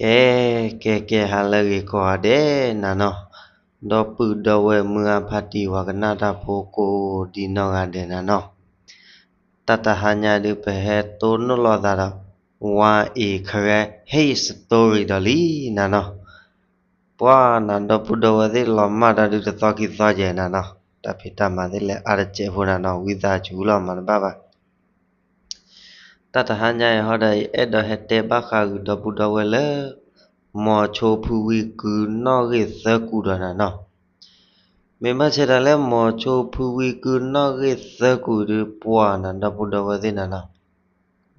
ကဲ ကဲ ကဲ ဟါလၢအဂ့ၤကိးဂၤဒဲးနၤနီၤ, ဒီပုၢ်ဒီဝဲၢ်မုၢ်ဂၢ်ဖါတံၢ် ပှၤကနၣ်တၢ်ဖိကိးဒံနီၢ်ဂၤဒဲးနၤနီၤ, တၢ်တဟါညါဒုး ပဟဲတိၢ်နီၣ်လိာ်သးဒီး ဝါအ့ၤခရဲ ဟ့ၣ် story ဒီးလံနၤနီၤ, ပှၤနၤ ဒီပုၢ်ဒီဝဲၢ်သ့ၣ် လီၤမၢ်တၢ်ဒုးတသီခံသီယဲၢ်နၤနီၤ, တၢ်ဖံးတၢ်မၤသ့ၣ်လဲၤအါတစဲးဖိနၤနီၤ, ဝံသးစူၤလီၤ မၤတဘၣ်ဘၣ်. တၢ်တဟါညါအံၤဟီဒီး ယအဲၣ်ဒိးဟဲတဲဘၣ်ဃးဂုၢ်ဒီပုၢ်ဒီဝဲၢ်လၢ မိၤဆိဖုဝံကုနီၣ်ဂံၢ်သၢကူာ်ဒီးနၤနီၤ, မ့ၢ်ဘၣ်ဆၣ်တၢ်လၢမိၤဆိဖုဝံကုနီၣ်ဂံၢ်သၢကူာ်ဒုး ပှၤနၤ ဒီပုၢ်ဒီဝဲၢ်သ့ၣ်နၤနီၤ,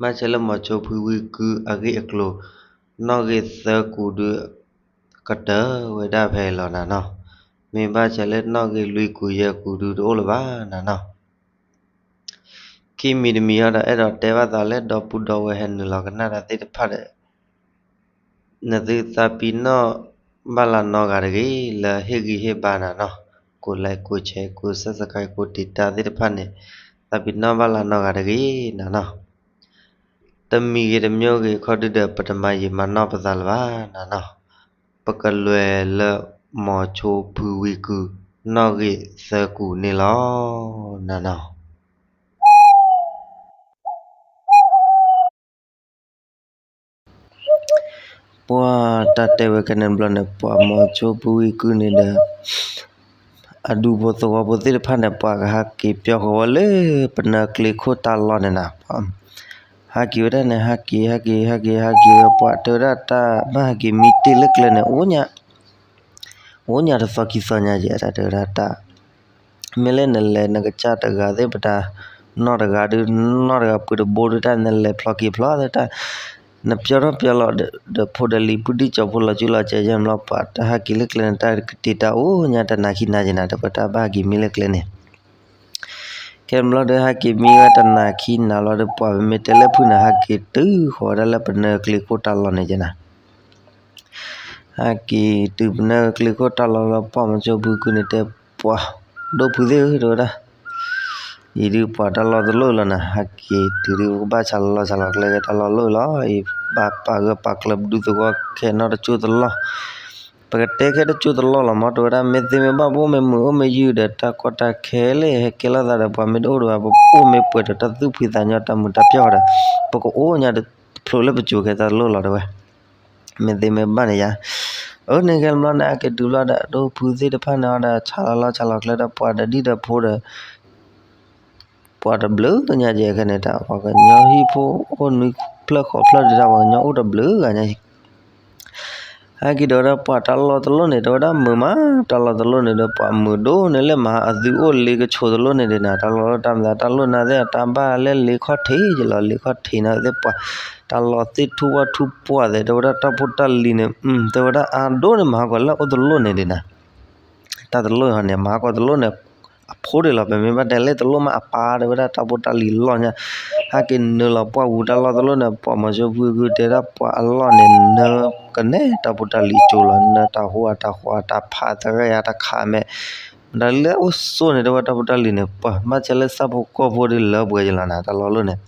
ဘၣ်ဆၣ်လၢမိၤဆိဖုဝံကုအဂ့ၢ်အကျိၤ နီၣ်ဂံၢ်သၢကူာ်ဒုး ကတၢၢ်ဝဲဒၣ်ဖဲအံၤလီၤနၤနီၤ, မ့ၢ်ဘၣ်ဆၣ်လၢနီၣ်ဂံၢ်လွံၢ်ကူာ်ယဲၢ်ကူာ်ဒုးတအိၣ်လၢၤဘၣ်နၤနီၤ. ခံမံၤတမံၤဟီဒီး အဲၣ်ဒိးတဲဘၣ်သးလၢ ဒီပုၢ်ဒီဝဲၢ်ဟဲနုာ်လီၤကနၣ်တၢ်သ့ၣ်တဖၣ်ဒီး နသုသးပ့ၤနီၣ်ဘၣ်လၢနီၢ်ဂၤတဂ့ၤ လၢဟ့ၣ်ဂံၢ်ဟ့ၣ်ဘါနၤနီၤ, ကိး like ကိး share ကိး subscribe ကိး တံာ်တာ် သ့ၣ်တဖၣ်န့ၣ် သးပ့ၤနီၣ်ဘၣ်လၢနီၢ်ဂၤတဂ့ၤနၤနီၤ, တမံၤဂ့ၤတမံၤဂ့ၤခီဒုဒီး ပတမၤယံာ်မၤနီၢ်ပသးလၢၤဘၣ်နၤနီၤ, ပကလဲၤလၢ မိၤဆိဖုဝံကု နီၣ်ဂံၢ်သၢကူာ်န့ၣ်လီၤနၤနီၤ. ပှၤတၢ်တဲဝဲခဲန့ၣ်ဘျီန့ၣ် ပှၤမိၤဆိဖုဝံကုန့ၣ်ဒီး အဒူဖိသဝီဖိသ့ၣ်တဖၣ်န့ၣ် ပှၤကဟးက့ၤပၠီဃီၤဝဲလၢပနၢၤကျ့ခိၣ်တၢ်လီၢ်န့ၣ်နၤ, ဟးက့ၤဝဲဒၣ်န့ၣ် ဟးက့ၤ ဟးက့ၤ ဟးက့ၤ ဟးက့ၤဝဲ ပှၤတဲဝဲဒၣ်တၢ်ဘၣ်ဟးက့ၤမံတ့ၢ်လၢကျဲန့ၣ် အိၣ်ညါ အိၣ်ညါတသီခံသီညါယဲၢ် တၢ်တဲဝဲဒၣ်တၢ် မ့ၢ်လၢနလဲၤနကစၢ်တဂၤသ့ၣ်ပတၢ် နီၢ်တဂၤဒုး နီၢ်တဂၤပှ့ၤတဘိဒုးတၢ် နလဲၤဖျီက့ၤဖျီသ့ၣ်တၢ် နပျီထီၣ်ပျီလီၤဒီး ဖိဒၢလံၤဖုဒံၣ်ကၠီဖိလီၤစုလီၤကဲယဲၢ်ဘျီ ပှၤတၢ်ဟးက့ၤလၢကျဲန့ၣ် တၢ်ကတ့ၢ်တၢ်အိၣ်ညါတနၤခံနၤယဲၢ်နၤ တပှၤတၢ်ဘၣ်ဟးက့ၤမံလၢကျဲန့ၣ် ခဲဘျီဒီး ဟဲက့ၤမံဝဲတနၤခံနၤလီၤဒီး ပှၤမ့ၢ်တဲလၢဖုန့ၣ် ဟဲက့ၤတုၤဃီၤဝဲဒၣ်လၢပနၢၤကျ့ခိၣ်တၢ်လီၢ်န့ၣ်ကဲနၤ ဟဲက့ၤတုၤပနၢၤကျ့ခိၣ်တၢ်လီၢ်လီၤ ပှၤမိၤဆိဖုဝံကုန့ၣ်တဲပှၤ ဒိၣ်ဖုသ့ၣ်ဧၢ တဲဝဲဒၣ် အံၤဒုးပှၤတၢ်လီၢ်တလိၣ်လီၤနၤ ဟဲက့ၤတုၤဒုး ပကဘၣ်ဆးလီၤလီၤဆးလီၤကျဲကဲတၢ်လီၢ်လိၣ်လီၤ အံၤဘၣ်ပာ်ဂၢၢ်ပာ်ကျၢၤပဒူသဝီခဲနီတကၠိၢ်တလီၢ် ပကတဲခဲတကၠိၢ်တလီၢ်လီၤမ့ၢ် တဲဝဲဒၣ် မ့ၢ်သ့မ့ၢ်ဘၣ် ပအိၣ်မ့ၢ်မုာ်အိၣ်မ့ၢ်ယုၢ်ဒီး တၢ်ကီတၢ်ခဲလၢဟဲကဲလိာ်သးဒီး ပှၤမ့ၢ်တအိၣ်ဒီး ပအိၣ်မ့ၢ်ပှဲၤဒီးတၢ်သူၣ်ဖှံသးညီတၢ်မုာ်တၢ်ပျီၢ်ဒီး ပကအိၣ်ညါတဖျိးလၢပစိၤခဲတၢ်လိၣ်လီၤတဲဝဲ မ့ၢ်သ့မ့ၢ်ဘၣ်န့ၣ်ယါ အၢန့ၣ်ခဲဘျီန့ၣ် ဟဲက့ၤတုၤဘျီဒီး ဒိၣ်ဖုသ့ၣ်တဖၣ်န့ၣ်ဒီး ဆးလီၤလီၤဆးလီၤကျဲဒီး ပှၤဒီးဒံၣ်ဒီးဖိဒီး ပှၤတဘျုးညါကဲခဲန့ၣ်တၢ် ပှၤကညီဟံၣ်ဖိအိၣ်နွံဖျၢၣ်ဃိးဖျၢၣ်ဒုးတၢ် ပှၤကညီအိၣ်တဘျုးဂၤညါအံၤ ဟဲက့ၤဒီးဝဲဒၣ်ပှၤတၢ်လီၢ်တလိၣ်န့ၣ် တဲဝဲဒၣ်မုာ်မး တၢ်လီၢ်တလိၣ်န့ၣ်ဒီး ပှၤမုာ်ဒိၣ်န့ၣ်လၢမဟါအသုအိၣ်လ့ကဆိးတလိၣ်န့ၣ်ဒံးနၤ တၢ်လီၢ်တၢ်မသးတၢ်လိၣ်နၤသ့ၣ် တၢ်ဘၣ်လၢလ့ခီၣ်ထံးကလီၤ လ့ခီၣ်ထံးနၤသ့ၣ်ပှၤ တၢ်လီၢ်သ့ၣ်ထူၣ်ဝၣ်ထူၣ်ပှၢ်သ့ၣ် တဲဝဲဒၣ်တၢ်ဖိတၢ်လံၤန့ၣ် တဲဝဲဒၣ်အါဒိၣ်န့ၣ် မဟါကီးလၢအိၣ်တလိၣ်န့ၣ်ဒံးနၤ တၢ်တလိၣ်ဟီန့ၣ် မဟါကီးတလိၣ်န့ၣ် အဖိဒံးလီၤ ပမ့ၢ်ဘၣ်တဲလၢတလိၣ်မးအပၢ် တဲဝဲဒၣ်တၢ်ဖိတၢ်လံၤလီၢ်ညါ ဟဲက့ၤနုာ်လီၤပှၢ်ဝူၤတၢ်လီၢ်တလိၣ်န့ၣ် ပှၤမိၤဆိဖုဝံကုတဲဒၣ်ပှၤအလီၢ်န့ၣ် နၢကနဲ တၢ်ဖိတၢ်လံၤကၠိလီၤ နၢတၢ်ဟူအတၢ်ဃီအတၢ်ဖးသရၣ်ယါတခးမဲာ် မတၤလၢအိၣ်ဆိးန့ၣ် တဲဝဲတၢ်ဖိတၢ်လံၤန့ၣ် ပှၤဘၣ်ဆၣ်လၢဆၣ်ဖိကီၢ်ဖိဒ်လၢပှဲၤယလီၤနၤ တၢ်လီၢ်လိၣ်န့ၣ်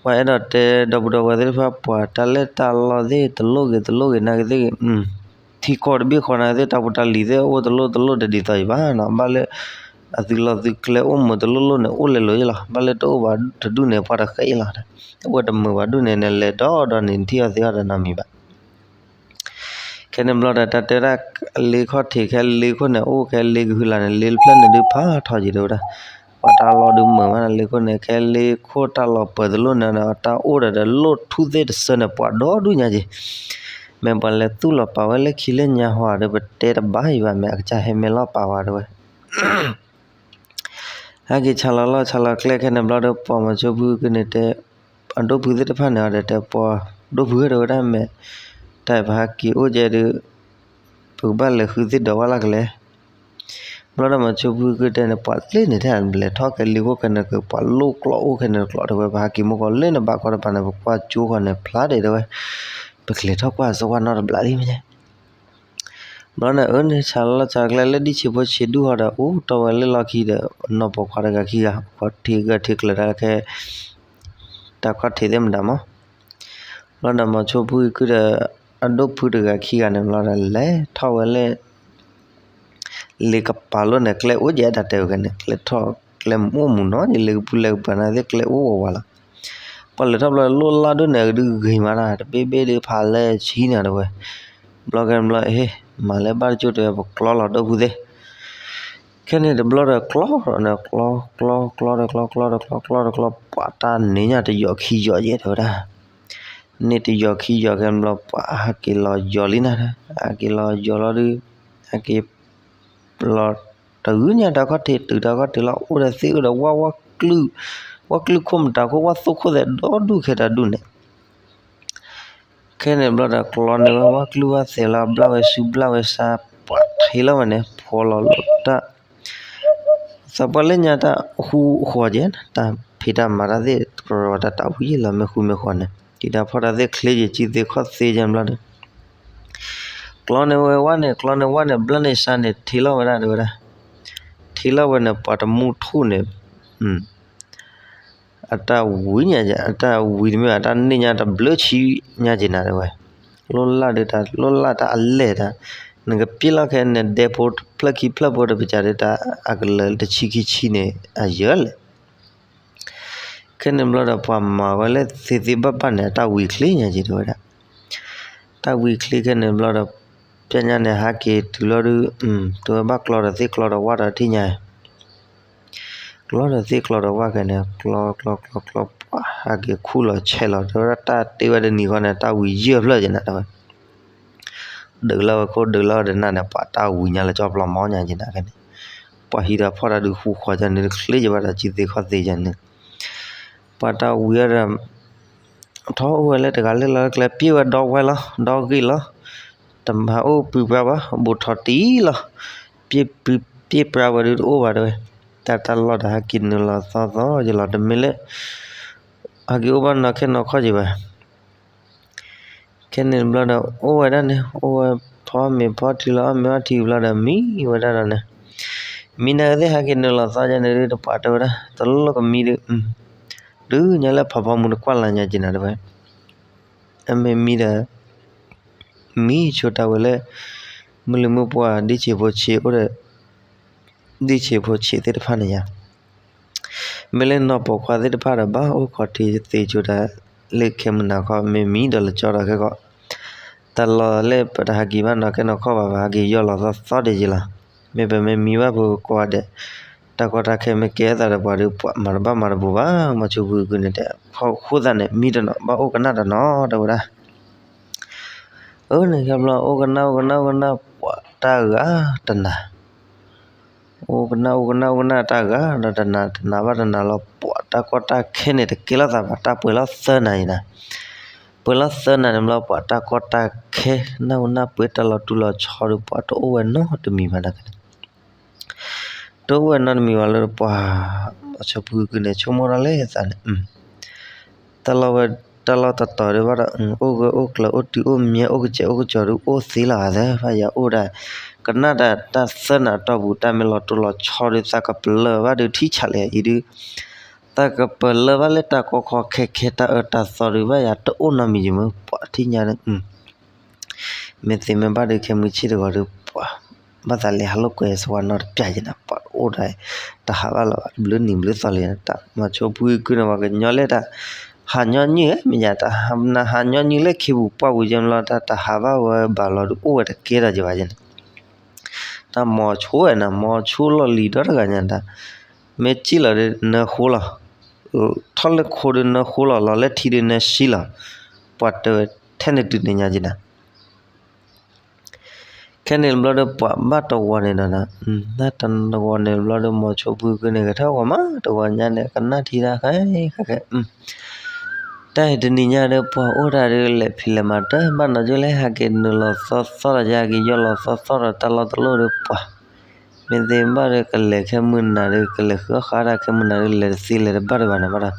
ပှၤအဲၣ်ဒိးတဲဒီပုၢ်ဒီဝဲၢ်သ့ၣ်တဖၣ် ပှၤတၢ်လၢတၢ်လီၢ်သ့ၣ်တလိၣ်ဂ့ၤတလိၣ်ဂ့ၤ နာ်က့သ့ၣ်ဂ့ၤ ထံကီၢ်တဘ့ၣ်ဃီနာ်က့သ့ၣ် တၢ်ဖိတၢ်လံၤသ့ၣ်အိၣ်တလိၣ်တလိၣ်တဒ်သိးအံၤဘၣ်နီၤ ဘၣ်လၢ အသုးလီၢ်သုးကျဲအိၣ်မုာ်တလိၣ်လိၣ်န့ၣ် အိၣ်လဲၤလိၤယလီၤ ဘၣ်လၢတအိၣ်ဘၣ်တဒူၣ်န့ၣ် ပှၤတဃဲအံၤလီၤ အိၣ်ဝဲတမုာ်ဘၣ်ဒူၣ်န့ၣ် နလဲၤဒီးဒီးန့ၣ် နထံၣ်အီၤသ့အီၤဒီးနီတမံၤဘၣ် ခဲန့ၣ်ဘျီဒီး တၢ်တဲဝဲဒၣ် လ့ခီၣ်ထံးခဲလ့ခိၣ်န့ၣ် အိၣ်ခဲလ့ကဟုလၢ်န့ၣ် လ့တဖျၢၣ်န့ၣ်ဒုးဖးထီယံၤတဲဝဲဒၣ် ပှၤတၢ်လီၢ်ဒုးမုာ်မး လ့ခိၣ်န့ၣ် ခဲလ့ခိၣ်တၢ်လီၢ်ပၢၤတလိၣ်န့ၣ်ဒီး တၢ်အိၣ်ဒီးဒီးလိၣ်ထူၣ်သ့ၣ်တဆၢန့ၣ် ပှၤဒီဒူၣ်ညါက့ၤ မ့ၢ်ပှၤလဲၤသူၣ်လီၤပာ်ဝဲလၢခံလၢညါဟီဒီး ပတဲတဘၣ်အံၤဘၣ် မ့ၢ်အကစၢ်ဟဲမ့ၢ်လီၤပာ်ဝဲတဲဝဲ ဟဲက့ၤဆါလီၤလီၢ်ဆါလီၤကျဲခဲန့ၣ်ဘျီဒီး ပှၤမီၤဆိဖုကန့ၣ်တဲ အဒိၣ်ဖုသ့ၣ်တဖၣ်န့ၣ်အီၤဒီးတဲပှၤ ဒိၣ်ဖုဧၢတဲဝဲဒၣ်မ့ၢ် တၢ်ပဟးက့ၤအိၣ်ကဲဒီး ပကဘၣ်လဲၤဃုသ့ၣ်ဒီးဝဲလၢကလဲၤ ဘျီဒီးမီၤဆိဖုကတဲန့ၣ် ပှၤလ့န့ၣ်ထဲလဲၤထီၣ်ကဲလ့ခိၣ်ခဲန့ၣ်က့ၤ ပှၤလိၣ်ကျီၢ်အိၣ်ခဲန့ၣ်တကျိၤတဲဝဲ ပဟးက့ၤမိၢ်ကီၢ်လ့န့ၣ်ဘၣ်ကီးတပၤန့ၣ် ပကွၢ်ကၠိဃီန့ၣ်ဖျါဒဲးတဲဝဲ ပကလဲၤထီၣ်ကွၢ်စၢၤဝဲနီတဘျီလံမ့ၢ် ဘျီန့ၣ် အၢန့ၣ် ဆၢလီၤလီၤဆၢကျဲလၢဒ်ဆံးဖိဆံးဒူၣ်ဟီဒီး အိၣ်တီၢ်ဝဲလၢလီၢ်ခံဒီး နီၢ်ပိာ်ခွါတဂၤခံဂၤ ခီၣ်ထံးဂၢၢ်ထံးကျၢၤတၢ်လၢခဲ တၢ်ခီၣ်ထံးသ့ၣ်မတၤမး ဘျီဒီးမိၤဆိဖုကုဒီး အဒိၣ်ဖုတဂၤခံဂၤန့ၣ်ဘျီဒီး လဲၤထီၣ်ဝဲလၢ လ့ကပၤလိၣ်န့ၣ် ကျဲအိၣ်ယဲဒၣ်တဲဝဲန့ၣ် ကျဲထီၣ် ကျဲမအိၣ်မူနီၤ ယလ့ကပူၤလ့ကပၤန့ၣ်သ့ၣ် ကျဲအိၣ်ဝဲဝဲလီၤ. ပှၤလဲၤထီၣ်ဘျီလိၣ်လၢ်ဒိၣ်န့ၣ် ဒုးဂ့ၤမးတၢ် တဘ့ၣ်ဘ့ၣ်ဒုးဖးလဲၢ်ဆံန့ၣ်တဝဲ ဘျီကဲဘျီ ဟ့ မၤလၢဘၣ်တကၠိၢ်တဲဝဲ ပကျီလီၤဒိၣ်ဖုသ့ၣ် ခဲန့ၣ်တဘျီဒီးကျီဒီးန့ၣ် ကျီ ကျီ ကျီဒီးကျီ ကျီဒီးကျီ ကျီဒီးကျီ ပှၤတၢ်န့ၢ်ညါတယီၤခံယီၤယဲတဲဝဲဒၣ် န့ၢ်တယီၤခံယီၤခဲဘျီ ပှၤဟးက့ၤလီၤယီၤလံနၤ ဟးက့ၤလီၤယီၤလီၤဒုး ဟးက့ၤ လီၤတဂုၢ်ညါတၢ်ခီၣ်ထံး တုၤတၢ်ခီၣ်ထံးလီၤ အိၣ်ဒီးသ့ၣ်အိၣ်ဒီးဝၣ် ဝၣ်ကျုၢ်ခိၣ်မတၤခိၣ် ဝၣ်သိၣ်ခိၣ်သဲးဒီဒူၣ်ခဲတၢ်ဒူၣ်န့ၣ် ခဲန့ၣ်ဘျီဒီးကျီန့ၢ်ဝဲ ဝၣ်ကျုၢ်ဝၣ်သဲးလီၤ ဘျၣ်ဝဲဆူဘျၣ်ဝဲဆါ ပှၤထံလီၤဝဲန့ၣ် ဖီလီၤလိာ်တၢ် သးပှၢ်လၢညါတၢ်ဟူဃီၤကဲ တၢ်ဖံးတၢ်မၤတၢ်သ့ၣ် တၢ်တၢ်ဝံၤလီၤ မ့ၢ်ဃူမ့ၢ်ဃီၤန့ၣ် ဒ်တၢ်ဖီၣ်တၢ်သ့ၣ်ချ့ယံၤ ကံသ့ခီၣ်သ့ယံၤဘျီဒီး ကျီန့ၢ်ဝဲဝၣ်န့ၣ် ကျီန့ၢ်ဝၣ်န့ၣ် ဘျၣ်န့ၢ်ဆါန့ၣ် ထံလီၤဝဲဒၣ်တဲဝဲဒၣ် ထံလီၤဝဲန့ၣ် ပှၤတမူထူၣ်န့ၣ် အတၢ်ဝံၤညါ အတၢ်ဝံၤတမ့ၢ် အတၢ်န့ၢ်ညါတဘျၢဆံညါက့ၤနၤတဲဝဲ လိၣ်လၢ်ဒုးတၢ် လိၣ်လၢ်တၢ်အလဲၢ်တၢ် နကပျ့ၢ်လီၤခဲ နဒဲဖိဖျၢၣ်ခံဖျၢၣ်ဖိတပစၢ်ဒုးတၢ် အကလၢၤတဆံခံဆံန့ၣ် အယၢၤလဲၣ် ခဲန့ၣ်ဘျီဒီးပှၤမၤဝဲလၢသ့သ့ဘၣ်ဘၣ်န့ၣ် အတၢ်ဝံၤချ့ညါက့ၤတဲဝဲဒၣ် တၢ်ဝံၤချ့ခဲန့ၣ်ဘျီဒီး ပျဲညါန့ၣ် ဟးက့ၤတုၤလီၤဒုး တုၤဝဲဘၣ်ကျီဒီးသ့ၣ်ကျီဒီးဝၣ်ဒီးထံၣ်ညါ ကျီဒီးသ့ၣ်ကျီဒီးဝၣ်ခဲန့ၣ် ကျီကျီကျီကျီ ပှၤဟးက့ၤခူၣ်လီၤဆဲးလီၤ တဲဝဲဒၣ်တၢ်တ့ဝဲတနံၤဃီန့ၣ် တၢ်ဝံၤယၢၢ်ဖျၢၣ်က့ၤနၤတဲဝဲ ဒုးလီၤဝဲခိၣ်ဒုးလီၤဝဲတနၢ်န့ၣ် ပှၤတၢ်ဝံၤညါလၢကၠီပျီမီညါက့ၤနၤခဲန့ၣ် ပှၤဟံးဒီးဖီၣ်တၢ်ဒုးဃူဃီၤကန့ၣ် တချ့ယဘၣ်ဒီးကံသ့ခီၣ်သ့ယန့ၣ် ပှၤတၢ်ဝံၤဒီး ထီၣ်အိၣ်ဝဲလၢတဂၤလၢ်လၢ်ကျဲ ပျ့ၢ်ဝဲဒီဝဲလီၤ ဒီဂ့ၢ်လီၤ တမၤအိၣ်ပုၢ်ပြၢ်ဘၣ် ဘူးထီၣ်တံၢ်လီၤ ပျ့ၢ်ပြၢ်ဝဲဒုးတအိၣ်ဘၣ်တဲဝဲ တၢ်တၢ်လီၢ်ဒီးဟဲက့ၤနုာ်လီၤသီသီယလီၤ တမ့ၢ်လၢ ဟဲက့ၤအိၣ်ဘၣ်နီၢ်ခဲနီၢ်ခီၣ်က့ၤဘၣ် ခဲန့ၣ်တဘျီဒီး အိၣ်ဝဲဒၣ်န့ၣ် အိၣ်ဝဲဖီမ့ၤဖီထံလီၤ အီၣ်မ့ၤအီထံဘျီဒီး မံဝဲဒၣ်ဒီးန့ၣ် မံနၤကသ့ၣ်ဟဲက့ၤနုာ်လီၤသီယန့ၣ်ဒုး တပှၢ်တဲဝဲဒၣ် တလိၣ်ကမံဒုး ဒုးညါလၢဖးဖီမူတကွၢ်လၢ်ညါက့ၤနၤတဲဝဲ အမ့ၢ်မံဒီး မံဆိတၢ်ဝဲလၢ မုၢ်လံၤမုၢ်ပှၢ် ဒ်ဆံးဖိဆံးအိၣ်ဒီး ဒ်ဆံးဖိဆံးသ့ၣ်တဖၣ်န့ၣ်ယါ မ့ၢ်လၢနီၢ်ပိာ်ခွါသ့ၣ်တဖၣ်ဒီး ဘၣ်အိၣ်ခိးထံသ့ဆိတၢ် လၢခဲမုၢ်နၤခီ မ့ၢ်မံဒီးလၢကၠီဒီးခဲကီး တၢ်လီၢ်လၢပတဟးက့ၤဘၣ်နီၢ်ခဲနီၢ်ခီၣ်ဘၣ်ဘၣ် ဟးက့ၤယီၢ်လီၤသီသီဒံးယံၤလီၤ. မ့ၢ်ပမ့ၢ်မံဘၣ်ပကိးဂၤဒဲး တၢ်ကီတၢ်ခဲမ့ၢ်ကဲအသးဒီးပှၤဒီး ပှၤမၤတဘၣ်မၤတဘူးဘၣ် မီၤဆိဖုကုန့ၣ်တဲ ဖီၣ်ဃိသးန့ၣ် မံတနီၤ ဘၣ်အိၣ်ကနၣ်တနီၤတဲဝဲဒၣ် အၢ န့ၣ်ခဲဘျီ အိၣ်ကနၣ်အိၣ်ကနၣ်အိၣ်ကနၣ် ပှၤတၢ်ဂၤတနၤ အိၣ်ကနၣ်အိၣ်ကနၣ်အိၣ်ကနၣ်တၢ်ဂၤ ဒီးတနၤတနၤဘၣ်တနၤလီၤ ပှၤတၢ်ကီတၢ်ခဲန့ၣ် တကဲလိာ်သးဘၣ် တၢ်ပှဲၤလီၤသၢနၤအံၤနၤ ပှဲၤလီၤသၢနၤန့ၣ်ဘျီ ပှၤတၢ်ကီတၢ်ခဲ နၢ်ဟူနၢ်ပှဲၤတၢ်လီၤတူၢ်လီၤဆီဒီး ပှၤတအိၣ်ဝဲနီတမံၤဘၣ်နၤန့ၣ် တအိၣ်ဝဲနီတမံၤဘၣ်လၢပှၤ မီၤဆိဖုကုန့ၣ် ဆိကမိၣ်ထီၣ်လၢသးန့ၣ် တၢ်လီၢ်ဝဲ တၢ်လီၢ်တတီၤဒုးဘၣ်ဒီး အိၣ်ဂၢၢ်အိၣ်ကျၢၤ အိၣ်တုၤအိၣ်မံၤ အိၣ်ကစဲးအိၣ်ကစီၤဒုး အိၣ်သ့လီၤဂာ်သၢ ဘၣ်ယၤအိၣ်ဒၣ် ကနၣ်တၢ်တၢ်သၢနၤတီၢ်ပူၤ တၢ်မ့ၢ်လီၤတိၢ်လီၤဆီဒုး သးကပလၢၢ်ဘၣ်ဒုးထံဆးလဲၣ်အံၤဒုး သးကပလၢၢ်ဘၣ်လၢတၢ်ကီခီခဲခဲ တၢ်အၢတၢ်သီဒုး ဘၣ်ယၤတအိၣ်နီတမံၤယမုၢ် ပှၤထံၣ်ညါဒုး မ့ၢ်သ့မ့ၢ်ဘၣ်ဒုး ခဲမုၢ်ဆ့ၣ်တဂီၤဒုး ပှၤ ဘၣ်သးလဲၤဟးလိာ်ကွဲစဝါနီတပျၢ်ယဲနၤ ပှၤအိၣ်ဒၣ် တဟးဘၣ်လီၤဘၣ် တဘျုးနံၤဘျုးသီလံ တၢ်မီၤဆိဖုကုန့ၣ် ပှၤကညီလၢတၢ် ဟးညီနုၢ်ဧါ မ့ၢ်ယၤ တၢ်ဟးညီနုၢ်လၢခ့ပူၤပှၢ်ပူၤယဲမလီၤ တၢ်တဟးဘၣ်ဝဲဘၣ်လီၤဒုး အိၣ်ဝဲတကဲထီၣ်ယဘၣ်ယဲန့ၣ် တၢ်မီၤဆိဝဲနၤ မီၤဆိလီၢ်လံၤဒီတဂၤညါတၢ် မ့ၢ်စံၣ်လီၤဒုးနၢဃိလီၤ ထီၣ်လၢခိဒုးနၢဃိလီၤ လီၤလၢထံဒုးနၢဆံလီၤ ပှၤတဲဝဲထဲန့ၣ်တုၤန့ၣ်ညါက့ၤနၤ ခဲန့ၣ်ဘျီဒီးပှၤဘၣ်တဝီန့ၣ်ဒီး တၢ်တဝီန့ၣ်ဘျီဒီး မီၤဆိဖုကုန့ၣ် ကထၢၣ်ဂီၤမး တဝီညါန့ၣ် ကနၣ်ထံတၢ်ဃဲဃဲဃဲ တၢ်အံၤတနံၤညါဒီး ပှၤအိၣ်တၢ်ဒီး လဲၤဖံးလဲၤမၤတၢ်ဘၣ်နီၤ ကၠိလဲၣ် ဟးက့ၤနုာ်လီၤသီသီဒီး ယဟဲက့ၤယီၢ်လီၤသီသီဒီး တၢ်လီၢ်တလိၣ်ဒီးပှၤ မ့ၢ်သ့ဘၣ်ဒီး ကလဲၤခဲမုၢ်နၤဒီး ကလဲၤဃုအီၣ်ဃာ်တၢ်ခဲမုၢ်နၤဒီး လဲၤတသ့လဲၤတဘၣ်တဘၣ်န့ၣ်ဘၣ်ဒီး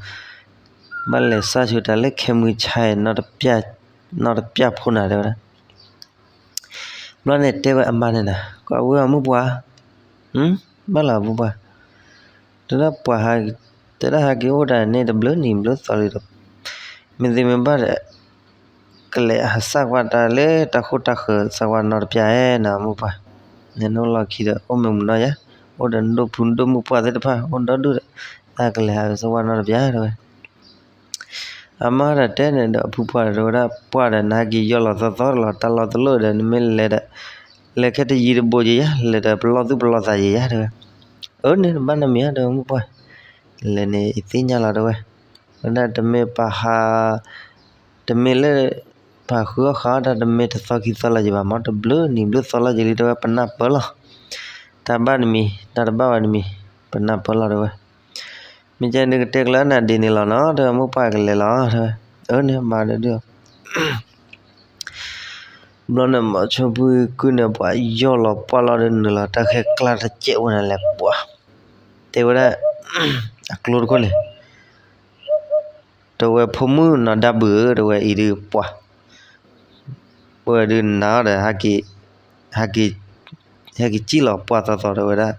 ဘၣ်လဲၤစၢ်ဆိတၢ်လၢခဲမုၢ်ဆါအံၤ နီတပျၢ်ဖိနၤတဲဝဲဒၣ် ဘျီန့ၣ်တဲဝဲအမါန့ၣ်နၤ ကွၢ်ဝဲအမုၢ်ပှၢ် ဘၣ်လီၤမုၢ်ပှၢ် တဒၣ်ပှၤဟး တဒၣ်ဟးက့ၤအိၣ်ဒၣ်န့ၣ် တဘျုးနံၤဘျုးသီလံဒီး မ့ၢ်သ့မ့ၢ်ဘၣ်ဒီး ကလဲၤဟးစၢ်ကွၢ်တၢ်လၢတၢ်ဃိၣ်တၢ်ဃၢၤ စၢ်ကွၢ်နီတပျၢ်ဧါနီၤ မိၢ်ပှၢ်, နအိၣ်လီၢ်ခံဒီး အိၣ်မ့ၢ်မုၢ်နီၤယါ, အိၣ်ဒီးနဒိၣ်ဖိနဒိၣ်မုၣ်ပှၢ်သ့ၣ်တဖၣ် အိၣ်ဒီဒူၣ်ဒီး တၢ်ကလဲၤဟးစၢ်ကွၢ်နီတပျၢ် တဲဝဲ. အမါဒီးတဲန့ၣ်ဒီး အဖုပှၢ်ဒီး တဲဝဲဒၣ် ပှၢ်ဒီး နဟဲက့ၤယီၢ်လီၤသီသီလီၤ တၢ်လီၢ်တလီၢ်ဒီး နမ့ၢ်လဲၤဒီး လဲၤခဲတယံၤတဘိးက့ၤယါ, လဲၤဒီးပလီၢ်သူၣ်ပလီၢ်သးက့ၤယါ တဲဝဲ. အၢန့ၣ် တဘၣ်နီတမံၤဧါ တဲဝဲ မိၢ်ပှၢ်, လဲၤန့ၣ် ယသ့ၣ်ညါလီၤ တဲဝဲ. ဝဲဒၣ်တမ့ၢ်ပဟး တမ့ၢ်လၢ ပဟးဃုအီၣ်ဃုအီတၢ် တမ့ၢ်တသီခံသီလၢၤက့ၤဘၣ် မ့ၢ်တဘျုးနံၤဘျုးသီလၢၤက့ၤလံ တဲဝဲ ပနၢ်ပၢၢ်လီၤ. တၢ်ဘၣ်တမံၤ တၢ်တဘၣ်ဝဲတမံၤ ပနၢ်ပၢၢ်လီၤ တဲဝဲ. မ့ၢ်ကဲန့ၣ်ကတဲကျၢၤနၤဒ်န့ၣ်လီၤနီၤ တဲဝဲ မိၢ်ပှၢ်ကလဲၤလီၤ တဲဝဲ. အၢန့ၣ် မၤဒီးဒုး ဘျီန့ၣ် မီၤဆိဖုကုၢ်န့ၣ် ပှၤယီၢ်လီၤပှၢ်လီၤဒီး နုာ်လီၤတၢ်ခဲကျါတစဲးဝဲန့ၣ်လဲၤပှၤ, တဲဝဲဒၣ် အကျိတခိၣ်န့ၣ် တဲဝဲ ဖိမုၣ်နီၢ်ဒါဘုးဧၢ တဲဝဲ အံၤဒုးပှၤ ဝဲဒုးနၤဒီး ဟဲက့ၤ ဟဲက့ၤစံၣ်လီၤပှၢ်သီသီ တဲဝဲဒၣ်,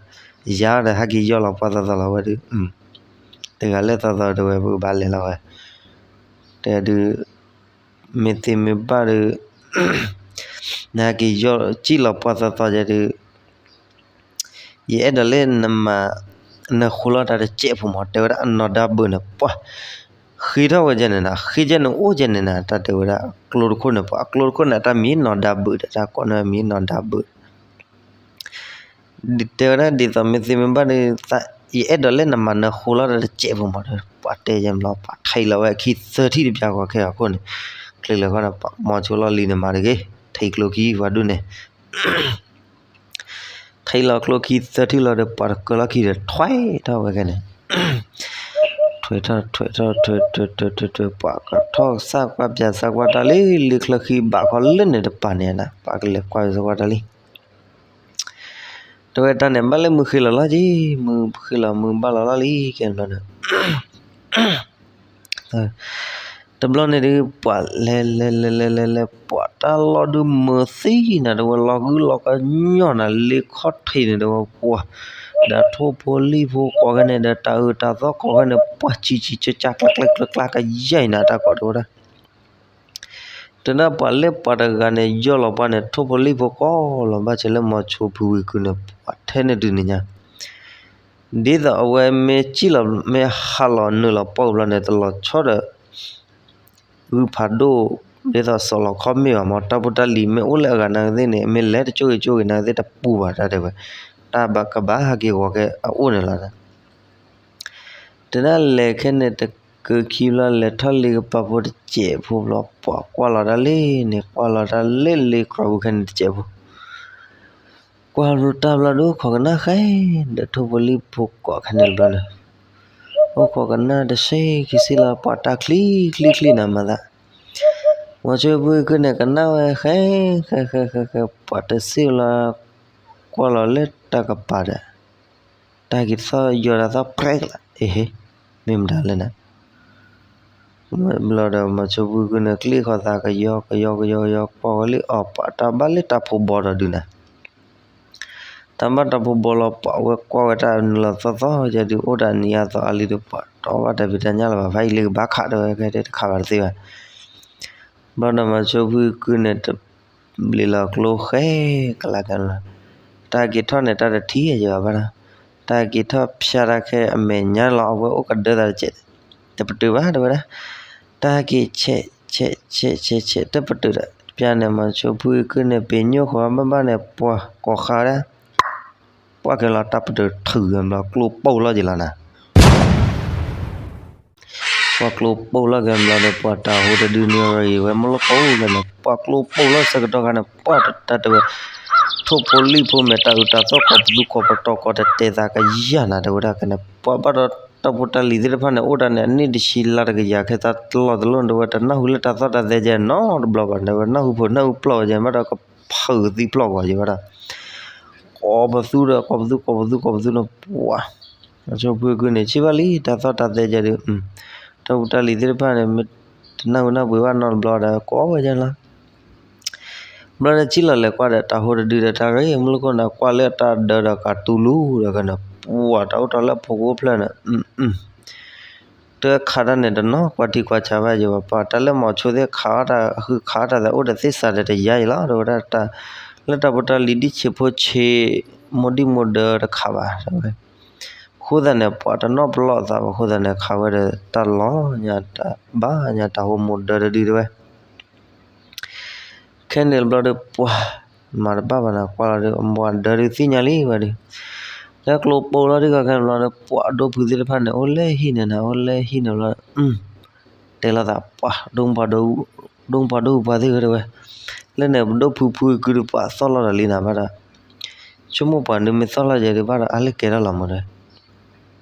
ယၤဒီး ဟဲက့ၤယီၢ်လီၤပှၢ်သီသီလီၤ ဝဲဒုး, တဂၤလဲၣ်သီသီ တဲဝဲ ပကဘၣ်လဲၤလီၤဝဲ, တဲဒုး မ့ၢ်သ့မ့ၢ်ဘၣ်ဒီး နဟဲက့ၤယီၢ်စံၣ်လီၤပှၢ်သီသီယဲဒုး ယအဲၣ်ဒိးလၢနမၤ နဃိလီၤတၢ်တစဲးဖိမး တဲဝဲဒၣ် အနီၢ်ဒါဘုးန့ၣ် ပှၤ ဃ့ထီၣ်ဝဲကဲန့ၣ်နၤ ဃ့ကဲန့ၣ်အိၣ်ကဲန့ၣ်နၤ တၢ်တဲဝဲဒၣ် ကျိတခိၣ်န့ၣ် ပှၤအကျိတခိၣ်န့ၣ် တၢ်မံၤနီၢ်ဒါဘုးဒီး တၢ်ကိးန့ၣ်မံၤနီၢ်ဒါဘုး တဲဝဲဒၣ်ဒ်သိးမ့ၢ်သ့မ့ၢ်ဘၣ်ဒီး ယအဲၣ်ဒိးလၢနမၤနဃိလီၤတၢ်တစဲးဖိမး ပှၤတဲယဲန့ၣ်ဘျီ ပှၤထံၣ်လီၤဝဲအခံသၢထံၣ်တပျၢ်ဃီခဲအံၤအခိၣ်န့ၣ် ချ့လၢာ်ဃီန့ၣ် ပှၤမီၤဆိလီၢ်လံၤန့ၣ်မၤတဂ့ၤ ထံကျိခံပှၤဒူၣ်န့ၣ် ထံလီၤကျိခံသၢထံၣ်လီၤဒီး ပှၤတကၢလီၢ်ခံဒီး ထွဲထီၣ်ဝဲခဲန့ၣ် ထွဲထီၣ်ထွဲထီၣ်ထွဲထွဲထွဲထွဲထွဲ ပှၤကထီၣ်စၢ်ကွၢ်ပၠးစၢ်ကွၢ်တၢ်လံ လၢချၢခံဘးခီလၢန့ၣ်တပၤန့ၣ်နၤ ပှၤကလဲၤကွၢ်စၢ်ကွၢ်တၢ်လံ တဲဝဲတၢ်န့ၣ် ဘၣ်လၢမုၢ်ဃ့လီၤလီၤက့ၤ မုၢ်ဃ့လီၤမုၢ်ဘၣ်လီၤလီၤလံ ကဲန့ၣ်ဘျီန့ၣ် တဘျီန့ၣ်ဒုး ပှၤလဲၤလဲၤလဲၤလဲၤလဲၤလဲၤ ပှၤတၢ်လီၢ်ဒုးမုာ်သံနၤ တဲဝဲ လီၤဂုၢ်လီၤကညီနၤ လ့ခီၣ်ထံးန့ၣ် တဲဝဲ ပှၤ ဒီးထိၣ်ဖိလံၣ်ဖိကိးခဲန့ၣ် ဒီးတၢ်အုးတၢ်သီၣ်ကိးခဲန့ၣ် ပှၤစံးစံးကၢကၢကျဲကျဲကျဲကျဲကယဲၢ်နၤ တၢ်ကိးတဲဝဲဒၣ် တဲဒၣ်ပှၤလၢပှၤတဂၤန့ၣ် ယီၢ်လီၤပှၤန့ၣ် ထိၣ်ဖိလံၣ်ဖိကိးလီၤ ဘၣ်ဆၣ်လၢမီၤဆိဖုဝံၤကုန့ၣ် ပှၤထဲန့ၣ်ဒုးန့ၣ်ညါ ဒ်သိးအဝဲမ့ၢ်စံၣ်လီၤ မ့ၢ်ဟးလီၤနုာ်လီၤပှၢ်ဘျီန့ၣ် တလီၤဆီဒီး ဂုၢ်ဖးဒိၣ် ဒ်သိးစီၤလီၤခီမ့ၢ်ဘၣ်မး တၢ်ဖိတၢ်လံၤမ့ၢ်အိၣ်လၢအဂၤနာ်က့သ့ၣ်န့ၣ် မ့ၢ်လဲၤတကၠိဂ့ၤကၠိဂ့ၤနာ်က့သ့ၣ်တပူၤဘၣ်တၢ်တဲဝဲ တၢ်ဘၣ်ကဘၣ်ဟးက့ၤဂီၤက့ၤအအိၣ်န့ၣ်လီၤ တဲဒၣ်လဲၤခဲန့ၣ်တကၢခံဘျီ လဲၤထီၣ်လံကပၤဖိတစဲးဖိဘျီ ပှၤကွၢ်လီၤတၢ်လံန့ၣ် ကွၢ်လီၤတၢ်လၢလ့ကျီပူၤခဲန့ၣ်တစဲးဖိ ကွၢ်လီၤတၢ်ဘျီဒုး အိၣ်ခိးကနၣ်ဃဲ ဒီးထိၣ်ဖိလံၣ်ဖိကိးခဲန့ၣ်တဘျီန့ၣ် အိၣ်ခိးကနၣ်တဆံခံဆံလီၤ ပှၤတၢ်ချံချံချံနၤမၤသး မီၤဆိဖုကုန့ၣ် ကနၣ်ဝဲဃဲ ဃဲဃဲဃဲဃဲ ပှၤတစံၣ်လီၤ ကွၢ်လီၤလၢတၢ်ကပၤဒီး တၢ်က့ၤထီၣ်ယီၤတၢ်သီၣ်ပြဲကလး အ့ဟ့ မ့ၢ်မတၤလဲၣ်နၤ ဘျီဒီးမီၤဆိဖုကုန့ၣ် ကျ့ၣ်ဃီသးကယီကယီကယီကယီ ကွၢ်ဝဲလံအီၤ ပှၤတၢ်ဘၣ်လၢတၢ်ဖိဘီဒီးဒုးနၤ တၢ်ဘၣ်တၢ်ဖိဘီလီၤ ပှၤဝဲကွၢ်ဝဲတၢ်နုာ်လီၤသီသီ ယဲဒုးအိၣ်တၢ်နံၤအါသီအါလံဒီး ပှၤတီဘၣ်တၢ်ဖံးတၢ်ညၣ်လၢၤဘၣ် ဖးယံာ်လံကဘၣ်ခးတဲဝဲ ခဲတဲတခးဘၣ်တသ့ဘၣ် ဘျီဒီးမီၤဆိဖုကုန့ၣ် တဘျံးလီၤကျိဃဲကလးကလး တၢ်က့ၤထီၣ်န့ၣ် တၢ်တထံၣ်ယဘၣ်ဘၣ်ဒီး တၢ်က့ၤထီၣ်ဖျါတၢ်ခဲအမဲာ်ညါလီၤ အဝဲအိၣ်ကဒၢသးတစဲး တပတုာ်ဘၣ်တဲဝဲဒၣ် တၢ်က့ၤဆဲးဆဲးဆဲးဆဲးဆဲး တပတုာ်ဒီး ပျၢ်န့ၣ် မီၤဆိဖုကုန့ၣ် ပ့ၤညိၣ်ဃီဘၣ်ဘၣ်န့ၣ် ပှၤကိးဃါဒၣ် ပှၢ်က့ၤလီၤတၢ်ပတုာ်ထုးဘျီ ကျိပိၢ်လီၤက့ၤလီၤနၤ ပှၤကျိပိၢ်လီၤက့ၤဘျီဒီး ပှၤတၢ်ဟူတဒုန့ၣ်အံၤဝဲ မ့ၢ်လီၤကိးလၢန့ၣ် ပှၤကျိပိၢ်လီၤဆၢကတီၢ်ခါန့ၣ် ပှၢ်တၢ်တဲဝဲ ထိၣ်ဖိလံၣ်ဖိမဲာ်တၢ်အုးတၢ်သီၣ်ကိးပသူကိးပတီၤကိးတတဲသးကယၤနၤတဲဝဲဒၣ်ကန့ၣ် ပှၤဘၣ်ဒီးတၢ်ဖိတၢ်လံၤသ့ၣ်တဖၣ်န့ၣ် အိၣ်ဒၣ်န့ၣ် အနံၣ်တဆံလါတကယၤခဲသးတလီၢ်တလီၢ်န့ၣ်တဲဝဲ တနၢ်ဟူလၢတၢ်သီၣ်တၢ်သဲကဲနီတဘျီဘၣ် တဲဝဲနၢ်ဟူဖိနၢ်ဟူပျီၢ်ဝဲကဲဘၣ်ဒီးကဖုးသံပျီၢ်ဂီၤကဲဘၣ်ဒီး ကိးပသူဒီး ကိးပသူ ကိးပသူ ကိးပသူန့ၣ် ပှၤ မီၤဆိဖုကုန့ၣ် ဆံးဘၣ်လံ တၢ်သီၣ်တၢ်သဲကဲဒီး တၢ်ဖိတၢ်လံၤသ့ၣ်တဖၣ်န့ၣ် မ့ၢ်တနၢ်ဟူနၢ်ပှ့ၤဘၣ်နီတဘျီဒီး ကိးဝဲကဲလီၤ ဘျီဒီးစံၣ်လီၤလဲၤကွၢ်ဒီး တၢ်ဟူတဒုဒီး တၢ်ဂ့ၢ်မုၢ်လၢခိၣ်န့ၣ် ကွၢ်လၢတၢ်ဒၢဒီးကတူလူဒီးကန့ၣ် ပှၤတၢ်အိၣ်တီၢ်လၢဖိကအိၣ်ဖျၢၣ်န့ၣ် တခးတၢ်န့ၣ်တနီၤကွၢ်ထံကွၢ်ဆးဘၣ်ယံၤဘၣ်, ပှၤတၢ်လၢမီၤဆိသ့ၣ်ခးအီၣ်တၢ် ဃုခးအီၣ်တၢ်သးအိၣ်ဒီးသ့ၣ်စးဒီးတယါအံၤလီၤ, တဲဝဲဒၣ် လၢတၢ်ဖိတၢ်လံၤဒံၣ်ဆံးဖိဆံး မိၢ်ဒံၣ်မိၢ်ဒၢတခးဘၣ် တဲဝဲ. အဃိသတးန့ၣ် ပှၤတနီၣ်ပလီၢ်အသးဘၣ်အဃိသတးန့ၣ် ခးဝဲဒီးတၢ်လီၤညါတၢ်ဘၣ်ညါတၢ်ဟိမိၢ်ဒၢတဒုတဲဝဲ. ခဲန့ၣ်တဘျီဒီး ပှၤမၤတဘၣ်ဘၣ်နၤ ကွၢ်လီၤဒီး ပှၤဒၢဒုးသ့ၣ်ညါလံဝဲဒီး, လၢကျိပိလီၤဒုး ခဲန့ၣ်တဘျီဒီး ပှၤဒိၣ်ဖုသ့ၣ်တဖၣ်န့ၣ် အိၣ်လၢဟံၣ်န့ၣ်နၤ အိၣ်လၢဟံၣ်န့ၣ်နၤ တဲလိာ်သး ပှၤ ဒိၣ်ပှၤဒိၣ်ပှၤသ့ၣ်ဝဲတဲဝဲ, လၢန့ၣ် ပဒိၣ်ဖုဖုအကုဒီး ပှၤသီၣ်လီၤဒီးလံနၤဘၣ်ဒီး, ဆိကမိၣ်ပှၤဒုးမ့ၢ်သီၣ်လီၤယဲဒုးဘၣ်ဒီး အါလၢကဲထီၣ်လီၤမးတဲဝဲ.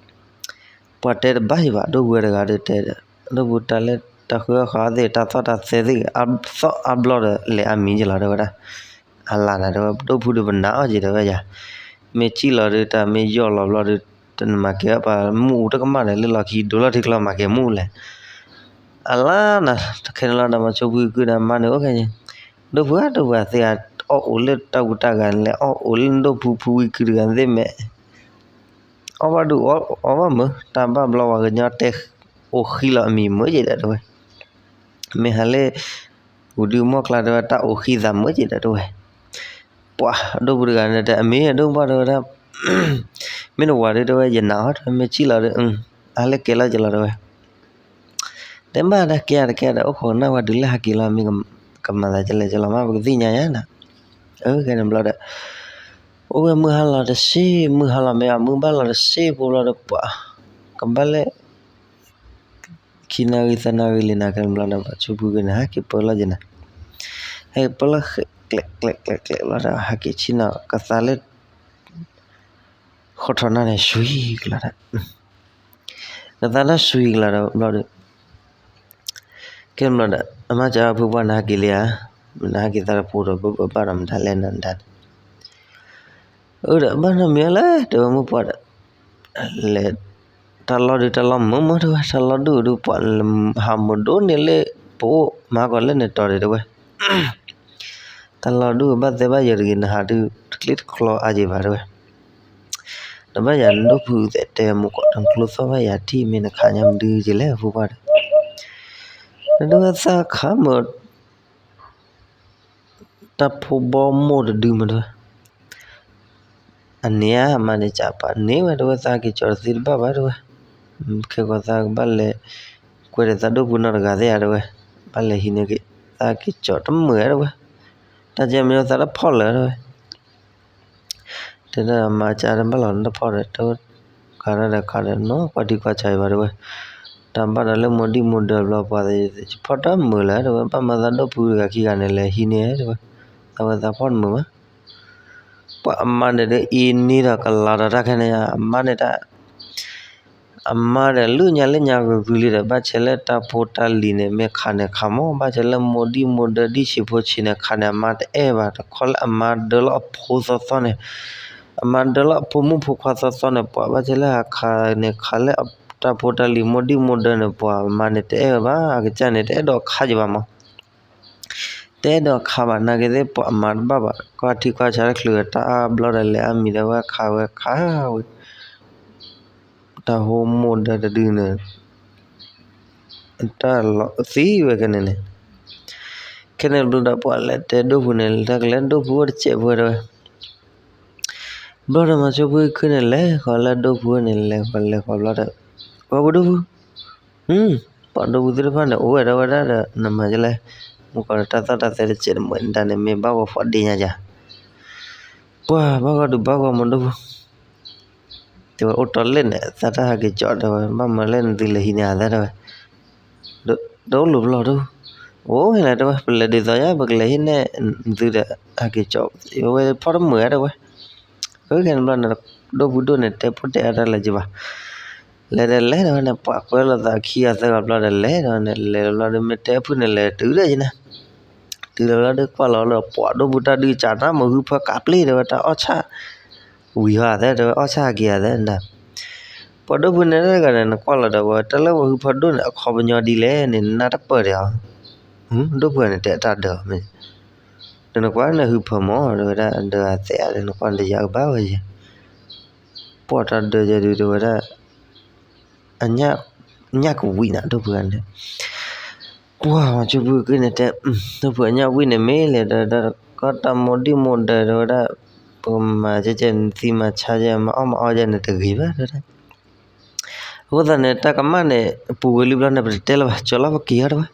ပှၤတဲတဘၣ်ယံၤဘၣ် ဒိၣ်ဝဲတဂၤဒီးတဲ, ဒိၣ်ပူၤတၢ်လၢတၢ်ဃုအီၣ်ဃုအီသ့ၣ် တၢ်သီၣ်တၢ်သဲသ့ၣ် အသီၣ်အါဘျီဒီး လဲၤအါမံၤက့ၤလီၤတဲဝဲဒၣ်, အလါနၤတဲဝဲ ဒိၣ်ပူၤဒီးပနာ်အီၤက့ၤတဲဝဲယၤ, မ့ၢ်စံၣ်လီၤဒီး တၢ်မ့ၢ်ယီၢ်လီၤဘျီဒီး တနမၤကဲပှၤမုၢ်အူတကမၣ်ဒီး လၢလီၢ်ခံဒိလီၢ်ထံချီမၤကဲမုၢ်အူလဲၣ် အလါနၤ, ခဲန့ၣ်လီၤဒီး မၤဆိဖုကုဒီးမါန့ၣ်အိၣ်ခဲန့ၣ်, ဒိၣ်ပူၤဧၢ ဒိၣ်ပူၤဧၢ သ့ၣ်အီၣ်အိၣ်လၢတၢ်ဝံတၢ်ဂၤန့ၣ်လဲၣ် အီၣ်အိၣ်လၢဒိၣ်ပူၤဖုဝံကုတဂၤသ့ၣ်မဲာ် အီၣ်ဘၣ်ဒုးအီၣ်ဘၣ်မုာ် တၢ်ဘၣ်ဘျီဝဲကညီတဲအိၣ်ဃံလီၤအမံၤမုာ်က့ၤဒီးတဲဝဲ, မ့ၢ်ဟးလၢ ဝူၤဒုးမီၢ်ကျါတဲဝဲ တၢ်အိၣ်ဃံသးမုာ်က့ၤဒီးတဲဝဲ, ပှၤဒိၣ်ပူၤတဂၤန့ၣ်တဲ အမ့ၢ်ဒိၣ်ပှၢ်တဲဝဲဒၣ် မ့ၢ်နဝၤဒုးတဲဝဲ ယနာ်အီၤတဲ မ့ၢ်စံၣ်လီၤဒီး အါလၢကဲလီၤက့ၤလီၤတဲဝဲ, တဲဘၣ်တၢ်ကဲတကဲဒီး အိၣ်ခိးကနၣ်ဝဲဒုးလၢဟးက့ၤလီၤ မ့ၢ်ကမၤသးကလဲၤကလီၤမး ပကသ့ၣ်ညါယါနၤ, အၢ ခဲန့ၣ်ဘျီဒီး အိၣ်ဝဲမုၢ်ဟါလီၤတစ့ၢ် မုၢ်ဟါလီၤမ့ၢ်အမုၢ်ဘၣ်လီၤတစ့ၢ်ဖိဘျီဒီး ပှၤ ကဘၣ်လဲၣ် ခံနၣ်ရံၣ်သၢနၣ်ရံၣ်လံနၤ ခဲန့ၣ်ဘျီဒီး ပှၤဆိဖုက့ၤန့ၣ် ဟဲက့ၤပၢလီၤက့ၤနၤ, ဟဲက့ၤပၢလီၤကျဲးကျဲးကျဲးကျဲးဘျီဒီး ဟဲက့ၤဆ့ၣ်နီၤ ကသါလၢ ဃီထီၣ်နၢ်န့ၣ် ဆွံကလီၤဒီး ကသါလၢဆွံကလီၤဒီးဘျီဒီး ခဲန့ၣ်ဘျီဒီး အမါစံးဖုပှၢ်နဟဲက့ၤလံဧါ, နဟဲက့ၤသးတဖိဒီး ဘၣ်ဘၣ်ဒီးမတၤလဲၣ်နတၢ်န့ၣ်, အၢဒီးဘၣ်နီတမံၤလၢ တဲဝဲမုၢ်ပှၢ်ဒီး လဲၤ တၢ်လီၢ်ဒုးတၢ်လီၢ်မုာ်မုာ်တဲဝဲ တၢ်လီၢ်ဒုးဒုးပှၤဟးမုာ်ဒိၣ်န့ၢ်လၢ ပအိၣ်မၤဟါကီးလၢန့ၣ်တီၤဒံးတဲဝဲ တၢ်လီၢ်ဒုးဘၣ်သဲဘၣ်ယၢၤတဂ့ၤ နဟးဒုးတကျ့တကျီအါက့ၤဘၣ်တဲဝဲ, နဘၣ်ယၤနဒိၣ်ဖုသဲးတဲမူကီး နကျိသီၣ်ဘၣ်ယၤထံၣ်မ့ၢ်နခးညါမဒုးက့ၤလဲၣ် ဖုပှၢ်ဒီး နဒုးသးခးမုာ် တၢ်ဖိဘီမိၢ်တဒုမးတဲဝဲ အန့ၣ်ဧါ အမါန့ၣ်ကပာ်န့ၢ်ဝဲတဲဝဲ သးက့ၤကၠီတသ့တဘၣ်ဘၣ်တဲဝဲ, ခဲကီးသးကဘၣ်လဲၤ ကွဲးဒီးသးဒိၣ်ဖုနီတဂၤသ့ဧါတဲဝဲ, ဘၣ်လဲၤဟံးန့ၢ်က့ၤ သးက့ၤကၠီတမုာ်ဧါတဲဝဲ, တၢ်ကဲမ့ၢ်သးတဖီၣ်လၢၤတဲဝဲ, တဲဒၣ်မၤကၢ်တဘၣ်လီၤတဖီၣ်ဒီး တခးတၢ်ဒီးခးဒီးနီၢ်ကွၢ်ထံကွၢ်ဆးအံၤဘၣ်တဲဝဲ, တၢ်ဘၣ်ဒီးလၢမိၢ်ဒံၣ်မိၢ်ဒၢဘျီပှၤသ့ၣ် ဖီၣ်တၢ်မုာ်လၢၤတဲဝဲ, ဘၣ်မၤသးဒိၣ်ဖုတဂၤခံဂၤန့ၣ် လဲၤဟံးန့ၢ်တဲဝဲ, သးဝဲသးဖီၣ်တမုာ်ဘၣ် ပှၤအမါန့ၣ်ဒီးအံၤန့ၣ်ဒီးကလၤဒီးတၢ်ခဲန့ၣ် အမါန့ၣ်တၢ် အမါဒီးလၢညါလၢညါဂုာ်ဂုာ်လံဒီး ဘၣ်ဆဲးလၢတၢ်ဖိတၢ်လံၤန့ၣ် မ့ၢ်ခးန့ၣ်ခးမး ဘၣ်ဆဲးလၢမိၢ်ဒံၣ်မိၢ်ဒၢဒံၣ်ဆံးဖိဆံးန့ၣ် ခးန့ၣ် အမါတအဲၣ်ဘၣ် တခီလၢအမါဒၢလၢအဖိသီသီန့ၣ် အမါဒၢလၢအဖိမုၣ်ဖိခွါသီသီန့ၣ် ပှၤဘၣ်ဆဲးလၢဟးခးန့ၣ် ခးလၢတၢ်ဖိတၢ်လံၤမိၢ်ဒံၣ်မိၢ်ဒၢန့ၣ် ပှၤအမါန့ၣ်တအဲၣ်ဝဲဘၣ် အကစၢ်န့ၣ် တအဲၣ်ဒိးခးယံၤဘၣ်မး တအဲၣ်ဒိးခးဘၣ် နာ်က့သ့ၣ်ပှၤအမါတဘၣ်ဘၣ် ကွၢ်ထံကွၢ်ဆးတချုး တၢ်အါဘျီဒီးလဲၤအါမံၤဒီးဝဲခးဝဲခးဝဲ တၢ်ဟိမိၢ်ဒၢတဒုန့ၣ် တၢ်လီၤသံဝဲခဲန့ၣ်န့ၣ် ခဲန့ၣ်ဘျီဒီးပှၤလဲၤတဲဒိၣ်ဖုန့ၣ် တၢ်ကလဲၤဒိၣ်ဖုအိၣ်တစဲးဖုဝဲတဲဝဲ ဘျီဒီးမၤဆိဖုခုန့ၣ် လဲၤဃီၤလၢဒိၣ်ဖုန့ၣ် လဲၤဃီၤလဲၤဃီၤဘျီဒီး ပှၤပဒိၣ်ဖု ပှၤဒိၣ်ဖုသ့ၣ်တဖၣ်န့ၣ် အိၣ်ဝဲဒၣ်ဝဲဒၣ်ဒီး နမၤကလဲၣ် မုၢ်ကီးဒီးတၢ်သီၣ်တၢ်သဲတစဲးတမှဲးဒၣ်န့ၣ် မ့ၢ်ဘၣ်ဂီၤဖီၣ်ဒ့ညါယၤ ပှၤဘၣ်ဂီၤဒုးဘၣ်ဂီၤမးဒိၣ်ဖု တဲဝဲအိၣ်တီလ့ၣ်န့ၣ် သးတၢ်ဟးက့ၤကၠီတဲဝဲ ဘၣ်မၤလၢနသုလဲၤဟံးန့ၢ်အသးတဲဝဲ တအိၣ်လိၤပလီၢ်ဒိၣ် အိၣ်ဟဲလၢတဲဝဲ ပလဲၤဒ်သိးယါ ပကလဲၤဟံးန့ၢ်သုဒီး ဟးက့ၤကၠီ ဝဲဖီၣ်တမုာ်ဧါတဲဝဲ အခဲန့ၣ်ဘျီန့ၣ် ဒိၣ်ဖုဒိၣ်န့ၣ် တဲဖိတဲအါတၢ်လၢၤက့ၤဘၣ် လဲၤဒီးလဲၤတဲဝဲန့ၣ် ပှၤကွဲးလိာ်သးခံဂၤသၢဂၤဘျီဒီးလဲၤဒီးန့ၣ် လဲၤဘျီဒီးမ့ၢ်တဲဖုန့ၣ်လဲၤတုၤဒီးယဲန့ၣ် တုၤလီၤဘျီဒီးကွၢ်လီၤလၢပှၤဒိၣ်ဖုတၢ်ဒုးကးတၢ်မုာ်ဟုဖၢကးပျ့ၤတဲဝဲတၢ်အီၣ်ဆၣ် ဝံၤဟီသဲတဲဝဲအီၣ်ဆၣ်က့ၤသဲဒၣ် ပှၤဒိၣ်ဖုန့ၣ်တဂၤန့ၣ် နကွၢ်လီၤဒီးဝဲ တၢ်လၢပှၤဟုဖၢဒိၣ်န့ၣ် အခီပညီဒ်လဲၣ်န့ၣ် နၢ်တပၢၢ်ဒီးအီၤ ဒိၣ်ဖုန့ၣ်တဲတၢ်ဒၢးမ့ၢ် ဒီးနကွၢ်န့ၣ်ဟုဖၢမး တဲဝဲဒၣ် ဒၢးအသဲးဒီးနကွၢ်တယါကဘၣ်ဝဲယဲ ပှၤတၢ်ဒၢးယဲဒုးတဲဝဲဒၣ် အညၣ် ညၣ်ကဝံၣ်နၤ ဒိၣ်ဖုန့ၣ်, ပှၢ် မီၤဆိဖုကုန့ၣ်တဲ, ဒိၣ်ဖုအညၣ်ဝံၣ်န့ၣ်မ့ၢ်လဲၣ်ဒီး ကီတၢ်မိၢ်ဒံၣ်မိၢ်ဒၢးတဲဝဲဒၣ်, ပကမၤကဲကဲနသံမၤဆါယဲ မၤအီၣ်မၤအီယဲန့ၣ်တဂ့ၤဘၣ်တဲဝဲဒၣ်. အဃိသတးန့ၣ် တၢ်ကမၣ်န့ၣ် ပူၤကွံာ်လံဘျီန့ၣ် ပတတဲလၢၤဘၣ်, ကၠီၤလီၤပက့ၤအီၤတဲဝဲ,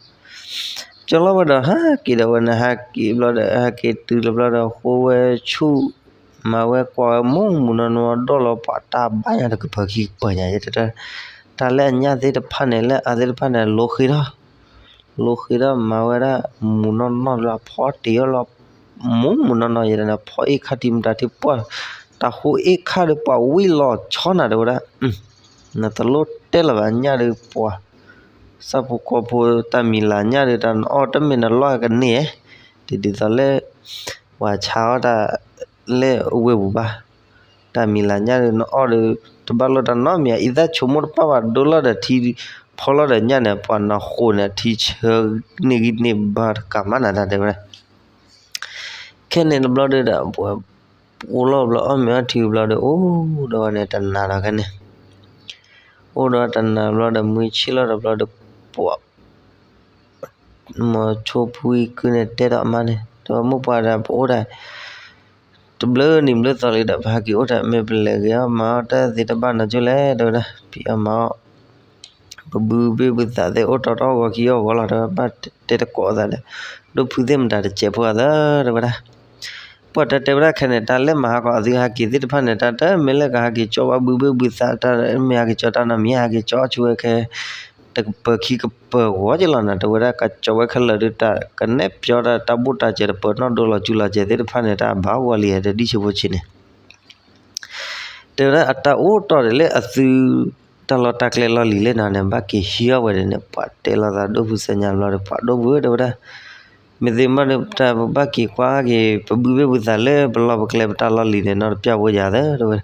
ကၠီၤလီၤဝဲဒီးဟးက့ၤဒီးဝဲန့ၣ် ဟးက့ၤဘျီဒီး ဟဲက့ၤတုၤလီၤဘျီဒီး ဃိဝဲဆူၣ် မၤဝဲကွၢ်ဝဲမူးမူးနီၢ်နီၢ် ဒိၣ်လီၤပှၤတၢ်ဘၣ်ညါတကပၤခံကပၤညါယဲတဲ, တၢ်လၢအညၣ်သ့ၣ်တဖၣ်န့ၣ် လၢအသ့ၣ်တဖၣ်န့ၣ် လိဃ့ထီၣ် လိဃ့ထီၣ်မၤဝဲဒၣ် မူးနီၢ်နီၢ်လၢအဖီတ့ၢ်အီၤလီၤ, မူးမူးနီၢ်နီၢ်ယဲဒၣ်န့ၣ် ဖီအ့ၣ်ခါထံမတၤထံပှၢ်, တၢ်ဃိအ့ၣ်ခါဒီးပှၤဝံၣ်လီၤဆီနၤတဲဝဲဒၣ်, နတလိၣ်တဲလၢၤဘၣ်ညၣ်ဒီးပှၤ ဆၣ်ဖိကီၢ်ဖိတၢ်မံၤလၤညၣ်ဒီး တၢ်နအီၣ်တမ့ၢ်နလီၢ်ကန့ၢ်, ဒ်သိးလၢ ပှၤဆါအီၣ်တၢ်လၢအဝ့ၢ်ပူၤဘၣ်, တၢ်မံၤလၤညၣ်ဒီးနအီၣ်ဒီး တဘၣ်လိၣ်တၢ်နီတမံၤ အံသၣ်ဆိကမိၣ်တပၣ်ဘၣ် ဒိလီၤဒီးထံ ဖီလီၤဒီးညၣ်န့ၣ် ပှၤနဃိန့ၣ် ထံဆၢန့ၢ်ဂံၢ်န့ၢ်ဘါတကးမးနၤတၢ်တဲဝဲဒၣ်. ခဲန့ၣ်တဘျီဒီး ပှၤအိၣ်လီၤဘျီအီၣ်မ့ၤအီထံဘျီဒီး အိၣ်ဒီးဝဲန့ၣ်တနၤဒီးခဲန့ၣ်, အိၣ်ဒီးတနၤဘျီဒီး မုၢ်ဆ့ၣ်လီၤဒီးဘျီဒီး ပှၤ မီၤဆိဖုကုန့ၣ်တဲဒီးအမါန့ၣ် တဲဝဲမိၢ်ပှၢ်ဒီး ပအိၣ်ဒၣ် တဘျုးနံၤဘျုးသီလံဒီး ပဟးက့ၤအိၣ်တၢ် မ့ၢ်ပလဲၤဂ့ၤအီၣ်မၤအီၣ်တၢ်သ့တဘၣ်နီတဂၤလဲၣ် တဲဝဲဒၣ်, ဖံးအီၣ်မၤအီၣ် ပဘုဘ့ၣ်ဘုသးသ့ၣ် အိၣ်တီတီဂီၤခံဂီၤဂီၤလီၤ တဲဝဲ ဘၣ်တဲတကိးသးဒီး ဒိၣ်ဖုသ့ၣ်မတၤတစဲးဖိအသး တဲဝဲဒၣ်. ပှၤတဲတဲဝဲဒၣ်ခဲန့ၣ် တၢ်လၢမၤဟးဂီၤအသုဟးက့ၤသ့ၣ်တဖၣ်န့ၣ် တၢ်တမ့ၢ်လၢကဟးက့ၤကၠီဘၣ်ဘုဘ့ၣ်ဘုသး တၢ်မ့ၢ်ဟးက့ၤကၠီတၢ်နီတမံၤ ဟးက့ၤကၠီအီၣ်ဆူၣ်ဝဲခဲ တကပၤခံကပၤဂီၤက့ၤလီၤနၤ တဲဝဲဒၣ် ကၠီဝဲခဲလၢာ်ဒီး တၢ်ကနဲၣ်ပျီတၢ် တၢ်ဘိၣ်တၢ်စဲးတပၢၤနီၣ်ဒိလီၤစူၤလီၤစဲးသ့ၣ်တဖၣ်န့ၣ် တၢ်ဘၣ်ဂီၤလံ တဒ်ဆံးဖိဆံးန့ၣ် တဲဝဲဒၣ် အတၢ်အိၣ်တီၢ်ဒံးလၢအသု တၢ်လီၢ်တၢ်ကျဲလီၢ်လံၤလၢနၤန့ၣ် ဘၣ်က့ၤဟံးအီၣ်ဝဲဒၣ်န့ၣ် ပှၤတဲလိာ်သးဒိၣ်ဖုစဲညါဘျီဒီး ပှၤဒိၣ်ဖုဧၢ တဲဝဲဒၣ်, မ့ၢ်သ့မ့ၢ်ဒီး တၢ်ပဘၣ်က့ၤကွၢ်က့ၤ ပဘုဘ့ၣ်ဘုသးလၢပလီၢ်ပကျဲပတၢ်လီၢ်လံၤန့ၣ် နီတပျၢ်ဖိယၤသၢ တဲဝဲ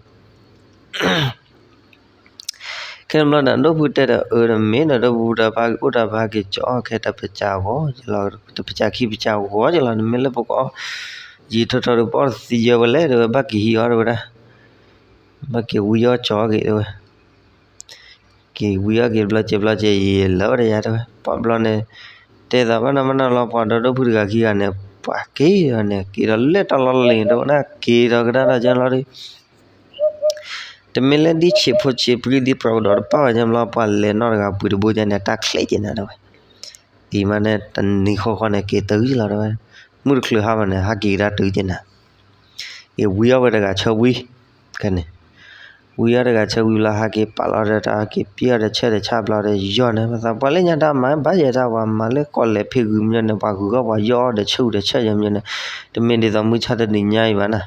ခဲန့ၣ်ဘျီဒီး ဒိၣ်ဖုတဲဒီး အၢ တမ့ၢ်ဒီး ဒိၣ်ဖုဒီး ပဟးက့ၤအိၣ်တၢ် ပဟးက့ၤကၠီအီၣ်ခဲတပစၢ်ဂီၤက့ၤလီၤ, တပစၢ်ခံပစၢ်ဂီၤက့ၤလီၤ, နမ့ၢ်လၢပကအီၣ် ယံာ်ထီၣ်ထီၣ်ဒီး ပအီၣ်တသံယၢဝဲလဲၣ် တဲဝဲ, ဘၣ်က့ၤဟံးအီၣ် တဲဝဲဒၣ်, ဘၣ်က့ၤဝံအီၣ်ကၠီက့ၤ တဲဝဲ က့ၤဝံအီၣ်က့ၤတဘျီစဲးဘျီစဲး ယံာ်လၢဝဲတယၤ တဲဝဲ, ပှၤဘျီန့ၣ် တဲသးဘၣ်နီၢ်ဘၣ်နီၢ်လီၤ ပှၤဒီးဒိၣ်ဖုတဂၤခံဂၤန့ၣ် ပှၤက့ၤန့ၣ် က့ၤဒီးလၢတၢ်လီၢ်လံၤ တဲဝဲဒၣ် က့ၤဒီးကဒါဒီးကၠီလီၤဒီး တမ့ၢ်လၢဒ်ဆံးဖိဆံးပှံၤဒ်ပြးကဒီးတပၣ်ဝဲညါဘျီ ပှၤလဲၤနီၢ်တဂၤပှ့ၤတဘိကန့ၣ် တၢ်ချဲးက့ၤနၤ တဲဝဲ, အံၤမးန့ၣ် တနံၤဃီဃီန့ၣ် က့ၤတုၤက့ၤလီၤ တဲဝဲ, မုၢ်တချုးဟါမးန့ၣ် ဟးက့ၤကဒါတုၤက့ၤနၤ, က့ၤဝံအီၣ်ဝဲတဂၤဆၢဝံ, ခဲန့ၣ် ဝံအီၣ်တဂၤဆၢဝံဘျီ ဟးက့ၤပာ်လီၤဒီး တၢ်ဟးက့ၤပံအီၣ်ဒီးဆၢဒီးဆၣ်ဘျီဒီး ယီၢ်န့ၣ် ပသးပှၢ်လၢညါတၢ်မၤဘၣ်ယဲတၢ် ပှၤမၤလၢကီၢ်လဲၤဖံးဂုၤမညီန့ၣ် ပှၤဂုၤဂီၢ်ပှၤယီၢ်အီၣ်ဒီးဆၢဝံဒီးဆၢယဲမညီန့ၣ်, တမ့ၢ်ဒ်သိးမုၢ်ဆါတနံၤညါအံၤဘၣ်နၤ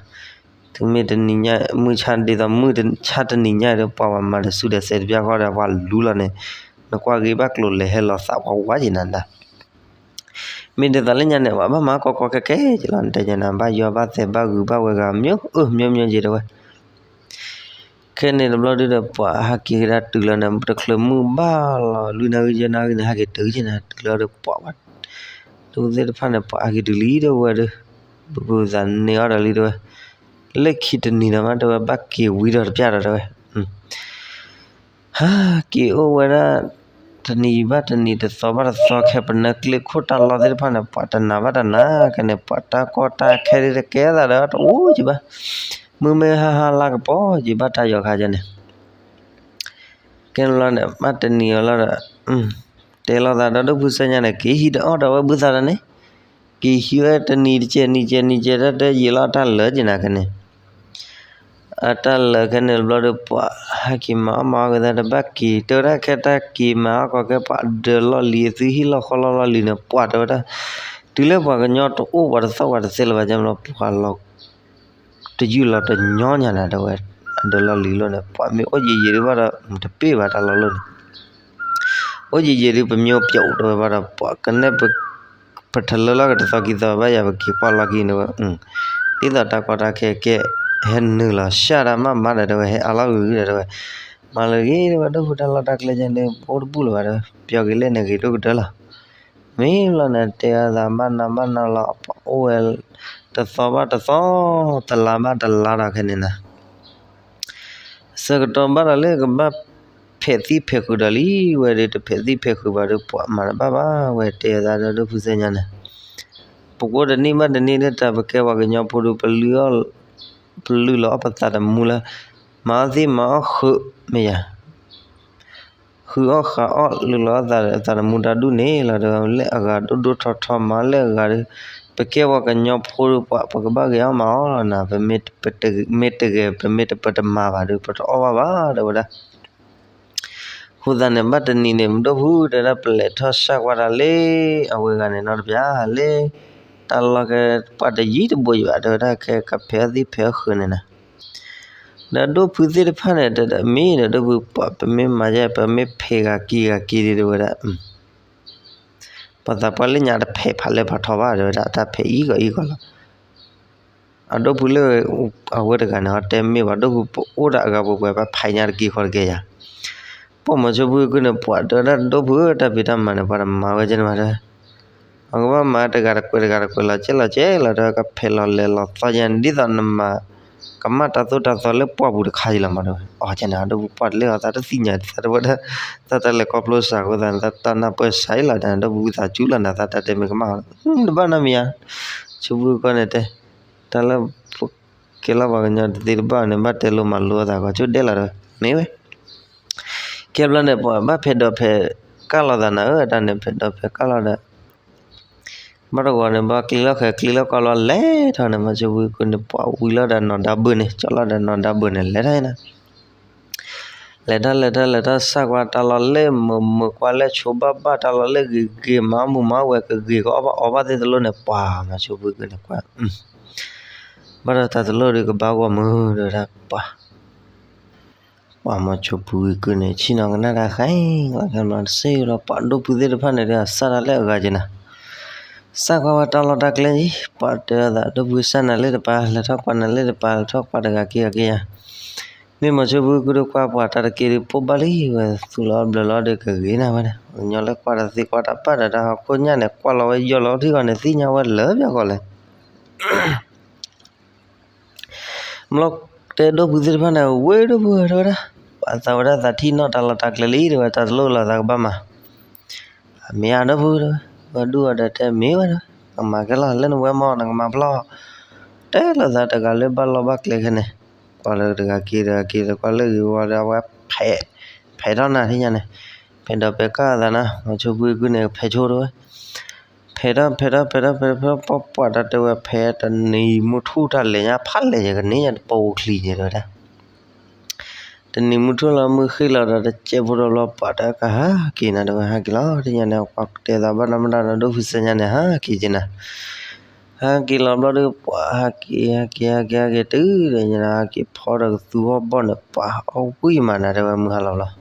တမ့ၢ်တနံၤညါ မုၢ်ဆါဒ်သိးမုၢ်ဆါတနံၤညါဒီး ပှၤဘၣ်မၤတစုဒီးစဲးတပျၢ်ဃီဒီး ပှၤလူလီၤန့ၣ်, နကွၢ်ဂ့ၤဘၣ်ကျိၤလဲၤဟဲလီၤသးပှၤဝါက့ၤနၤဒၣ်, မ့ၢ်ဒ်သိးလၢညါန့ၣ် ပှၤဘၣ်မၤကီကီခဲခဲက့ၤလီၤ နတဲညါနၤ ဘၣ်ယီၢ်ဘၣ်သဲးဘၣ်ဂုၤဘၣ်ဝဲဂၤ မျိုး မျိုး မျိုး က့ၤ တဲဝဲ ခဲန့ၣ်တဘျီဒုဒီး ပှၤဟးက့ၤကဒါတုၤလီၤန့ၣ် တချုးမုၢ်ဘၣ်လီၤ လွံၢ်နၣ်ရံၣ်ယဲၢ်နၣ်ရံၣ်န့ၣ် ဟးက့ၤတုၤက့ၤနၤ တုၤလီၤဒီးပှၤဘၣ် ဒိၣ်ဖုသ့ၣ်တဖၣ်န့ၣ် ပှၤဟးက့ၤတုၤလံ တဲဝဲဒီး ပကသးန့ၢ်အီၤဒီးလံ တဲဝဲ, လၢခံတနံၤဒီးမး တဲဝဲ ဘၣ်က့ၤဝံၤဒီးတပျၢ်ဒီး တဲဝဲ ဟးက့ၤအိၣ်ဝဲဒၣ် တနံၤဘၣ်တနံၤ တသီဘၣ်တသီ ခဲပနၢ်ကျ့ခိၣ်တၢ်လီၢ်သ့ၣ်တဖၣ်န့ၣ် ပှၤတနာ်ဘၣ်တနာ် ခဲန့ၣ် ပှၤတၢ်ကီတၢ်ခဲဒ်တကဲသးဒီး တအိၣ်က့ၤဘၣ်, မုၢ်မ့ၢ်ဟါဟါလါကပီၤက့ၤဘၣ်တၢ်ယီၤခါကဲန့ၣ် ကဲန့ၣ်လီၤန့ၣ် ဘၣ်တနံၤအီၤလီၤဒီး တဲလိာ်သးဒီးဒိၣ်ဖုစဲညါန့ၣ် က့ၤဟံးတအီၣ်ဒီးဝဲဘုသးဒီးန့ၣ်, က့ၤဟံးဝဲတနံၤတကဲး နံၤကဲး နံၤကဲး တၢ်တဲယံာ်လီၤတၢ်လၢာ်က့ၤနၤ ခဲန့ၣ် အတၢ်လၢာ်ခဲန့ၣ်တဘျီဒီး ပှၤဟဲက့ၤမၤအီၣ်မၤအီၣ်က့ၤသးဒီး ဘၣ်က့ၤ တဲဝဲဒၣ် ခဲတၢ်က့ၤမၤအီၣ်ကီးကဲ ပှၤဒၢးလီၢ်လံၤ အသုဟံၣ်လီၢ်ဃီလီၢ်လီၢ်လံၤန့ၣ် ပှၤတဲဝဲဒၣ် တုၤလၢပှၤကညီတအိၣ် ပှၤတသီၣ်ပှၤတသဲလၢၤဘၣ် ကဲဘျီ ပှၤလီၤ တယုၢ်လီၤတညီညါနၤ တဲဝဲ, အဒၢးလီၢ်လံၤလိၣ်န့ၣ် ပှၤမ့ၢ်အိၣ်ယံာ်ယံာ်ဒံးဘၣ်ဒီး တပ့ၢ်ဘၣ်တၢ်လီၢ်လိၣ်န့ၣ်, အိၣ်ယံာ်ယံာ်ဒံး ပမ့ၢ်အိၣ်ပျီၣ်တဲဝဲဘၣ်ဒီး ပှၤကနဲၣ် ပထလၢလီၤကတသီခံသီဘၣ်ယၤ ပက့ၤကွၢ်လီၢ်ခံန့ၣ်ဝဲ, ဒ်သိးတၢ်ကီတၢ်ခဲကဲ ဟဲနုာ်လီၤ ရှၢၣ်တၢ်မးမးဒီး တဲဝဲ ဟဲအါလီၤဂ့ၤဂ့ၤဒီး တဲဝဲ, မၤလၢဂ့ၤ တဲဝဲ ဒိၣ်ဖုတၢ်လီၢ်တၢ်ကျဲကဲန့ၣ် ပအိၣ်တဘူၣ်လၢၤဘၣ် တဲဝဲ, ပျီၢ်က့ၤလဲၣ်န့ၣ်ဂ့ၤဒိၣ်ကတၢၢ်လီၤ. မ့ၢ်ဘျီန့ၣ် တဲအသးဘၣ်နၤဘၣ်နၤလီၤ ပှၤအိၣ်ဝဲ တသီဘၣ်တသီ တလါဘၣ်တလါဒီးခဲန့ၣ်နၤ ဆၢကတီၢ်ဘၣ်ဒီးလၢကဘၣ် ဖဲးသံၣ်ဖဲးဃုာ်ဒီးလံ, ဝဲဒီးတဖဲးသံၣ်ဖဲးဃုာ်ဘၣ်ဒီး ပှၤမၤတဘၣ်ဘၣ်ဝဲ တဲသးဒီးဒိၣ်ဖုစဲညါန့ၣ်, ပကိးတနံၣ်ဘၣ်တနံၣ်လၢတၢ်ပကဲပှၤကညီဖိဒီး ပလုၢ်လီၤအီၣ်ပသးတမူလၢ မၤအီၣ်သံၣ်မၤအီၣ်ဃုာ်မ့ၢ်ယၤ ဃုအီၣ်ဃးအီၣ်လုၢ်လီၤအသးတမူတၢ်ဒူၣ်န့ၣ်လီၤဒီး လၢအဂၤဒိၣ်ဒိၣ်ထီထီမၤလၢအဂၤဒီး ပကဲပှၤကညီဖိဒီးပှၤ ပကဘၣ်ဂဲၤအီၣ်မၤအီၣ်လီၤနၤ, ပမ့ၢ်တဂဲၤ ပမ့ၢ်တပတမၤဘၣ်ဒီး ပတအီၣ်ဘၣ်ဘၣ် တဲဝဲဒၣ်. အဃိသတးန့ၣ် ဘၣ်တနံၤန့ၣ် မ့ၢ်ဒိၣ်ဖုတဲဝဲဒၣ် ပလဲၤထီၣ်စၢ်ကွၢ်တၢ်လၢ အဝဲဂၤန့ၣ်နီတပျၢ်လၢ တၢ်လီၢ်ကဲပှၢ်တယံၤတဘိယဘၣ် တဲဝဲဒၣ် ခဲကဖဲးအီၣ်သံၣ်ဖဲးအီၣ်ဃုာ်န့ၣ်နၤ, ဒီးဒိၣ်ဖုသ့ၣ်တဖၣ်န့ၣ် တမ့ၢ်ဒီးဒိၣ်ဖုပှၤ ပမ့ၢ်မၤယဲ ပမ့ၢ်ဖဲးဂၤက့ၤဂၤက့ၤဒံး တဲဝဲဒၣ် ပှၤသးပှၢ်လၢညါတဖဲးဖးလဲၢ်ဖးထီဘၣ် တဲဝဲဒၣ် တၢ်ဖဲးအံၤဂီၤအံၤဂီၤလီၤ. အဒိၣ်ဖုလၢ အဝဲတဂၤန့ၣ် အတဲမ့ၢ်ဘၣ် ဒိၣ်ဖုပအိၣ်ဒၣ်အဂၤပှဲၤပှဲၤ ပဖးညါတက့ၤဃီတက့ၤယၤ, ပှၤမၤဆိဖုကုန့ၣ် ပှၤတဲဝဲဒၣ် ဒိၣ်ဖုဧၢ တၢ်ဖံးတၢ်မၤန့ၣ် ပှၤတမၤဝဲကဲန့ၣ်ဘၣ်ဒီး အကဘၣ်မၤတဂၤတကွဲးတဂၤတကွဲးလီၤကဲလီၤကဲလီၤ တဲဝဲ ကဖဲးလီၤလဲၤလီၤသီယဲန့ၣ် ဒ်သိးနမၤ ကမၣ်တၢ်သိၣ်တၢ်သီလၢပှၢ်ပူၤတခါအံၤလီၤမး တဲဝဲ. အီၤကဲန့ၣ် အဒိၣ်ဖုပှၢ်တလဲၤအီၤ သးတသ့ၣ်ညါ သးတဝဲဒၣ် သးတၢ်လဲၤကီဖျိစးဃိသးန့ၣ် တၢ်နၢ်ပၢၢ်စးအံၤလီၤ တဲန့ၣ် ဒိၣ်ဖုသးစူၤလီၤနၤ သးတၢ်တဲမ့ၢ်ကမၣ်အီၤ တဘၣ်နီတမံၤဧါ, ဆိဖုကီန့ၣ်တဲ တၢ်လၢ ကဲလီၤပှၤကညီတသ့တဘၣ်န့ၣ် ဘၣ်တဲလိာ်မၤလိအသး ကွၢ်ဆိဒဲးလီၤဒီး မ့ၢ်ဝဲ ခဲဘျီန့ၣ် ပှၤဘၣ်ဖဲးဒိးဖဲးကၢ်လိာ်သးနၤဧၢ တၢ်န့ၣ် ဖဲးဒိးဖဲးကၢ်လိာ်ဒီး ဘၣ်တဂီၤန့ၣ် ဘၣ်ကျံလီၤဃဲၤကျံလီၤကီလီၤလဲၤထီၣ်န့ၣ် မၤဆိဖုကုန့ၣ် ပှၤဝံၤလီၤဒီးနီၢ်ဒါဘုးန့ၣ် ကၠီလီၤဒီးနီၢ်ဒါဘုးန့ၣ် လဲၤထီၣ်နၤ လဲၤထီၣ်လဲၤထီၣ်လဲၤထီၣ် စၢ်ကွၢ်တၢ်လီၢ်လၢမုာ်မုာ် ကွၢ်လၢဆိဘၣ်ဘၣ် တၢ်လီၢ်လၢဂ့ၤဂ့ၤ မၤမုာ်မၤဝဲၤကဂ့ၤ ကအီၣ်ဘၣ်အီဘၣ်သ့ၣ်တလိၣ်န့ၣ် ပှၤမၤဆိဖုကုန့ၣ် ကွၢ် ဘၣ်ဒီးတၢ်တလိၣ်ဒီးကဘၣ်ဂီၢ်မုာ် တဲဝဲဒၣ် ပှၤ ပှၤမၤဆိဖုကုန့ၣ် ဆ့ၣ်နီၤကနၣ်တၢ်ဃဲ လီၤခဲဘျီတစ့လီၤ ပှၤဒိၣ်ဖုသ့ၣ်တဖၣ်န့ၣ်ဒီး စၢ်တၢ်လၢအဂၤက့ၤနၤ စၢ်ကွၢ်ဝဲတၢ်လီၢ်တၢ်ကျဲအံၤ ပှၤတဲအသး ဒိၣ်ဖုစၢ်နၤလၢတပၤ လဲၤထီၣ်ကွၢ်နၤလၢတပၤ လဲၤထီၣ်ကွၢ်တဂၤက့ၤဂၤက့ၤယၤ မ့ၢ်မၤဆိဖုကုဒီးကွၢ်ပှၤတၢ်တက့ၢ်ဒီး ပိၢ်ဘၣ်လံဝဲ သူၣ်လီၤဘျၢလီၤဒီးကဂ့ၤနၤဝဲန့ၣ် ကညီလၢကွၢ်တၢ်သ့ကွၢ်တၢ်ဘၣ်ဒီး တၢ်ဟီၣ်ခိၣ်ညၣ်န့ၣ် ကွၢ်လီၤဝဲယီၢ်လီၤထံဂီၤန့ၣ် သ့ၣ်ညါဝဲလၢပျၢၤဂီၤလဲၣ် ဘျီတဲဒိၣ်ဖုသ့ၣ်တဖၣ်န့ၣ် ဝ့ၢ်ဒိၣ်ဖုတဲဝဲဒၣ် ပှၤသးဝဲဒၣ်သးထံၣ်နီၣ်တၢ်လီၢ်တၢ်ကျဲလံ တဲဝဲ တၢ်တလိၣ်လီၤသးကဘၣ်မၤ အမ့ၢ်အဒိၣ်ဖုတဲဝဲ ပှၤဒူၣ်အီၤဒီးတဲမ့ၢ်ဝဲဒီး ကမၤကဲလီၤ လၢနဝဲမ့ၢ်နကမၤဖျီၣ် တဲလိာ်သးတဂၤလၢဘၣ်လီၢ်ဘၣ်ကျဲခဲန့ၣ် ကွၢ်လၢတဂၤက့ၤတဂၤက့ၤဒီး ကွၢ်လၢဂ့ၤဝီဒီး အဝဲဖဲး ဖဲးထီၣ်နၤထံၣ်ညါန့ၣ် ဖဲးဒီးဖဲးကၢ်အသးနၤ မၤဆိဖုကုန့ၣ် ဖဲးဆိတဲဝဲ ဖဲးထီၣ်ဖဲးထီၣ်ဖဲးထီၣ်ဖဲးထီၣ်ဖဲးထီၣ် ပှၤပှၢ်တၢ်တဲဝဲ ဖဲးတနံၤမုၢ်ထူၣ်တၢ်လဲၤညါ ဖးလဲၢ်ယကန့ၢ်ညါတပိာ်ဝဲချံန့ၣ်တဲဝဲဒၣ် တနံၤမုၢ်ထူၣ်လီၤမုၢ်ဃ့ၢ်လီၤဒီး တစဲးဖိဒီးဘျီ ပှၤတၢ်ကဟးက့ၤနၤတဲဝဲ ဟးက့ၤလီၤ ထံၣ်ညါန့ၣ် ပှၤတဲသးဘၣ်နီၢ်မတၤဒီး ဒိၣ်ဖုစဲညါန့ၣ် ဟးက့ၤက့ၤနၤ ဟးက့ၤလီၤဘျီဒီး ပှၤဟးက့ၤဟးက့ၤဟးက့ၤဟးက့ၤတုၤဒီးညါ ဟးက့ၤဖီဒီးကသူဟီၣ်ဘီၣ်န့ၣ် ပှၤအီၣ်ဝံၣ်မးနၤတဲဝဲ မုၢ်ဟါလီၤဘျီ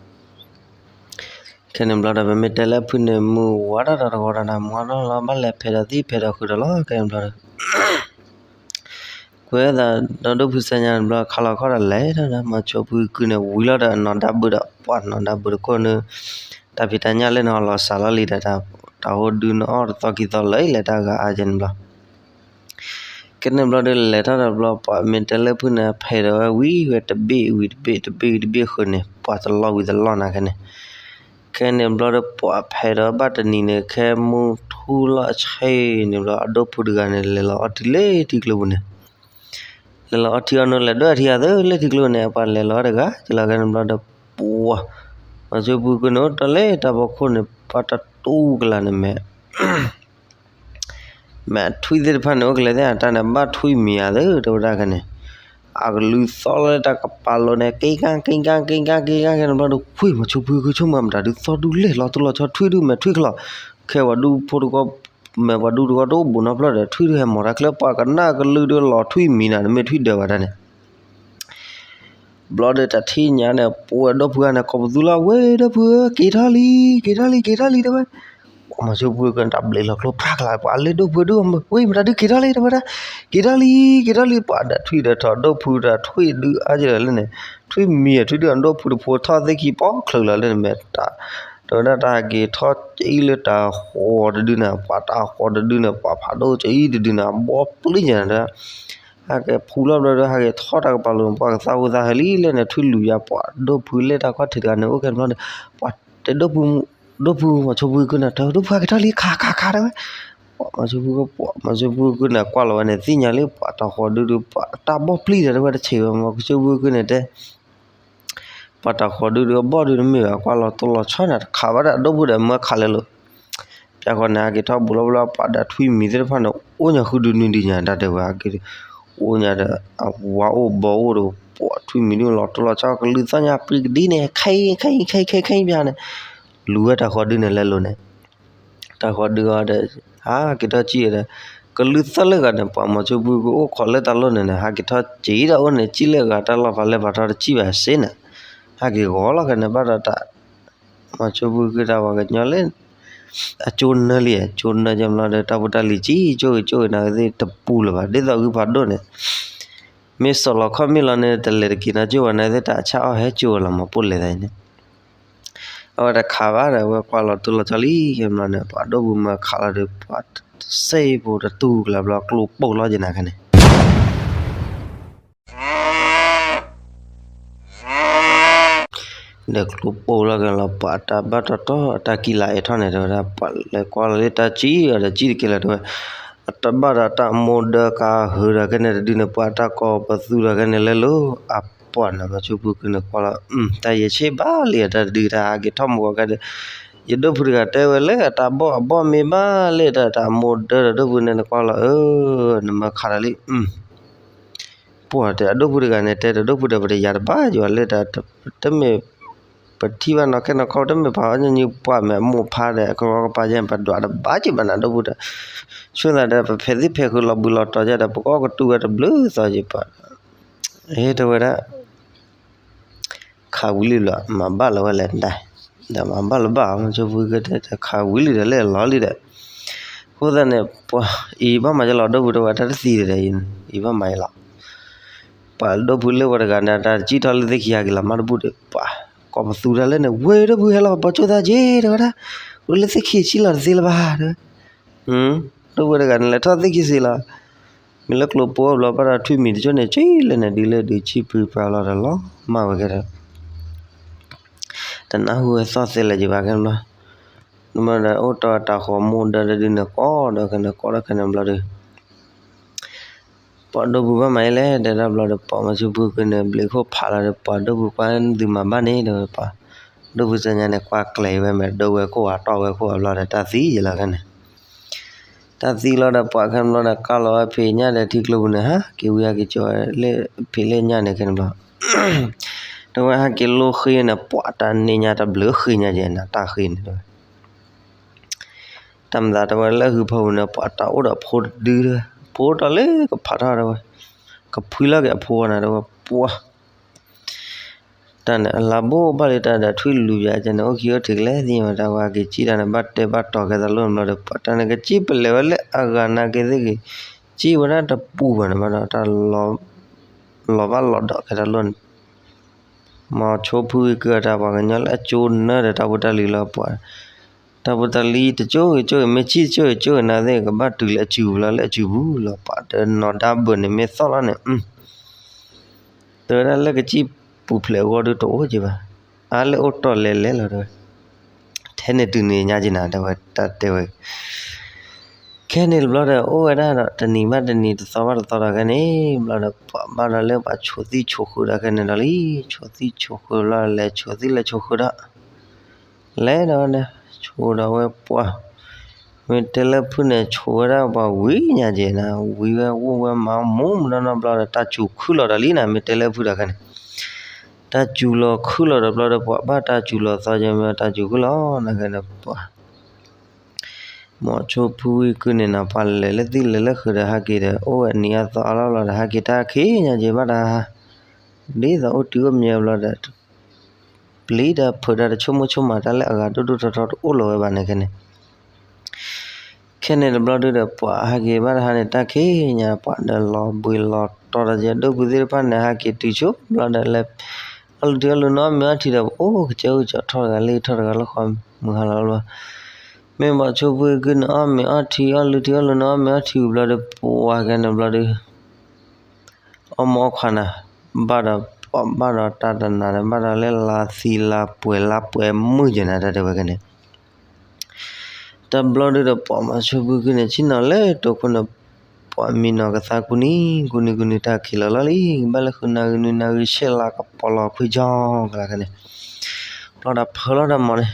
ခဲန့ၣ်ဘျီဒီး ပမ့ၢ်တဲလၢဖုန့ၣ် မုၢ်ဝါထီၣ်ဒီးတဂီၤဒီးနၤ မုၢ်ဟါထီၣ်လီၤ ဘၣ်လဲၤဖဲးဒီးသံၣ်ဖဲးဒီးဃုာ်ဒီးလီၤ ခဲန့ၣ်ဘျီဒီး ကွဲးသးဒီးဒိၣ်ဖုစဲညါန့ၣ်ဘျီ ခါလီၤခီဒီးလဲၤထီၣ်ဒီး မၤဆိဖုကုန့ၣ် ဝံၤလီၤဒီးနီၢ်ဒါဘုးဒီး ပှၤနီၢ်ဒါဘုးတခိၣ်န့ၣ် တၢ်ဖံးတၢ်ညၣ်လၢနဟီၣ်လီၤစးလီၤလံဒီး တၢ်ဟိဒုးနအီၣ်တသီခံသီလၢလဲၤတၢ်ဂၤအါကဲန့ၣ်ဘျီ ကဲန့ၣ်ဘျီဒီး လဲၤထီၣ်ဒီးဘျီ ပှၤမ့ၢ်တဲလၢဖုန့ၣ် ဖဲးဒီးဝဲဝံၤဝဲတဘ့ၣ်ဝံၤတဘ့ၣ် တဘ့ၣ်ဝံၤတဘ့ၣ်ဃုာ်န့ၣ် ပှၤတလီၢ်ဝံၤတလီၢ်နၤခဲန့ၣ် ခဲန့ၣ်ဘျီဒီး ပှၤဖဲးဒီးဘၣ်တနံၤန့ၣ် ခဲမုၢ်ထူၣ်လီၤဆဲးန့ၣ်ဘျီ အဒိၣ်ဖုတဂၤန့ၣ် လဲၤလီၤအီထံလၢထံကျိပူၤန့ၣ် လဲၤလီၤအီထံအီနိ လဲၤဒွဲၣ်ထံအသးလၢထံကျိန့ၣ် ပှၤလဲၤလီၤတဂၤ ကလီၤခဲန့ၣ်ဘျီဒီး ပှၤ မၤဆိဖုကုန့ၣ် အိၣ်တၢ်လၢတၢ်ဖီခိၣ်န့ၣ် ပှၤတတူၢ်ကလာ်န့ၣ်မ့ၢ် မ့ၢ်အထွံၣ်သ့ၣ်တဖၣ်န့ၣ် အိၣ်ကလဲၤသ့ၣ် အတၢ်န့ၣ် ဘၣ်ထွံၣ်မံၤအသး တဲဝဲဒၣ်ခဲန့ၣ် အကလုၢ်သီၣ်လၢတၢ်ကပၤလိၤန့ၣ် က့ကၢ် က့ကၢ် က့ကၢ် က့ကၢ် ခဲန့ၣ်ဘျီဒီး ဝ့ၢ် မၤဆိဖုကုဆိကမိၣ်မတၤဒုးသီၣ်ဒုးလဲၢ်လီၤတူၢ်လီၤဆီ ထွံၣ်ဒုးမဲာ်ထွံၣ်ကလီၤ ခဲပှၤဒူဖိတခီ မဲာ်ပှၤဒူတခီတအိၣ်ဘူးနီတဖျၢၣ်ဒီး ထွံၣ်ဒုးဟဲမီၤတၢ်ချၢ ပှၤကနၣ်ကလုၢ်ဒုးလီၤထွံၣ်မံၤနၤ တမ့ၢ်ထွံၣ်ဒၢးဘၣ်တၢ်န့ၣ် ဘျီဒီးတၢ်ထံၣ်ညါန့ၣ် ပဝဲဒိၣ်ဖုဂၤန့ၣ် ကိးပသူလီၤ ဝ့ၢ်ဒိၣ်ဖုဧၢ က့ၤထီၣ်လံ က့ၤထီၣ်လံ က့ၤထီၣ်လံ တဲဝဲ ပှၤမၤဆိဖုကုန့ၣ် တၢ်ဘျဲးလီၤကျိဖးကလၤ ပှၤလၢဒိၣ်ဖုဒုး ဝ့ၢ် မတၤဒုးက့ၤထီၣ်လံ တဲဝဲဒၣ် က့ၤထီၣ်လံ က့ၤထီၣ်လံ ပှၤဒီးထွံၣ်ဒီးထီၣ်ဒိၣ်ဖုဒီးထွံၣ်ဒုးအါကလဲၣ်လၢန့ၣ် ထွံၣ်မံၤအထွံၣ်ဒုးအဒိၣ်ဖုတဖိထီၣ်သ့ၣ်ခံပီချုးလီၤလၢန့ၣ်မ့ၢ်တၢ် တဲဝဲဒၣ်တၢ်ဟဲက့ၤထီၣ်ကအံၤလၢတၢ်ဃီတဒုန့ၣ် ပှၤတၢ်ဃီတဒုန့ၣ် ပှၤဖးဒိၣ်ကအံၤတဒုန့ၣ် အဘီပျံၤညါဒီး ဟဲက့ၤဖူလီၤဘျီဒီး ဟဲက့ၤထီၣ်တၢ်ကပၤလိာ် ပှၤကသးဝံသးဟဲလံလၢန့ၣ် ထွံၣ်လူၤယါ ပှၤဒိၣ်ဖုလၢတၢ်ခီၣ်ထံးတဂၤန့ၣ် အိၣ်ကဲဘျီဒီး ပှၤတဲဒိၣ်ဖု ဒိၣ်ဖု မီၤဆိဖုကုၢ်န့ၣ် တၢ်ဒိၣ်ဖုဟဲက့ၤထီၣ်လံ ခးခးခးတဲဝဲ ပှၤမီၤဆိဖု ပှၤမီၤဆိဖုကုၢ်န့ၣ် ကွၢ်လီၤဝဲန့ၣ် သ့ၣ်ညါလံ ပှၤတၢ်ဃီၤဒုဒီး ပှၤတၢ်ဘီၣ်ပျံၤဒီးတဲဝဲတဆံးဝဲ မီၤဆိဖုကုၢ်န့ၣ်တဲ ပှၤတၢ်ဃီၤဒုဒီး အဘီၣ်ဒုတမ့ၢ်ဘၣ် ကွၢ်လီၤတိၢ်လီၤဆီန့ၣ် တခးဘၣ်ဒီး အဒိၣ်ဖုဒီးမၢခးလၢလိၤ ပျၢ်ဃီန့ၣ် ဟဲက့ၤထီၣ်ဘူးလီၤဘျီ ပှၤဒီးထွံၣ်မံၤသ့ၣ်တဖၣ်န့ၣ် အိၣ်ညါဃုဒုနွံဒုညါ တၢ်တဲဝဲ အိၣ်ညါဒီး အဝါအိၣ်ဘီအိၣ်ဒီး ပှၤထွံၣ်မံၤဒုလီၤတိၢ်လီၤဆီ ကလုၢ်သီၣ်ညါပျံၤကဒံန့ၣ် ခဲအံၤ ခဲအံၤ ခဲအံၤ ခဲအံၤ ပျၢ်န့ၣ် လူၤဝဲတၢ်ဃီၤဒုန့ၣ်လဲလိၤန့ၣ် တၢ်ဃီၤဒုအီၤဒီး ဟးက့ၤထီၣ်စံၣ်ဒီး ကလုၢ်သီၣ်လၢဂၤန့ၣ် ပှၤမီၤဆိဖုကအိၣ်ခိးလၢတၢ်လီၢ်န့ၣ်န့ၣ် ဟးက့ၤထီၣ်စံၣ်ဒီးအိၣ်န့ၣ် စံၣ်လၢဂၤတၢ်လီၢ်ဖးလဲၢ်ဖးထီတစံၣ်ဘၣ်စ့န့ၣ် ဟးက့ၤဂီၤလီၤခဲန့ၣ် ဘၣ်ဒီးတၢ် မီၤဆိဖုကတၢ်ပှၤကညီလၢ အကၠိနၢလံ ကၠိနၢကဘျီဒီး တၢ်ဖိတၢ်လံၤကံကၠိက့ၤကၠိက့ၤနၤသ့ၣ်တပူၤလၢၤဘၣ် ဒ်သိးဂုၢ်ဖးဒိၣ်န့ၣ် မ့ၢ်စီၤလီၤခီၣ်မ့ၢ်လီၤန့ၣ် တလဲၤတက့ၤနီကၠိဘၣ်နၤသ့ၣ် တၢ်ဆၣ်အီၣ်ဟဲကၠိဝဲလီၤ မၤပိၢ်လဲၤသးန့ၣ် အဝဲတခးဘၣ်ဒီး အဝဲကွၢ်လီၤတိၢ်လီၤဆီလံ ကဘျီန့ၣ် ပှၤဒိၣ်ပူၤမၤခးလီၤဒီး ပှၤစဲဖိတတူၢ်ကျါဘျီ ကျိပိၢ်လီၤက့ၤနၤခဲန့ၣ် ဒီးကျိပိၢ်လီၤက့ၤလီၤ ပှၤတၢ်ဘၣ်တီတီ အတၢ်ကံၣ်လၤအဲၣ်ထီၣ်န့ၣ် တဲဝဲဒၣ် ပှၤလဲၤကွၢ်လီၤလၢတၢ်စံၣ်အီၤဒီး စံၣ်တက့ၤလၢၤတဲဝဲ အတဘၣ်ဒီးတၢ်မိၢ်ဒၢကဟၢဒီးခဲန့ၣ်တဒုန့ၣ် ပှၤတၢ်ကိးပသူဒီးခဲန့ၣ်လဲလိၤ အပှၢ်န့ၣ် မီၤဆိဖုကန့ၣ်ကွၢ်လီၤ တၢ်ယဲၢ်ဆ့ဘၣ်လံ တၢ်တဒုတၢ်ဟးက့ၤထီၣ်မူကီၢ်ခဲဒီး ယဒိၣ်ဖုတဂၤတဲဝဲလၢအတၢ်ဘီၣ်အဘီၣ်မ့ၢ်ဘၣ်လၢတၢ်တၢ်မိၢ်ဒၢဒီးဒိၣ်ဖုန့ၣ်နကွၢ်လီၤ အၢ နမၤခးဒီးလံ ပှၤတဲအဒိၣ်ဖုတဂၤန့ၣ် တဲတဒိၣ်ဖုဒီး ပတယၤတဘၣ်ယွၤလၢတၢ် တမ့ၢ် ပထံၣ်ဘၣ်နီၢ်ခဲနီၢ်ခီ တမ့ၢ်ပှၤအီၣ်ညီနုၢ်ပှၢ်မဲာ်အမိၢ်ဖးဒီး ကရီကပါယဲၢ် ပဒွးတဘၣ်က့ၤဘၣ်နၤဒိၣ်ဖုဒီး ဆိသးဒီး ပဖဲးသ့ၣ်ဖဲးဃုာ်လီၤဘှံးလီၤတီၤယဲဒီး ပကအီၣ်ကတူၢ်ဝဲတဘျုးသီယဲၢ်ပှၤ ဟ့ၣ်တဲဝဲဒၣ် ခးဝံၤလံလီၤ မၤဘၣ်လၢၤဝဲလဲၣ်ဒၣ် ဒီးမၤဘၣ်လၢၤဘၣ် မီၤဆိဖုကတဲ ခးဝံၤလံဒီးလဲၤလီၤလံဒီး အဃိသတးန့ၣ် ပှၤအံၤဘၣ်မၤယလီၤ ဒိၣ်ဖုတဲဝဲတၢ်တသံဒီး အံၤဘၣ်မၤယလီၤ ပှၤဒိၣ်ဖုလၢပှၤတဂၤန့ၣ် တၢ်တစံၣ်ထီၣ်လၢသ့ၣ်ခံဟးက့ၤလီၤမးတဘူၣ်ဒီး ပှၤကိးပသူတၢ်လၢန့ၣ် ဝဲဒိၣ်ဖုဟဲလီၤ ပှၤကၠိသးက့ၤတဲဝဲဒၣ် ဝဲလၢသ့ၣ်ခံစံၣ်လီၤတသ့လၢၤဘၣ်တဲဝဲ ဒိၣ်ဖုတဂၤန့ၣ် လဲၤထီၣ်သ့ၣ်ခံစံၣ်လီၤ မ့ၢ်လၢကျိပိၢ်ဘျီ ဘၣ်ဒီးထွံၣ်မံၤတကၠိန့ၣ် ကၠံလၢန့ၣ် ဒုးလၢဒုးဆံၣ်ပှံၤပှၤလီၤဒီးလီၤမၢ်ဝဲကဲဒီး တနၢ်ဟူဝဲသီၣ်သဲလဲၣ်ယဘၣ်ကဲဘျီ နမ့ၢ်ဒီးအိၣ်တီတၢ်ဃီၤမိၢ်ဒၢဒီးဒုးန့ၣ် ကိးဒီးကဲန့ၣ် ကိးဒီးကဲန့ၣ်ဘျီဒီး ပှၤဒိၣ်ဖုဘၣ်မၤအံၤလဲၣ် တဲဒၣ်ဘျီဒီး ပှၤမီၤဆိဖုကန့ၣ် ဘျုးခိၣ်ဖးလီၤဒီး ပှၤဒိၣ်ဖုကွၢ်သုမၤဘၣ်န့ၣ်ဒီး ပှၤဒိၣ်ဖုစၢညါန့ၣ် ကွၢ်ကျဲၤဝဲမဲာ်ဒိဝဲခိၣ်အတီၢ်ဝဲခိၣ်အဘျီဒီး တၢ်သံယလီၤခဲန့ၣ် တၢ်သံလီၤဒီး ပှၤခဲဘျီဒီး ကၢ်လီၤဝဲဖံးညၣ်ဒီးထံကျိပူၤန့ၣ် ဟးက့ၤဝံဟးက့ၤကၠီလၢဖံးလၢညၣ်န့ၣ်ခဲန့ၣ်ဘျီ တဲဝဲဟဲက့ၤလိဃ့န့ၣ် ပှၤတၢ်န့ၢ်ညါတဘျုးဃ့ညါကဲနၤ တၢ်ဃ့န့ၣ်တဲဝဲ တၢ်မၤသးတဲဝဲလၢဟုဖီပူၤန့ၣ် ပှၤတၢ်အိၣ်ဒီးဖိတဒုတဲဝဲ ဖိတီၤလၢကဖးထီၣ်တဲဝဲ ကဖှံလီၤက့ၤအဖိန့ၣ်တဲဝဲ ပှၤ တၢ်န့ၣ် အလါဘိဘၣ်လံတၢ်ဒီးထွံၣ်လူၤယၤကဲန့ၣ် အိၣ်ခံအိၣ်ထံးကလဲၣ်သ့ၣ်ညါဝဲ တၢ်ဝဲက့ၤကၠံတၢ်န့ၣ် ဘၣ်တဲဘၣ်တီၤကဲတၢ်လိၣ်န့ၣ်ဘျီဒီး ပှၤတၢ်န့ၣ်ကစံၣ်ပလဲၤဝဲလၢအဂၤနာ်က့ၤသ့ၣ်က့ၤ ကစံၣ်ဝဲဒၣ်တပူၤဘၣ်န့ၣ်ဘျီဒီး တၢ်လီၤဘၣ်လီၤဒီးကဲတၢ်လိၣ်န့ၣ် မီၤဆိဖုက့ၤကတၢ်ပှၤကညီလၢအကၠိနၢဒီးတၢ်ဖိတၢ်လံၤလီၤပှၤ တၢ်ဖိတၢ်လံၤတကၠိဂ့ၤကၠိဂ့ၤ မ့ၢ်ဆံၣ်တကၠိဂ့ၤကၠိဂ့ၤနၤသ့ၣ် ကဘၣ်တုၤလၢအစုပူၤလီၤ လၢအစုပူၤလီၤ ပှၤတနီၤဒါဘၢၣ်န့ၣ် မ့ၢ်သီၣ်လီၤန့ၣ် တဲဝဲဒၣ်လၢကစံၣ်ပူၤဖျဲးအဂီၢ်ဒုးတအိၣ်က့ၤဘၣ် အါလၢအိၣ်တီၢ်လဲၤလဲၤလီၤတဲဝဲ ထဲန့ၣ်တုၤန့ၣ်ညါက့ၤနၤ တဲဝဲတၢ်တဲဝဲ ခဲန့ၣ်တဘျီဒီး အိၣ်ဝဲဒၣ်ဒီး တနံၤဘၣ်တနံၤ တသီဘၣ်တသီဒီးခဲန့ၣ် ဘျီဒီး ပှၤဘၣ်ဒီးလၢပှၤဆိးသံဆိးဃုာ်ဒီးခဲန့ၣ်ဒီးလံ ဆိးသံဆိးဃုာ်ဘျီ လဲၤဆိးသံလဲၤဆိးဃုာ်ဒီး လဲၤဒီးဝဲန့ၣ် ဆိးဒီးဝဲပှၤ မ့ၢ်တဲလၢဖုန့ၣ် ဆိးဝဲဒၣ်ပှၤဝံၤညါက့ၤနၤ ဝံၤဝဲအိၣ်ဝဲမၤမူမနီၢ်နီၢ်ဘျီဒီး တၢ်စူၤခုၣ်လီၤဒီးလံနၤ မ့ၢ်တဲလၢဖုဒီးခဲန့ၣ် တၢ်စူၤလီၤခုၣ်လီၤဒီးဘျီဒီး ပှၤဘၣ်တၢ်စူၤလီၤသီကဲမ့ၢ်တၢ်စူၤခုၣ်လီၤ နၤခဲန့ၣ်ပှၤ မီၤဆိဖုဝံၤကုန့ၣ်နၤ ပှၤလဲၤလၢသံလဲၤလၢဃုာ်ဒီးဟဲက့ၤဒီး အိၣ်ဝဲနံၤအသီအလီၢ်လီၤဒီး ဟဲက့ၤတၢ်ခံညါက့ၤဘၣ်တၢ် ဒ်သိးအိၣ်တုၤအိၣ်မံဘျီဒီး ပျံၤတၢ်ဖုးတၢ်တဆိကမိၣ်ဆိကမးတၢ်လၢအဂၤဒိၣ်ဒိၣ်ထီထီတအိၣ်လၢၤဝဲဘၣ်န့ၣ်ခဲန့ၣ် ခဲန့ၣ်တဘျီဒုဒီး ပှၤဟဲက့ၤဘၣ်တဟါန့ၣ် တၢ်ခံညါ ပှၤဒီးလီၤဘှံးလီၤတီၤဒီး ယဒိၣ်ဖုသ့ၣ်တဖၣ်န့ၣ် ဟဲက့ၤတုၤဆိဘျီဒီး လဲၤ အီၣ်လုၢ်ထံအီၣ်လုၢ်နီၢ်အီၣ်မ့ၤအီထံဒီး အိၣ်ကစၢၢ်ကစီၤထီၣ်တဂၤလၢထီၣ်တဂၤလၢဃီ မုၢ်ဟါလီၤလီၤ မ့ၢ်မီၤဆိဖုကုန့ၣ် အီၣ်မ့ၤအီထံ အီၣ်လုၢ်ထံအီၣ်လုၢ်နီၢ်အီၣ်မ့ၤအီထံဘျီဒီး ပှၤကဲန့ၣ်ဘျီဒီး အီၣ်မူအီၣ်ခွါနၤ, ဘၣ်ဒီး ဘၣ်ဒီးတၢ်တနၤဒီး ဘၣ်ဒီးလၢလါသံလါပှဲၤလါပှဲၤမုၢ်ကဲနၤ တၢ်တဲဝဲကဲန့ၣ် တဘျီဒုဒီးပှၤမၤဆိဖုကုၢ်န့ၣ် ဆ့ၣ်နီၤလၢတိခိၣ်န့ၣ် ပှၤမံနီၤကသါကူနံၤ ကူနံၤ ကူနံၤ တၢ်ခံးလီၤလီၤလံ ဘၣ်လၢဃုနၣ်ရံၣ်နွံနၣ်ရံၣ် ဆဲးလါကပီၤလီၤခွံကၠီကလါခဲန့ၣ် ဘျီဒီးဖၢလီၤတၢ်မၤန့ၣ်,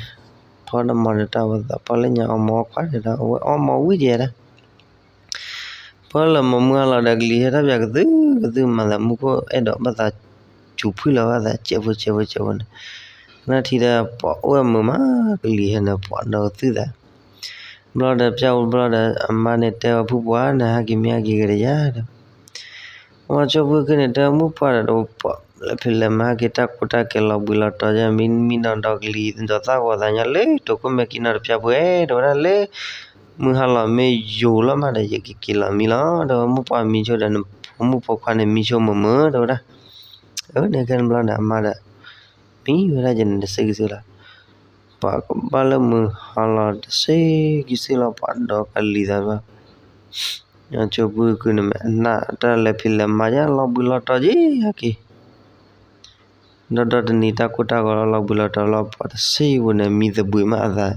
ဖၢတၢ်မၤဒီးတၢ်ဝဲသးပှၢ်လၢညါအီၣ်မူအီၣ်ခွါန့ၣ်ဒီး အဝဲအီၣ်မူဝံၤကဲဒၣ် ပှၤလၢမုၢ်ဟါလီၤဒီးကလံၤဟဲထီၣ်ပၠးကသုၣ် ကသုၣ်မၤသးမူခိၣ်အဲၣ်ဒိးဘၣ်သး စူၤဖှံလီၤဘၣ်သး ကဲးဖိကဲးဖိကဲးဖိန့ၣ်, နာ်ထံဒီးပှၤအိၣ်ဝဲမုာ်မး ကလံၤဟဲန့ၣ် ပှၤဒီးကသုၣ်သး, ဘျီဒီးပၠးဝဲဘျီဒီး အမါန့ၣ်တဲဝဲဖုပှၢ်န့ၣ် ဟဲက့ၤမံဟဲက့ၤက့ၤဒီးယၤဒီး မၤဆိဖုကုၢ်န့ၣ် တဲမုၢ်ပှၢ်ဒီး ပှၤလၢဖံးလဲၤမၤဟဲက့ၤတၢ်ကိၢ်တၢ်ကဲၤလီၤဘှံးလီၤတီၤ မံမံဒီးဒီကလံၤဒီးသၣ်ဂီၤသးညီလၢတိခိၣ်မဲာ်ကံနီတပျၢ်ပှဲၤ တဲဝဲဒၣ်လၢ မုၢ်ဟါလီၤမ့ၢ်ယိာ်လီၤမးဒီး ယကက့ၤလီၤမံလီၤ တဲဝဲမုၢ်ပှၢ်မံဆိဒီး နဖိမုၣ်ဖိခွါန့ၣ်မံဆိမုာ်မုာ် တဲဝဲဒၣ်, အန့ၣ်ခဲန့ၣ်ဘျီန့ၣ် အမါဒီး မံဝဲဒၣ်ယဲန့ၣ်တစ့ကစ့လီၤ, ပှၤကဘၣ်လၢမုၢ်ဟါလီၤတစ့ကစ့လီၤ ပှၤဒီကလံၤသးဘျီ မၤဆိဖုကုၢ်န့ၣ်မ့ၢ်အနၢ်တၢ်လဲၤဖံးလဲၤမၤယါလီၤဘှံးလီၤတီၤက့ၤဟဲက့ၤ, ဒီဒီတနံၤတၢ်ကိၢ်တၢ်ဂီၤလီၤ လီၤဘှံးလီၤတီၤလီၤ ပှၤတစ့ဝဲန့ၣ် မံသဘှံးမးအသး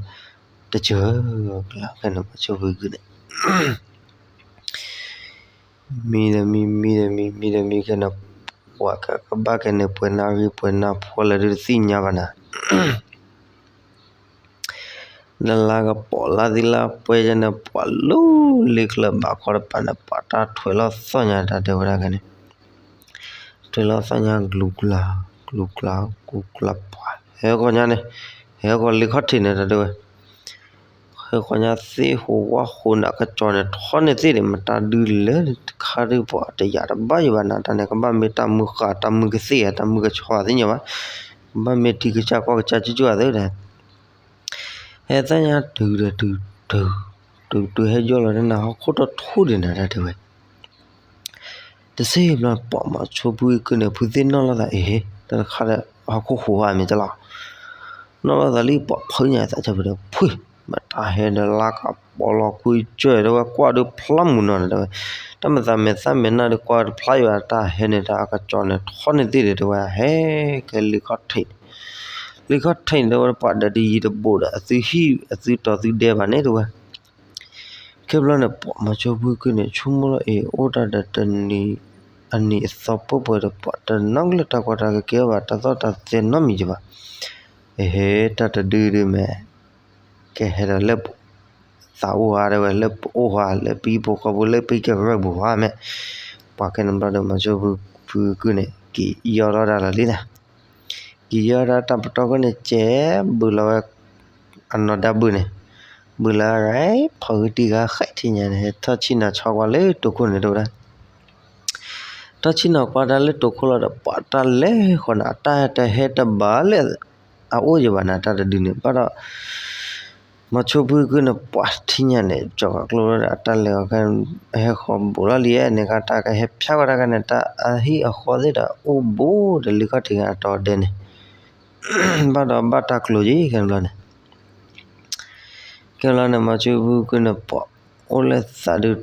တစၢၤ, ကျါခဲန့ၣ်မၤဆိဖုကုၢ်န့ၣ် မံဒီးမံ မံဒီးမံ မံဒီးမံခဲန့ၣ်, ပှၤကကဘၣ်ကဲန့ၣ် ပှဲၤနၢ်ရံၣ်ပှဲၤနၢ်ဖိလဲၣ်ဒုးတသ့ၣ်ညါဘၣ်နၤ နလါကပီၤလါသံလါပှဲၤယဲန့ၣ် ပှၤလူလ့ချၢဘးခီတပၤန့ၣ် ပှၤတၢ်ထွဲးလီၤသီၣ်ညါတၢ်တဲဝဲဒၣ်ခဲန့ၣ်, ထွဲးလီၤသီၣ်ညါ ကျူကျါ ကျူကျါ ကျူကျါ ပှၤ ဟဲဃီညါန့ၣ်, ဟဲဃီလ့ခီၣ်ထံးန့ၣ်တၢ်တဲဝဲ ဟဲဃီညါသ့ၣ်ဟူးဝၣ်ဟူးန့ၣ် အကစီၤန့ၣ် ထီန့ၢ်သ့ၣ်န့ၣ် မတၤဒုးလဲၤတခါဒုးပှၤတယာ်တဘၣ်ယဘၣ်နၤ တၢ်န့ၣ် ကဘၣ်မ့ၢ်တၢ်မုၢ်ဃၢ် တၢ်မုၢ်ကသ့ၣ် တၢ်မုၢ်ကဆှီသ့ၣ်ညါဘၣ်, ကဘၣ်မ့ၢ်ထံကစၢ်ကီၢ်ကစၢ်ကၠူကၠူအသ့ၣ်ဒီး ဟဲသၣ်ညါတုၤဒီးတုၤ တုၤ တုၤတုၤဟဲယီၢ်လီၤဒီးနၤ ဟီၣ်ခိၣ်တထူၣ်ဒံးနၤ တၢ်တဲဝဲ တစ့ဘျီ ပှၤမၤဆိဖုကုၢ်န့ၣ် ဖုသ့ၣ်နီၣ်လိာ်သး အ့ တၢ်တခါဒီး ဟီၣ်ခိၣ်ဟူးဝါမ့ၢ်တလီၤ, နီၣ်လိာ်သးလံ ပှၤဖုညါသး တၢ်ဖုဒီး ဖု မတၤဟဲဒီးလါကပီၤလီၤကွံာ်စၢၤ တဲဝဲ ကွၢ်ဒုးဖျါမုာ်နီၤ တဲဝဲ, တၢ်မၤသးမဲာ်သၣ်မဲာ်နၢ်ဒုးကွၢ်တဖျါယဘၣ် တၢ်ဟဲန့ၣ် တၢ်အကစီၤန့ၣ် ထီန့ၢ်သ့ၣ်ဒီး တဲဝဲ ဟဲကဲလံခီၣ်ထံး လံခီၣ်ထံးန့ၣ် တဲဝဲ ပှၤဒီးတယံၤတဘူးဒီး အသုဟံၣ်အသုတီၤသုဒဲဘၣ်န့ၣ် တဲဝဲ ခဲဘျီန့ၣ် ပှၤမၤဆိဖုကုၢ်န့ၣ် ဆိကမိၣ်လီၤအံၤ အိၣ်တၢ်ဒီးတနံၤ အနံၤအသီပှဲၤပှဲၤဒီး ပှၤတနီၤကလၢတၢ်ကီတၢ်ခဲကဲဘၣ် တၢ်သီၣ်တၢ်သဲနီတမံၤယဘၣ်. အဟဲ တၢ်တဒုဒုမ့ၢ် ကဟဲဒီးလၢ သးအိၣ်ဧါ တဲဝဲ လၢပအိၣ်ဧါ လၢပဟံၣ်ဖိဃီဖိ လၢပဟံၣ်ကရၢၢ်ပူၤဧါမ့ၢ် ပှၤခဲန့ၣ်ဘျီဒီး မၤဆိဖုကုၢ်န့ၣ် က့ၤယီၢ်ထီၣ်ဒၣ်လီၤလံနီၤ က့ၤယီၢ်ဒၣ်တၢ်ပတီၢ်ခိၣ်န့ၣ် ကဲဘုးလီၤဝဲ အနီၢ်ဒါဘုးန့ၣ် ဘုးလၢအဂၤ ဖီဂံၢ်တံၢ်ဂၤဃဲးထံညါန့ၣ် ဟဲထီၣ်ဆ့ၣ်နီၤဆီကွၢ်လၢတိၤခိၣ်န့ၣ် တဲဝဲဒၣ် ထီၣ်ဆ့ၣ်နီၤကွၢ်တၢ်လၢတိၤခိၣ်လီၤဒီး ပှၤတၢ်လဲၤဃီန့ၣ် အတၢ်တဟဲတဘၣ်လၢ အအိၣ်ယဘၣ်န့ၣ် တၢ်တဒုန့ၣ် ဘၣ်ဒီး မၤဆိဖုကုၢ်န့ၣ် ပှၤထံၣ်ညါန့ၣ် ကၠီၤဃာ်ကျိလီၤဒီး အတၢ်လဲၤအီၤ ဟဲဃီၤဘူးလီၤလံ န့ၣ်ခါ တၢ်ကဟဲဖျါဝဲဒၣ်ခါန့ၣ် တၢ်အဟံၣ်အဃီသ့ၣ်ဒီး အိၣ်ဘူးဒီးလံခီၣ်ထံးဂၤအတီၤဒဲးန့ၣ် ဘၣ်ဒီးဘၣ်တၢ်ကျိၤယံၤ ခဲန့ၣ်ဘျီန့ၣ် ခဲဘျီန့ၣ် မၤဆိဖုကုၢ်န့ၣ် ပှၤအိၣ်လၢသးဒုး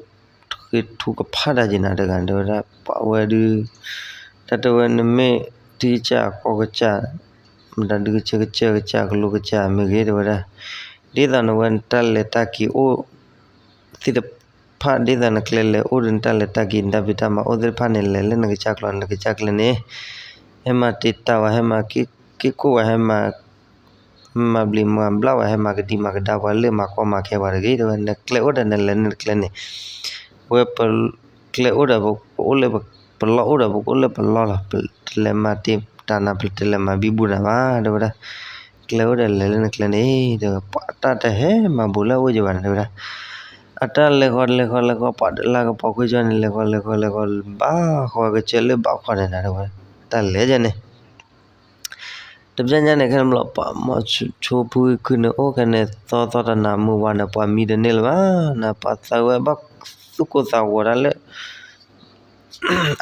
ဃ့ထူကဖၣ်တၢ်က့ၤနၤတဂၤ တဲဝဲဒၣ် ပှၤဝဲဒုး တၢ်တဲဝဲနမ့ၢ်ထံကစၢ်ကီၢ်ကစၢ် မတၤဒုးကစၢ်ကစၢ်ကစၢ်ကလိကစၢ်မ့ၢ်ဂ့ၤ တဲဝဲဒၣ် ဒ်သိးနဝဲနတၢ်လဲၤတၢ်က့ၤအိၣ် သ့ၣ်တဖၣ် ဒ်သိးနကျဲလဲၤအိၣ်ဒီးနတၢ်လဲၤတၢ်က့ၤ နတၢ်ဖံးတၢ်မၤအိၣ်သ့ၣ်တဖၣ်န့ၣ် လဲၤလၢနကစၢ်ကျိာ် နကစၢ်ကျဲန့ၣ် ဟဲမၤတ့ၢ်တၢ်ဝဲ ဟဲမၤက့ၢ်ကိၢ်ဝဲ ဟဲမၤ မၤဘျံးမၤဘျါဝဲ ဟဲမၤကဒံမၤကဒါပှၤ လၢမၤကီမၤခဲပှၤတဂ့ၤ တဲဝဲ နကျဲအိၣ်ဒီးနလဲၤနကျဲန့ၣ် ဝဲ ကျဲအိၣ်ဒီးပအိၣ်လၢ ပလီၢ်အိၣ်ဒီးပကအိၣ်လၢပလီၢ်လီၤ ပတလဲၤမၤတ့ၢ်တၢ်နၤ ပတလဲၤမၤဘံဘူနၤဘၣ် တဲဝဲဒၣ် ကျဲအိၣ်ဒီးလဲၤလၢနကျဲန့ၣ် တဲဝဲ ပှၤတၢ်တဟဲမၤဘူးလၢအအိၣ်ယဘၣ်န့ၣ် တဲဝဲဒၣ် အတၢ်လဲၤဃီလဲၤဃီလဲၤဃီ ပှၤတလါကပီၤခွံကၠီန့ၣ် လဲၤဃီလဲၤဃီလဲၤဃီ ဘၣ်ဃီကစၢၢ်လၢဘၣ်ခီန့ၣ်နၤ တဲဝဲ တၢ်လဲၤယဲန့ၣ် တပျၢ်ညါန့ၣ် ခဲန့ၣ်ဘျီ ပှၤမၤဆိဖုကုၢ်န့ၣ် အိၣ်ခဲန့ၣ် သီသီတနၤမုၢ်ဝါန့ၣ် ပှၤမံတန့ၢ်လၢၤဘၣ် နၤ ပှၤသးဝဲဘၣ်သူၣ်ကိၢ်သးဂီၤတၢ်လၢ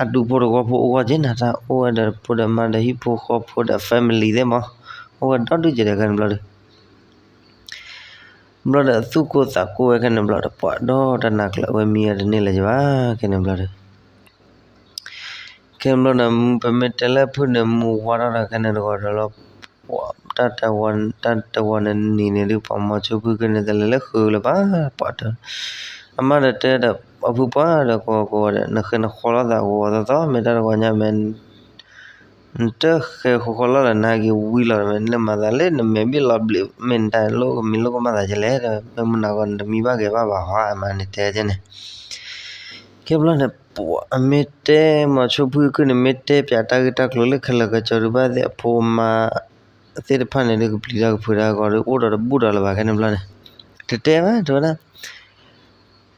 အဒူဖိတဝီဖိအဂီၢ်က့ၤနၤ တၢ်အိၣ်ဝဲဒီးဖိဒီးမါဒီးဟံၣ်ဖိဃီဖိဒီး family သ့ၣ်မး အိၣ်ဝဲဒီဒူၣ်က့ၤဒီးခဲန့ၣ်ဘျီဒီး ဘျီဒီးသူၣ်ကိၢ်သးကိၢ်ဝဲခဲန့ၣ်ဘျီဒီး ပှၤဒီတနၤကျၢၤဝဲမံဝဲတန့ၢ်လၢၤယဘၣ် ခဲန့ၣ်ဘျီဒီး ခဲဘျီန့ၣ် ပမ့ၢ်တဲလၢဖုၣ်န့ၣ် မူဝါထီၣ်ဒီးခဲန့ၣ်တဂီၤဒီးလီၤ, တၢ်တဝီန့ၣ်နံၤန့ၣ်ဒုး ပှၤမိၤဆိဖုၣ်ကန့ၣ် တလဲၤလၢဃုာ်လၢၤဘၣ်, ပှၤတဲ, အမါဒီးတဲဒီး အဖုပှၢ်ဒီး ကိးကိးဒီး နဃဲနဃီလိာ်သးဂီၤသီသီ မ့ၢ်တၢ်တဂီၤညါမ့ၢ် နတဃဲဃီဃီလီၤဒီး နဟဲက့ၤဝံလီၤဒီး မ့ၢ်နမၤသးလၢနမဲာ်ဘ့ၣ်လီၤဘျ့း မ့ၢ်နတၢ်လိၣ်ကမံၤလိၣ်ကမၣ်သးကလဲၣ်ဒီး မ့ၢ်မုၢ်နၤဂီၤနတမံဘၣ်ဂဲၤဘၣ်ဘၣ်ဟီ အမါန့ၣ်တဲကဲန့ၣ်. ခဲဘျီန့ၣ် ပှၤအမ့ၢ်တဲ မိၤဆိဖုၣ်ကန့ၣ် မ့ၢ်တဲပၠးတၢ်ဂ့ၢ်တၢ်ကျိၤလၢခဲလၢာ်ကစီၤဒုးဘၣ်သ့ၣ်အဖိအမါသ့ၣ်တဖၣ်န့ၣ်ဒုး ကပျံၤတၢ်ကဖုးတၢ်ဂီၤဒီး အိၣ်ဒီးတဘူၣ်ဒီးလၢၤဘၣ်ခဲန့ၣ်ဘျီန့ၣ်, တတဲဘၣ်တဲဝဲဒၣ်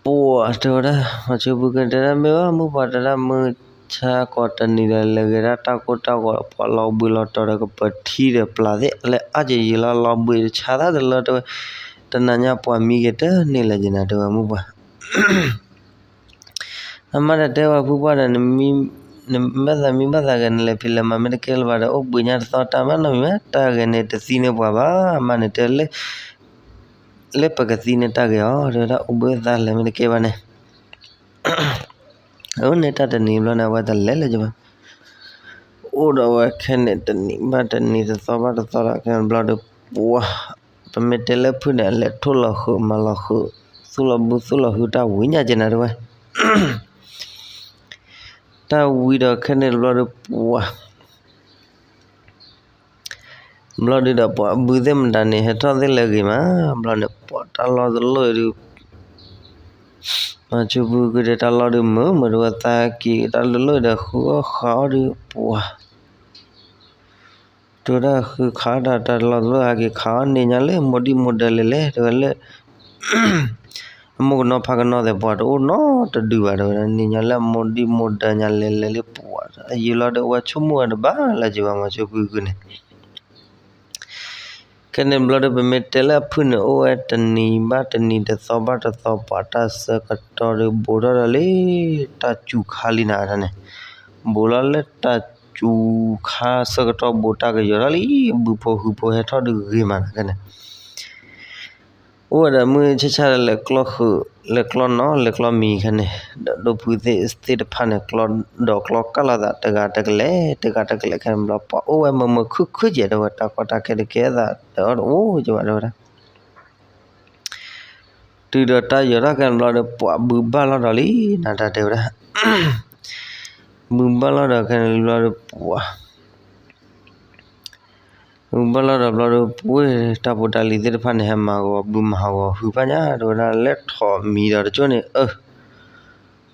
ပှၤတဲဝဲဒၣ် မိၤဆိဖုၣ်ကန့ၣ်တဲဒၣ် မ့ၢ်ဘၣ်မုၢ်ပှၢ်တဲဒၣ် မုၢ်ဆါကိးတနံၤဒီး လဲၤဂဲၤဒၣ်တၢ်ကိၢ်တၢ်ဂီၤ ပှၤလီၤဘှံးလီၤတီၤဒီး ကပၢၤထံဒီးပျၢ်သ့ၣ် လဲၤအါကယံာ်လီၤ လီၤဘှံးဆါသၣ်တလၢတဲဝဲ, တနၤညါပှၤမံက့ၤတန့ၢ်လၢၤက့ၤနၤ တဲဝဲမုၢ်ပှၢ် အမါဒီးတဲဝဲဖုပှၢ်ဒီး နမ့ၢ်သးမံဘၣ်သးဂဲၤ နလဲၤဖံးလဲၤမၤမ့ၢ်တကဲလၢၤဘၣ်ဒီး အိၣ်ဘှံးညါတသီတၢ်မၤနီတမံၤဘၣ်, တၢ်ဂဲၤန့ၣ်တသံန့ၢ်ပှၤဘၣ်, အမါန့ၣ်တဲလၢ လၢပကသံန့ၢ်တၢ်ဂဲၤအီၤ တဲဝဲဒၣ် အိၣ်ဘှံးသးလဲၤမ့ၢ်တကဲဘၣ်န့ၣ် အန့ၣ်တၢ်တနံၤဘျီန့ၣ် အဝဲတလဲၤလၢၤက့ၤဘၣ်, အိၣ်ဒီးဝဲခဲန့ၣ်တနံၤဘၣ်တနံၤ တသီဘၣ်တသီဒီး ခဲန့ၣ်ဘျီဒီး ပှၤ ပမ့ၢ်တဲလၢဖုၣ်န့ၣ် အလဲၤထိၣ်လီၤဃုာ်မၤလီၤဃုာ် သူၣ်လီၤဘုသူၣ်လီၤဟုတၢ်ဝံၤညါက့ၤနၤတဲဝဲ တၢ်ဝံၤဒီးခဲန့ၣ်တဘျီဒီး ပှၤ ဘျီဒုးဒီးပှၤဘုသ့ၣ်မတၤန့ၣ် ဟဲထီၣ်သ့ၣ်လၢအဂ့ၤမး, ဘျီန့ၣ်ပှၤတၢ်လီၢ်တလိၣ်အံၤဒုး မိၤဆိဖုၣ်ကန့ၣ်တၢ်လီၢ်ဒုးမုာ်မုာ် တဲဝဲသးက့ၤတၢ်လီၢ်တလိၣ်အံၤဒီး ဃုအီၣ်ဃးအီၣ်ဒုး ပှၤ တဲဝဲဒၣ်ဃုခးတၢ်တၢ်လီၢ်တလိၣ် ဟဲက့ၤခးအီၣ်န့ၢ်ညါလၢမိၢ်ဒံၣ်မိၢ်ဒၢလဲၤလဲၤ တဲဝဲလၢ အမိၢ်ကနီၤဖးကနီၤသဲး ပှၤတအိၣ်နီတဒုဘၣ် တဲဝဲဒၣ် န့ၢ်ညါလၢအမိၢ်ဒံၣ်မိၢ်ဒၢညါလဲၤလဲၤလၢ ပှၤ အယံာ်လီၤဒီး အဝဲဆိကမိၣ်ဝဲတဘၣ်လၢၤက့ၤဘၣ် မိၤဆိဖုၣ်ကန့ၣ် ခဲန့ၣ်ဘျီဒီး ပမ့ၢ်တဲလၢအဖုၣ်န့ၣ် အိၣ်ဝဲတနံၤဘၣ်တနံၤ တသီဘၣ်တသီ ပှၤတၢ်ဆၢကတီၢ်ဒီး ဘူးထီၣ်ဒီးလံ တၢ်စူၤခါလံနၤတၢ်န့ၣ်, ဘူးလီၤလၢတၢ်စူၤခါဆၢကတီၢ် ဘူးတၢ်ကယီၤထီၣ်လံ ဘုဖိဟုဖိဟဲထီၣ်ဒုးဂ့ၤမးနၤခဲန့ၣ် အိၣ်ဝဲဒီးမုၢ်ဆ့ၣ်ဆ့ၣ်ဒီး လဲၤကျီဃုာ် လဲၤကျီနီၤ လဲၤကျီမံၤခဲန့ၣ်, ဒီးဒိၣ်ဖုသ့ၣ်တဖၣ်န့ၣ် ကျီဒီးကျီကၢ်လိာ်သး တဂၤတကလဲၣ် တဂၤတကလဲၣ် ခဲန့ၣ်ဘျီ ပှၤအိၣ်ဝဲမုာ်မုာ်ခုၣ်ခုၣ်ကဲ တဲဝဲ တၢ်ကီတၢ်ခဲတကဲသး တအီၣ်တအိၣ်ကဲဘၣ် တဲဝဲဒၣ် တုၤဒီးတၢ်ယီၤထီၣ်ခဲန့ၣ်ဘျီဒီး ပှၤဘုဘၣ်လီၤဒီးလံ နတၢ်တဲဝဲဒၣ်, ဘုဘၣ်လီၤဒီးခဲန့ၣ်ဘျီဒီး ပှၤ ဘုဘၣ်လီၤဒီးဘျီဒီး ပှၤတၢ်ဖိတၢ်လံၤသ့ၣ်တဖၣ်န့ၣ် ဟဲမၤဟးဂီၤဘုမၤဟးဂီၤဟုဘၣ်ညါ တဲဝဲဒၣ် လဲၤထိးမံၤဒီးတကၠိၣ်န့ၣ် အၢ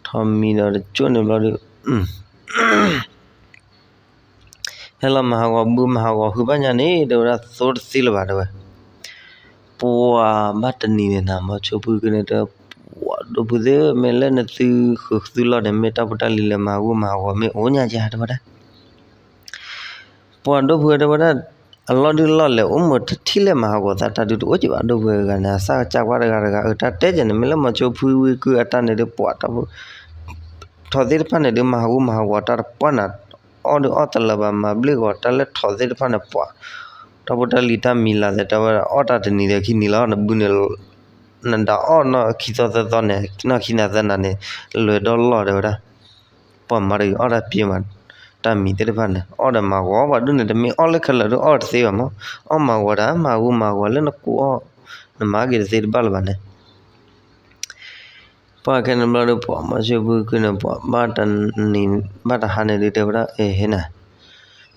ထိးမံၤဒီးတကၠိၣ်န့ၣ်ဘျီဒီး ဟဲလီၤမၤဟးဂီၤဘုမၤဟးဂီၤဟုဘၣ်ညါန့ၣ် တဲဝဲဒၣ် သိတသ့လၢၤဘၣ် တဲဝဲ, ပှၤဘၣ်တနံၤန့ၣ်နၤ မိၤဆိဖုၣ်ကန့ၣ်တဲ ပှၤဒိၣ်ဖုသ့ၣ် မ့ၢ်လၢနသုဃုာ်သုလီၢ်န့ၣ် မ့ၢ်တၢ်ဖိတၢ်လံၤလဲၤမၤဟးဂီၤမၤဟးဂီၤ မ့ၢ်အိၣ်ညါယါ တဲဝဲဒၣ် ပှၤဒိၣ်ဖုတဲဝဲဒၣ် အလီၢ်ဒုးလီၢ်လဲၤအိၣ်မုာ်တထံၣ်လဲၣ် မၤဟးဂီၤသးတၢ်ဒုးတအိၣ်ကဲဘၣ် ဒိၣ်ဖုဂၤန့ၣ် အစၢ်ကစၢ်ကွၢ်တဂၤတဂၤ အတၢ်တဲကဲန့ၣ် မ့ၢ်လၢမိၤဆိဖုၣ်ဝံကုၢ်အတၢ်န့ၣ်ဒုး ပှၤတၢ်ဖိ ထိးသ့ၣ်တဖၣ်န့ၣ်ဒုး မၤဟးဂီၤမၤဟးဂီၤတၢ်တပှၢ်နၤ အီၣ်ဒုးအီၣ်တလၢၤဘၣ် မၤဘျ့ၣ်ဂီၤတၢ်လၢထိးသ့ၣ်တဖၣ်န့ၣ် ပှၤ တၢ်ဖိတၢ်လံၤတၢ်မံၤလၤသဲး တဲဝဲဒၣ် အီၣ်တၢ်တနံၤဒီးခံနံၤလီၤ နဘုန့ၣ် နဒၣ်အီၣ်နီၢ်ခံသီသၢသီန့ၣ် နီၢ်ခံနၤသၢနၤန့ၣ် လဲၤဒီလီၢ် တဲဝဲဒၣ် ပှၤမၤတဂ့ၤ အီၣ်တၢ်ပျ့ၤမး တၢ်မံၤသ့ၣ်တဖၣ်န့ၣ် အီၣ်ဒီးမၤဂီၤ ပှၤဒိၣ်န့ၣ် တမ့ၢ်အီၣ်လၢခဲလၢာ်ဒုး အီၣ်တသ့ဘၣ်မး အီၣ်မၤဂီၤတၢ် မၤဂီၤမၤဂီၤလၢနကူအီၣ် နမၤက့ၤတသ့တဘၣ်လၢၤဘၣ်န့ၣ် ပှၤခဲန့ၣ်ဘျီဒီး ပှၤမိၤဆိဖုၣ်ကန့ၣ် ပှၤဘၣ်တနံၤ ဘၣ်တဟါန့ၣ်ဒုး တဲဝဲဒၣ် အ့ ဟ့နၤ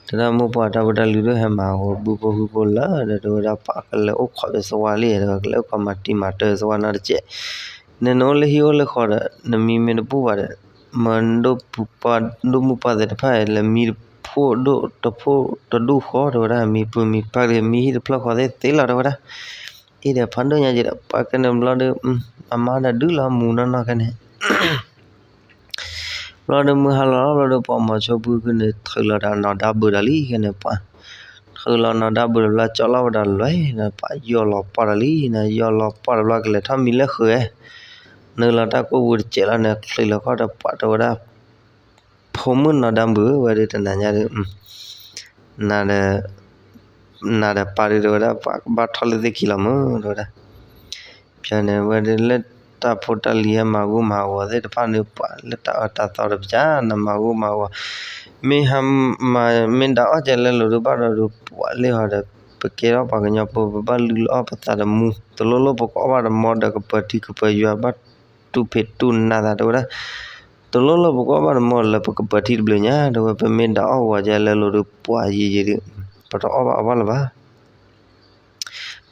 တဲဒၣ်မိၢ်ပှၢ်တၢ်ဖိတၢ်လံၤဒုး ဟဲမၤဟးဂီၤဘုဖိဟုဖိလၢာ်ဒီး တဲဝဲဒၣ် ပှၤကလဲၤအိၣ်ခိးဒီးစဝါလံ တဲဝဲ ကလဲၤအိၣ်ခိးမၤတံၤမၤတၢၤစဝါနီတစဲး နနအိၣ်လၢဟံၣ်အိၣ်လၢဃီဒီး နမံမ့ၢ်တဘူၣ်ဘၣ်ဒီး မၢဒိၣ်မုၢ်ပှၢ်သ့ၣ်တဖၣ် လဲၤမံတဖိဒိၣ်တဖိတဒူၣ်ဃီ တဲဝဲဒၣ် မံပုၢ်မံပၢ်က့ၤ မံဟံၣ်တဖျၢၣ်ဃီသ့ၣ်သ့လီၤ တဲဝဲဒၣ် အ့ဒီးဖးဒိၣ်ညါက့ၤဒီး ပှၤကဲန့ၣ်ဘျီဒီး အမါဒီးဒုးလီၤမူနီၢ်နီၢ်ခဲန့ၣ် ဘျီဒီးမုၢ်ဟါလီၤဘျီဒီး ပှၤမိၤဆိဖုၣ်ကန့ၣ် ထုးလီၤဒီးနီၢ်ဒါဘုးဒီးလံခဲန့ၣ် ပှၤ ထုးလီၤနီၢ်ဒါဘုးဒီးဘျီ ကၠီလီၤဝဲဒီးလွဲၢ်ဒီး ပှၤယီၢ်လီၤပှၢ်ဒီးလံန့ၣ် ယီၢ်လီၤပှၢ်ဒီးဘျီ ကလဲၤထီၣ်မံလၢဃုာ် နုာ်လီၤတၢ်ကိၢ်ပူၤတစဲးလီၤန့ၣ် ချုးလီၤခီၣ်ဒီးပှၤတဲဝဲဒၣ် ဖိမုၣ်နီၢ်ဒါဘုး ဝဲဒၣ်တနၤညါဒီး နၤဒီး နၤဒီးပၢ်ဒုး တဲဝဲဒၣ် ပှၤကဘၣ်ထီၣ်လၢသ့ၣ်ခံလီၤမုၢ် တဲဝဲဒၣ် ပျဲန့ၣ်ဝဲဒၣ်လၢ တၢ်ဖိတၢ်လံၤဟဲမၤဂိၢ်မၤဂီၤသ့ၣ်တဖၣ်န့ၣ် ပှၤလၢတၢ်အၢတၢ်သီတပျၢ် နမၤဂိၢ်မၤဂီၤ, မ့ၢ်ဟးမၤ မ့ၢ်ဒၣ်အီၣ်ကဲလၢလိၤဒုးဘၣ်ဒီးဒုး ပှၤလၢဟီဒီး ပကဲထီၣ်ပှၤကညီဖိ ပဘၣ်လုၢ်လၢအီၣ်ပသးတမူ, တလိၣ်လိၣ်ပကအီၣ်ဘၣ်တမီဒီး ကပၢၤထံကပၢၤယွၤ ဘၣ်တူၢ်ဖံးတူၢ်နးသးတဲဝဲဒၣ်, တလိၣ်လိၣ်ပကအီၣ်ဘၣ်တမီလၢပကပၢၤထံတဘျုးညါ တဲဝဲ, ပမ့ၢ်ဒၣ်အီၣ်ဂီၤကဲလၢလိၤဒုး ပှၤယံာ်ယံာ်ဒုး ပတအီၣ်ဘၣ်အီဘၣ်လၢၤဘၣ်.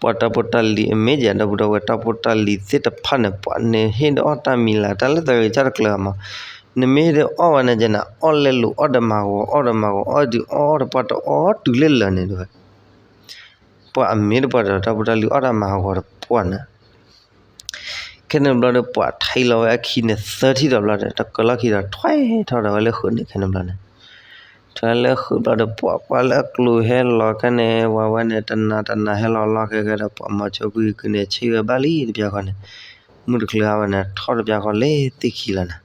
ပှၤတၢ်ဖိတၢ်လံၤအမ့ၢ်ယဲဒီပုၢ်ဒီဝဲၢ် တၢ်ဖိတၢ်လံၤသ့ၣ်တဖၣ်န့ၣ် ပှၤန့ၣ်ဟ့ၣ်ဒီးအီၣ်တၢ်မံၤလၢ် တၢ်လၢသးဂ့ၤကၢ်တကျၢၤမး, နမ့ၢ်ဟ့ၣ်ဒီးအီၣ်ဝဲန့ၣ်ကဲန့ၣ် အီၣ်လဲလိာ်အီၣ်ဒီးမၤဂီၤ အီၣ်ဒီးမၤဂီၤ အီၣ်ဒုးအီၣ်ဒီးပှၤတအီၣ်တုၤလၢလၢာ်န့ၣ်တဲဝဲ, ပှၤအမ့ၢ်တပှၤဒီးတၢ်ဖိတၢ်လံၤအီၣ်တၢ်မၤဂီၤတပှၢ်န့ၣ် ခဲန့ၣ်ဘျီဒီး ပှၤထံၣ်လီၤဝဲအခံန့ၣ် သၢထံၣ်ဒီးဘျီဒီး တကလီၢ်ခံဒီးထွဲထီၣ်ဒီးဝဲလၢဃုာ်န့ၣ်ခဲန့ၣ်ဘျီန့ၣ်, ထွဲလၢဃုာ်ဘျီဒီး ပှၤကွၢ်လၢအကျိၤဟဲလီၤခဲန့ၣ် ဝဲဝဲန့ၣ် တနၤတနၤဟဲလီၤလီၢ်ခဲခဲဒီး ပှၤမီၤဆိဖုကုန့ၣ် ဆ့ၣ်ဝဲဘၣ်လံတပျၢ်ဃီန့ၣ်, မုၢ်တချုးဟါဝဲန့ၣ် ထီၣ်တပျၢ်ဃီလၢသ့ၣ်ခံလီၤန့ၣ်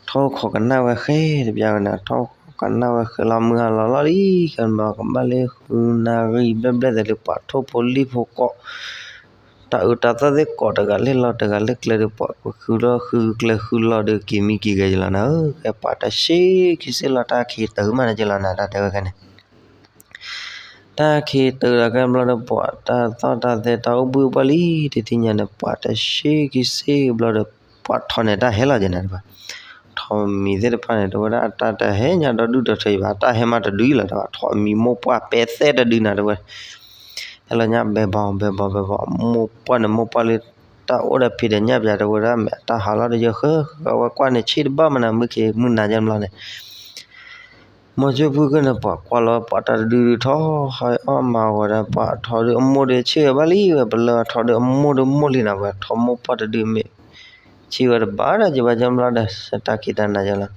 ထီၣ်ခိးကနၣ်ဝဲဃဲတပျၢ်ဃီန့ၣ် ထီၣ်ခိးကနၣ်ဝဲဃဲလီၤ မုၢ်ဟါလီၤလီၤလံ ခဲန့ၣ်ဘျီကဘၣ်လၢဃုနၣ်ရံၣ်ဘျဲၣ်ဘျဲၣ်သးဒီး ပှၤထိၣ်ဖိလံၣ်ဖိကိး တၢ်အုးတၢ်သီၣ်သ့ၣ်ကိးတဂၤလၢလီၢ်တဂၤလၢကျဲဒီး ပှၤဃုလီၢ်ဃုကျဲဃုလီၢ်ဒီး က့ၤမံက့ၤဂဲၤယလီၤနၤဧၢ, ကဲပှၤတဆ့ခံဆ့လီၤ တၢ်ခံးတုၤမးန့ၣ်ကလီၤနၤ တၢ်တဲဝဲခဲန့ၣ် တၢ်ခံးတုၤဒီးခဲဘျီဒီး ပှၤတၢ်သီၣ်တၢ်သဲတၢ်အိၣ်ဘှံးအိၣ်ဘှီၣ်လံ တထံၣ်ညါန့ၣ် ပှၤတဆ့ခံဆ့ဘျီဒီး ပှၤထိးန့ၣ်တၢ်ဟဲလီၤက့ၤနၤတဲဝဲ, ထိးမံၤသ့ၣ်တဖၣ်န့ၣ် တဲဝဲဒၣ် အတၢ်တဟဲညါဒီဒူၣ်ဒီထၢအံၤဘၣ် အတၢ်ဟဲမးတဒုလီၤတဲဝဲ, ထိးမံၤမိၢ်ပှၢ်ပဲသဲတဒုနၤတဲဝဲ ဟဲလီၤညါဘဲဘီဘဲဘီဘဲဘီ မိၢ်ပှၢ်န့ၣ် မိၢ်ပှၢ်လၢတၢ်အိၣ်ဒီးဖံးဒီးညၣ်ပၠးတဲဝဲဒၣ် မ့ၢ်အတၢ်ဟးလီၤတယၢၢ်ဃၢ ဝဲကွၢ်န့ၣ်ဆ့ၣ်တဘၣ်မနုၤမုၢ်ခ့မုၢ်နၤကဲဘျီန့ၣ် မီၤဆိဖုကုန့ၣ် ပှၤကွၢ်လီၤပှၤတၢ်တဒုဒုးထီၣ်ဟီအီၣ်မၤဂီၤဒီး ပှၤထိးဒုးအမိၢ်ဒီးဆ့ၣ်ဝဲဘၣ်လံဝဲ ပလၢအထိးဒုးအမိၢ်ဒီးမိၢ်လံနၤဝဲ ထိးမိၢ်ပှၢ်တဒုးမ့ၢ် ဆ့ၣ်ဝဲတဘၣ်ဒီးက့ၤဘၣ်ကဲဘျီဒီး တၢ်ခံးတၢ်နၤကဲလီၤ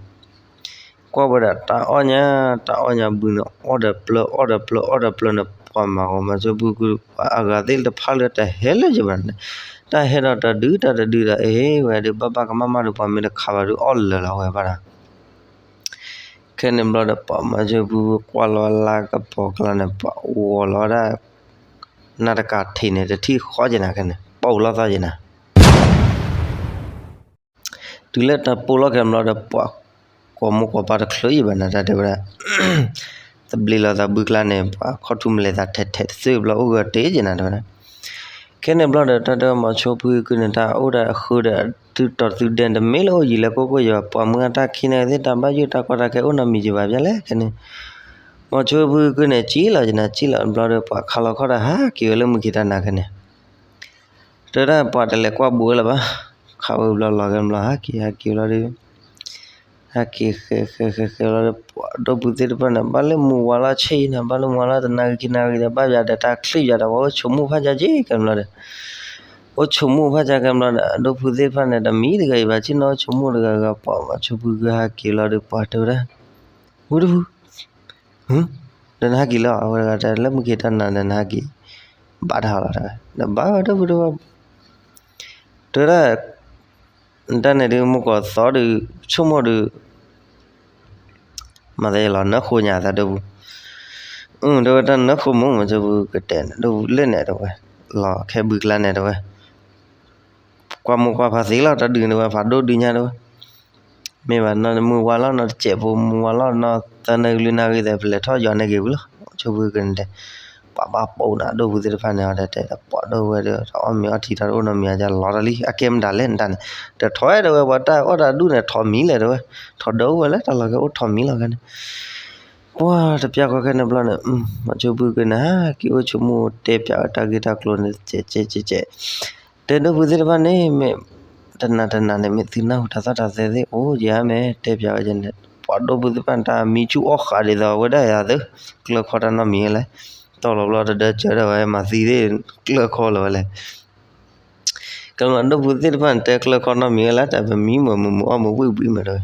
ကွၢ်ဝဲဒၣ်တၢ်အီၣ်ညါ တၢ်အီၣ်ညါဘုန့ၣ် အီၣ်ဒီးပျၢၤ အီၣ်ဒီးပျၢၤ အီၣ်ဒီးပျၢၤန့ၣ် ပှၤမၤဂီၤမီၤဆိဖုကု ပှၤအဂၤသ့ၣ်တဖၣ်လၢတဟဲလၢၤယဘၣ်န့ၣ် တၢ်ဟဲဒီးတဒုတၢ်တဒုဒီး အ့ၣ် ဝဲဒုးဘၣ်ဘၣ်ကမၣ်မၣ်ဒီး ပှၤမ့ၢ်တခးဘၣ်ဒုးအီၣ်လၢာ်လီၤဝဲဘၣ်ဒီး ခဲန့ၣ်ဘျီဒီး ပှၤမီၤဆိဖုကွၢ်လီၤလၢကပီၤကျါန့ၣ် ပှၤဂီၤလီၤဝဲဒၣ် နၢ်တကးထံးန့ၣ် တထံၣ်ဃီက့ၤနၤခဲန့ၣ် ပအိၣ်လီၤသီက့ၤနၤ တုၤလၢတၢ်ပိာ်လီၤခဲဘျီဒီး ပှၤကိးမိၢ်ကိးပၢ်တချုးယံၤဘၣ်နၤ တၢ်တဲဝဲဒၣ် သဘျ့လီၤသးဘုကျါန့ၣ် ပှၤခီၣ်ထူၣ်မလဲၤသးထဲးထဲးတသ့ဘျီ အိၣ်ဂၢၢ်တ့ၢ်က့ၤနၤတဲဝဲဒၣ် ခဲန့ၣ်ဘျီဒီး တၢ်တဲမီၤဆိဖုကုန့ၣ် တၢ်အိၣ်ဒီးအဃုာ်ဒီး သုတီၤသုဒဲန့ၣ် တမ့ၢ်လၢအိၣ်ယံၤလၢကိၢ်ကိၢ်ယံၤဘၣ် ပှၤမုၢ်ဂၢ်တၢ်ခံးန့ၣ်သ့ၣ် တၢ်ဘၣ်ယိၣ်တၢ်ကီတၢ်ခဲအိၣ်နီတမံၤယံၤဘၣ်ဘၣ်လဲၣ်ခဲန့ၣ် မီၤဆိဖုကုန့ၣ် စံၣ်လီၤက့ၤနၤ စံၣ်လီၤဘျီဒီး ပှၤခးလီၤခီၣ်ဒီးဟးက့ၤဝဲလၢမုၢ်ခံးတၢ်နၤခဲန့ၣ် တဲဒၣ်ပှၤတလဲၤကွၢ်ဘူးဝဲလၢၤဘၣ် ခးဝဲဘျီလီၤက့ၤဘျီ ဟးက့ၤ ဟးက့ၤဘျီဒီး ဟဲက့ၤဃဲးဃဲးဃဲးဃဲးဘျီဒီး ပှၤဒိၣ်ဖုသ့ၣ်တဖၣ်န့ၣ် ဘၣ်လၢမုၢ်ဝါလီၤဆ့ၣ်နၤ ဘၣ်လၢမုၢ်ဝါလီၤတနၣ်ရံၣ်ခံနၣ်ရံၣ်ဒီး ဘၣ်ယၤဒီးတၢ်ချံၣ်ယၤဒီး ပှၤအိၣ်ဆိးမူၣ်ဖးယၤက့ၤခဲဘျီဒီး အိၣ်ဆိးမူၣ်ဖးယၤခဲဘျီဒီး ဒိၣ်ဖုသ့ၣ်တဖၣ်န့ၣ် တမံၤတဂၤအံၤဘၣ် ဆ့ၣ်နီၤအိၣ်ဆိးမူၣ်တဂၤဂၤ ပှၤမီၤဆိဖုကုဟဲက့ၤလီၤဒီး ပှၤတဲဝဲဒၣ် ဝံဒိၣ်ဖု ဒီးနဟဲက့ၤလၢအဝဲတဂၤတဲ လၢမုၢ်ခံးတၢ်နၤဒီးနဟဲက့ၤ ဘၣ်တၢ်ဟးလီၤတဲဝဲ ဒီးဘၣ်ဝဲဒိၣ်ဖုဒိၣ်ဖု တဲဝဲဒၣ် တၢ်န့ၣ်ဒုး မုၢ်ကီးသီဒုး ဆိကမိၣ်ဒုး မၤသးယလီၤနၢဃိညါသးဒိၣ်ပူၤ အၢၣ်တဲဝဲတၢ်နၢဃိမုၢ်မုၢ်ဆိဖုကတဲန့ၣ် ဒိၣ်ပူၤလၢန့ၣ်တဲဝဲ လီၤခဲဘုကျါန့ၣ်တဲဝဲ ကွၢ်မိၢ်ကွၢ်ဖးသ့လီၤ တၢ်ဒုးန့ၣ်ဝဲ ဖးဒိၣ်ဒုးညါတဲဝဲ မ့ၢ်ဘၣ်နီၢ်မုၢ်ဝါလီၤ နီၢ်တစဲးဖိမုၢ်ဝါလီၤ နီၢ်သၢနၣ်ရံၣ်လွံၢ်နၣ်ရံၣ်သဲး ပလဲၤထီၣ်ယွၤန့ၣ်က့ၤဝံၤလီၤ ဆိဖုကန့ၣ်တဲ ပှၤဘၣ်ပိာ်နၤဒိၣ်ပူၤသ့ၣ်တဖၣ်န့ၣ် အီၤတဲတဲ ပှၤဒိၣ်ဝဲဒီး တၢ်အီၣ်မ့ၤအီထံတၢ်တအိၣ်နီတမံၤအါ လီၤတၢ်လံ အကဲမတၤလဲၣ်နတၢ်န့ၣ် တထီၣ်တဲဝဲ ပှၤတၢ်အီၣ်တၢ်ဒူၣ်န့ၣ် ထီၣ်မံၤလဲၣ်တဲဝဲ ထီၣ်ဒၢဝဲလၢတၢ်လီၢ်ခဲအိၣ်ထီၣ်မံၤလီၤခဲန့ၣ် ပှၤတပျၢ်ဃီခဲန့ၣ်ဘျီန့ၣ် မီၤဆိဖုကန့ၣ် ဟဲက့ၤအိၣ်ဆိးမူၣ်တဲပၠးဝဲတၢ်ဂ့ၢ်တၢ်ကျိၤန့ၣ် ကဲကဲကဲကဲ တဲဒိၣ်ဖုသ့ၣ်တဖၣ်န့ၣ် မ့ၢ်တနၤတနၤန့ၣ် မ့ၢ်သုနၢ်ဟူတၢ်သီၣ်တၢ်သဲသ့ၣ် အိၣ်ယၤမ့ၢ်တဲပၠးဝဲန့ၣ် ပှၤဒိၣ်ဖုသ့ၣ်တဖၣ်န့ၣ် တၢ်မံဆူၣ်အီၣ်ဃာ်ဒ်သိးဝဲဒၣ်ယၤသ့ ကျၢၢ်ခီတၢ်နီတမံၤဝဲလဲၣ် တီၢ်လီၤဘျီတဒၢစၢၤဒၣ်ဝဲမၤသံသ့ၣ် ကျၢၢ်ခီလၢၤဝဲလဲၣ် ကဲမၤဒိၣ်ဖုသ့ၣ်တဖၣ်န့ၣ် တဲကျၢၢ်ခီနီတမံၤဝဲလဲၣ် တၢ်ပမံမုာ်မုာ်မုာ်အီၣ်မုာ်ဝံၣ်ဝံၣ်မးတဲဝဲ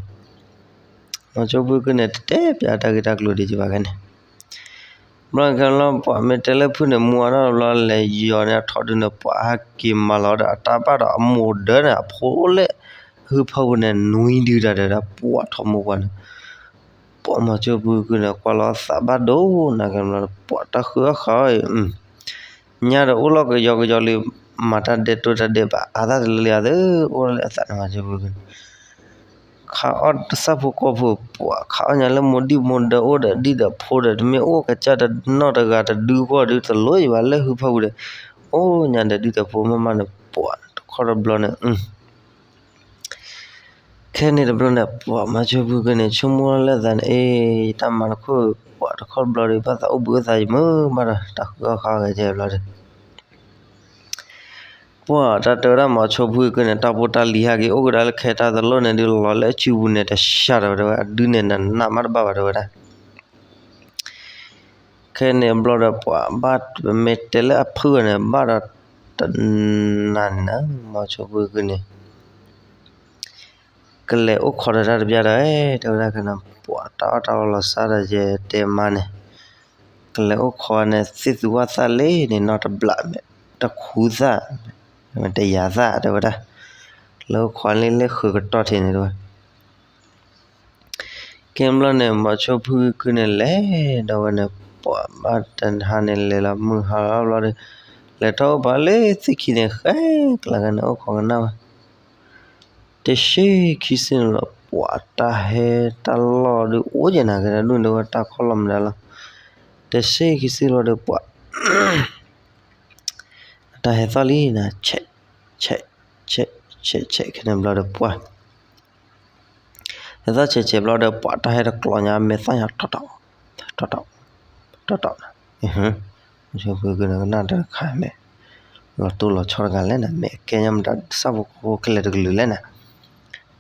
မီၤဆိဖုကန့ၣ် တတဲပၠးတၢ်ဂ့ၢ်တၢ်ကျိၤဒံးဘၣ်ခဲန့ၣ် ဘျီခဲလီၤ ပှၤမ့ၢ်တဲလၢဖုန့ၣ် မူဝါထီၣ်ဘျီလဲၤယီၤန့ၣ် အထီၣ်ဒုန့ၣ် ပှၤဟဲက့ၤမၤလီၤဒီး အတၢ်ဘၣ်ဒီးအမိၢ်ဒၢန့ၣ် အဖိလၢ ဟုဖၢပူၤန့ၣ် နွံဒုတၢ်ဒီး ပှၤထီၣ်မိၢ်ပှၢ်န့ၣ် ပှၤမီၤဆိဖုကန့ၣ် ကွၢ်လီၤသးဘၣ်ဒိၣ်နၤကဲဘျီ ပှၤတၢ်ဃုအီၣ်ဃာ်အီၣ်အံၤ ညါဒီးအိၣ်လီၤကယီကယီလံ မၤတၢ်ဒဲးတိၢ်တၢ်ဒဲးဘး အသးတလၢလၢအသး အိၣ်လၢအသးန့ၣ်မၤဆိဖုကန့ၣ် ခးအီၣ်တၢ်ဆၣ်ဖိကီၢ်ဖိ ပှၤခးအီၣ်ညါလၢမိၢ်ဒံၣ်မိၢ်ဒၢအိၣ်ဒီး ဒံၣ်ဒီးဖိဒီး တမ့ၢ်အိၣ်ကစၢ်တနီၢ်တဂၤတဒုဂီၢ်ဒုး တလိၣ်ယဘၣ်လၢဟုဖၢပူၤဒီး အိၣ်ညါဒီးဒံၣ်ဒီးဖိမးမးန့ၣ် ပှၤတခီတဘျီန့ၣ် ခဲန့ၣ်တဘျီန့ၣ် ပှၤမၤဆိဖုကန့ၣ် ဆိကမိၣ်လၢသးန့ၣ် အ့ ယတၢ်မၤတခိၣ် ပှၤတခီတဘျီဒီး ဘၣ်သးအိၣ်ဘှံးအိၣ်သါယမုာ်ဘၣ်ဒီး တၢ်ဃုအီၣ်ဃုအီကဲဘျီဒီး ပှၤတၢ်တဲဝဲဒၣ်မၤဆိဖုကန့ၣ် တၢ်ဖိတၢ်လံၤဟဲက့ၤအိၣ်ကဒါလၢခဲတၢ်တလိၣ်န့ၣ်ဒုး လီၤလၢအစုပူၤန့ၣ်တဆှးဒီးဝဲ အဒုးန့ၣ်နးနးမးတဘၣ်ဘၣ်တဲဝဲဒၣ် ခဲန့ၣ်ဘျီဒီး ပှၤဘၣ်ပမ့ၢ်တဲလၢအဖုၣ်န့ၣ် ဘၣ်ဒီးတနၤန့ၣ် မၤဆိဖုကန့ၣ် ကလဲၤအိၣ်ခိးဒီးတၢ်တဘျီဒီး တဲဝဲဒၣ်ကန့ၣ် ပှၤတၢ်အီၣ်တၢ်အီလီၤစၢ်ဒီးယတဲမါန့ၣ် ကလဲၤအိၣ်ခိးန့ၣ် သ့ၣ်သူဝၣ်သၣ်လံန့ၣ် နီတဘျီမဲာ် တခူသၣ် တယၤသၣ်တဲဝဲဒၣ် လဲၤအိၣ်ခိးလံလၢဃုာ်ကတီၢ်ထံးန့ၣ်တဲဝဲ ကဲဘျီန့ၣ် မၤဆိဖုကန့ၣ် လဲၤဒီးဝဲန့ၣ် ပှၤဘၣ်တဟါန့ၣ်လဲၤလီၤ မုၢ်ဟါလီၤဘျီဒီး လဲၤထီၣ်အိၣ်ပာ်လၢသ့ၣ်ခံန့ၣ် ဃဲကျါကန့ၣ် အိၣ်ခိးကနၣ်ဝဲ တဆံခံဆံန့ၣ်လီၤ ပှၤတၢ်ဟဲတၢ်လီၢ်ဒုး အိၣ်က့ၤနၤကဲဒၣ်ဒူၣ်န့ၣ်ဝဲ တၢ်ခီၣ်လီၤမနုၤလီၤ တဆံခံဆံလီၤဒီး ပှၤ အတၢ်ဟဲသီၣ်လံနၤ ဆဲး ဆဲး ဆဲး ဆဲး ဆဲး ခဲန့ၣ်ဘျီဒီး ပှၤ ဟဲသီၣ်ဆဲးဆဲးဘျီဒီး ပှၤတၢ်ဟဲတကျိးညါ မဲာ်သၣ်ညါ တီတီ တီတီ တီတီ မၤဆိဖုကန့ၣ် ကနၣ်တခါမဲာ် လီၤတိၢ်လီၤဆီတဂၤလဲၣ်နၤ မဲာ်ကဲညါမတၤ ဆၣ်ဖိကီၢ်ဖိခဲလၢာ်တကလုာ်လဲၣ်နၤ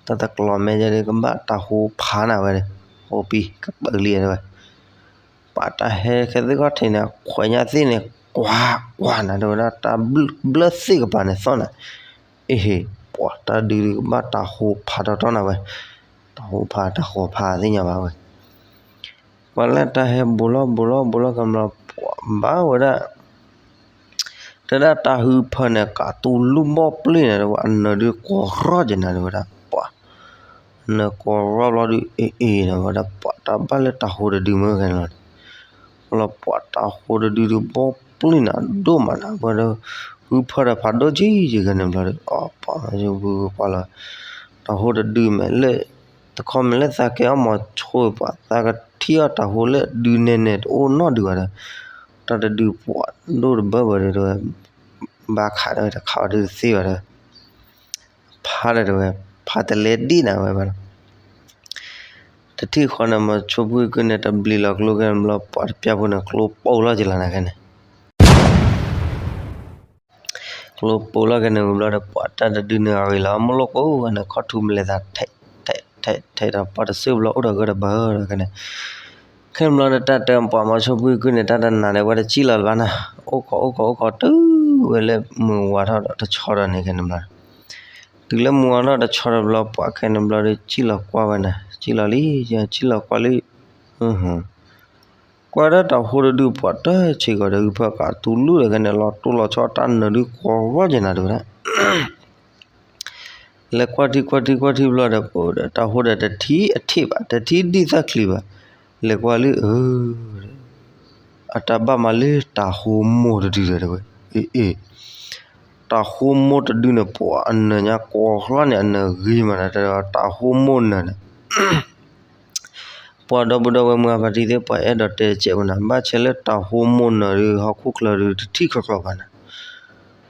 တၢ်တကျိးမဲာ်ယဲဒီး ကဘၣ်တၢ်ဟိဖးနၤဝဲဒီး ဟိပံၤ ကပၢလံတဲဝဲ ပှၤတၢ်ဟဲခဲသ့ၣ်ခီၣ်ထံးန့ၣ် ခွဲးညါသ့ၣ်န့ၣ် ကွၢ်ကွၢ်နၤတဲဝဲဒၣ် တၢ်ဘျၢသ့ၣ်ကပၤန့ၣ်သီၣ်နၤ အ့ဟ့ၣ် ပှၤတၢ်ဒုးဒုးကဘၣ်တၢ်ဟိဖးတီတီနၤဝဲ တၢ်ဟိဖးတၢ်ဃီၤဖးသ့ၣ်ညါဘၣ်ဝဲ ပှၤလၢတၢ်ဟဲဘူးလီၤဘူးလီၤဘူးလီၤကမျီၤ ပှၤဘၣ်ဝဲဒၣ် တဲဒၣ်တၢ်ဟုဖၢန့ၣ် ကးတူလူဘီၣ်ပျ့ၢ်န့ၣ် တဲဝဲ အနၢၤဒုးကီရီၣ်က့ၤနၤတဲဝဲဒၣ် ပှၤ နၢၤကီရီၣ်ဘျီဒုး အ့ၣ်အ့ၣ်န့ၣ်ဝဲဒၣ် ပှၤတၢ်ဘၣ်လၢတၢ်ဟိတဒုမ့ၢ်ဂ့ၤန့ၣ်လီၤန့ၣ် လီၤပှၤတၢ်ဟိတဒုဒုး ဘီၣ်ပျ့ၢ်နၤဒိၣ်မးနၤ ဝဲဒီး ဟုဖၢဒီးဖးဒိၣ်ကံယဂဲၤန့ၣ်ဘျီဒီး အပှၤမၤဆိဖုပှၤလီၤ တၢ်ဟိတဒုမ့ၢ်လၢ တခီမ့ၢ်လၢသးကဲအီၣ်မၤဆိပှၤ သးကထံၣ်အီၣ်တၢ်ဟိလၢဒုနဲၣ်နဲၣ်တအိၣ်နီတဒုဘၣ်ဒီး တၢ်တဒုပှၤဒိၣ်တဘၢဘၢဒီးတဲဝဲ ဘၣ်ခးဒီးတခးအီၤဒုးတသ့ဘၣ်ဒီး ဖးဒီးတဲဝဲ ဖးတလဲဒံၣ်နၤဝဲဘၣ်လီၤ တထံၣ်ဃီန့ၣ် မၤဆိဖုကန့ၣ် တဘျံးလီၤကျိကဲန့ၣ်ဘျီ ပှၤတပျၢ်ဖိန့ၣ် ကျိပိလီၤက့ၤလီၤနၤခဲန့ၣ် ကျိပိလီၤကဲန့ၣ်ဝံၤဘျီဒီး ပှၤတၢ်တဒုန့ၣ်အဂ့ၤလီၤ မုၢ်လိၣ်ကိးဝဲန့ၣ် ခီၣ်ထူမလဲၤသးထဲးထဲးထဲးထဲးဒီး ပှၤတစၢၢ်ဘျီအိၣ်ဒီးဂၢၢ်ဒီးဘၢဒီးကဲန့ၣ် ခဲန့ၣ်ဘျီဒီးတၢ်တဲပှၤမၤဆိဖုကန့ၣ် တၢ်တနာ်ဒီး ပှၤတစံၣ်လီၤလၢၤဘၣ်နၤ အိၣ်ခိးအိၣ်ခိးအိၣ်ခိးတုၤဝဲလၢမုၢ်ဝါထီၣ်ဒီးတဆီဒီးန့ၣ်ခဲန့ၣ်ဘျီ တုၤလၢမုၢ်ဝါထီၣ်တဆီဒီးဘျီ ပှၤခဲန့ၣ်ဘျီဒီး စံၣ်လီၤကွၢ်ဝဲနၤ စံၣ်လီၤလံ စံၣ်လီၤကွၢ်လံ ကွၢ်ဒီးတၢ်ဟိတဒုပှၤတဆံးကီးဒီး ဟုဖၢကးတူလူဒီး ခဲန့ၣ် လီၤတိၢ်လီၤဆီတၢ်နၢၤဒုး ကီရီၣ်က့ၤနၤတဲဝဲဒၣ် လဲၤကွၢ်ထံကွၢ်ထံကွၢ်ထံဘျီဒီး ပဒီးတၢ်ဟိဒီးတထံၣ်အထံၣ်ဘၣ် တထံၣ်ဒံၣ်သၣ်ချံဘၣ် လဲၤကွၢ်လံ အၢ အတၢ်ဘၣ်မၤလၢတၢ်ဟိမိၢ်တဒုဒီးတဲဝဲ အ့ၣ်အ့ၣ် တၢ်ဟိမိၢ်တဒုန့ၣ် ပှၤအနၢၤညါကီရီၣ်န့ၣ် အနၢၤဂ့ၤမးနၤ တဲဒီး တၢ်ဟိမိၢ်နၢၤန့ၣ် ပှၤဒီပုၢ်ဒီဝဲၢ်မုၢ်အဖါတံၢ်သ့ၣ် ပှၤအဲၣ်ဒိးတဲတစဲးဝဲနၤ ဘၣ်ဆဲးလၢတၢ်ဟိမိၢ်နၢၤဒုး ဟီၣ်ခိၣ်ချၢဒုး တထံၣ်ဃီဃီဘၣ်နၤ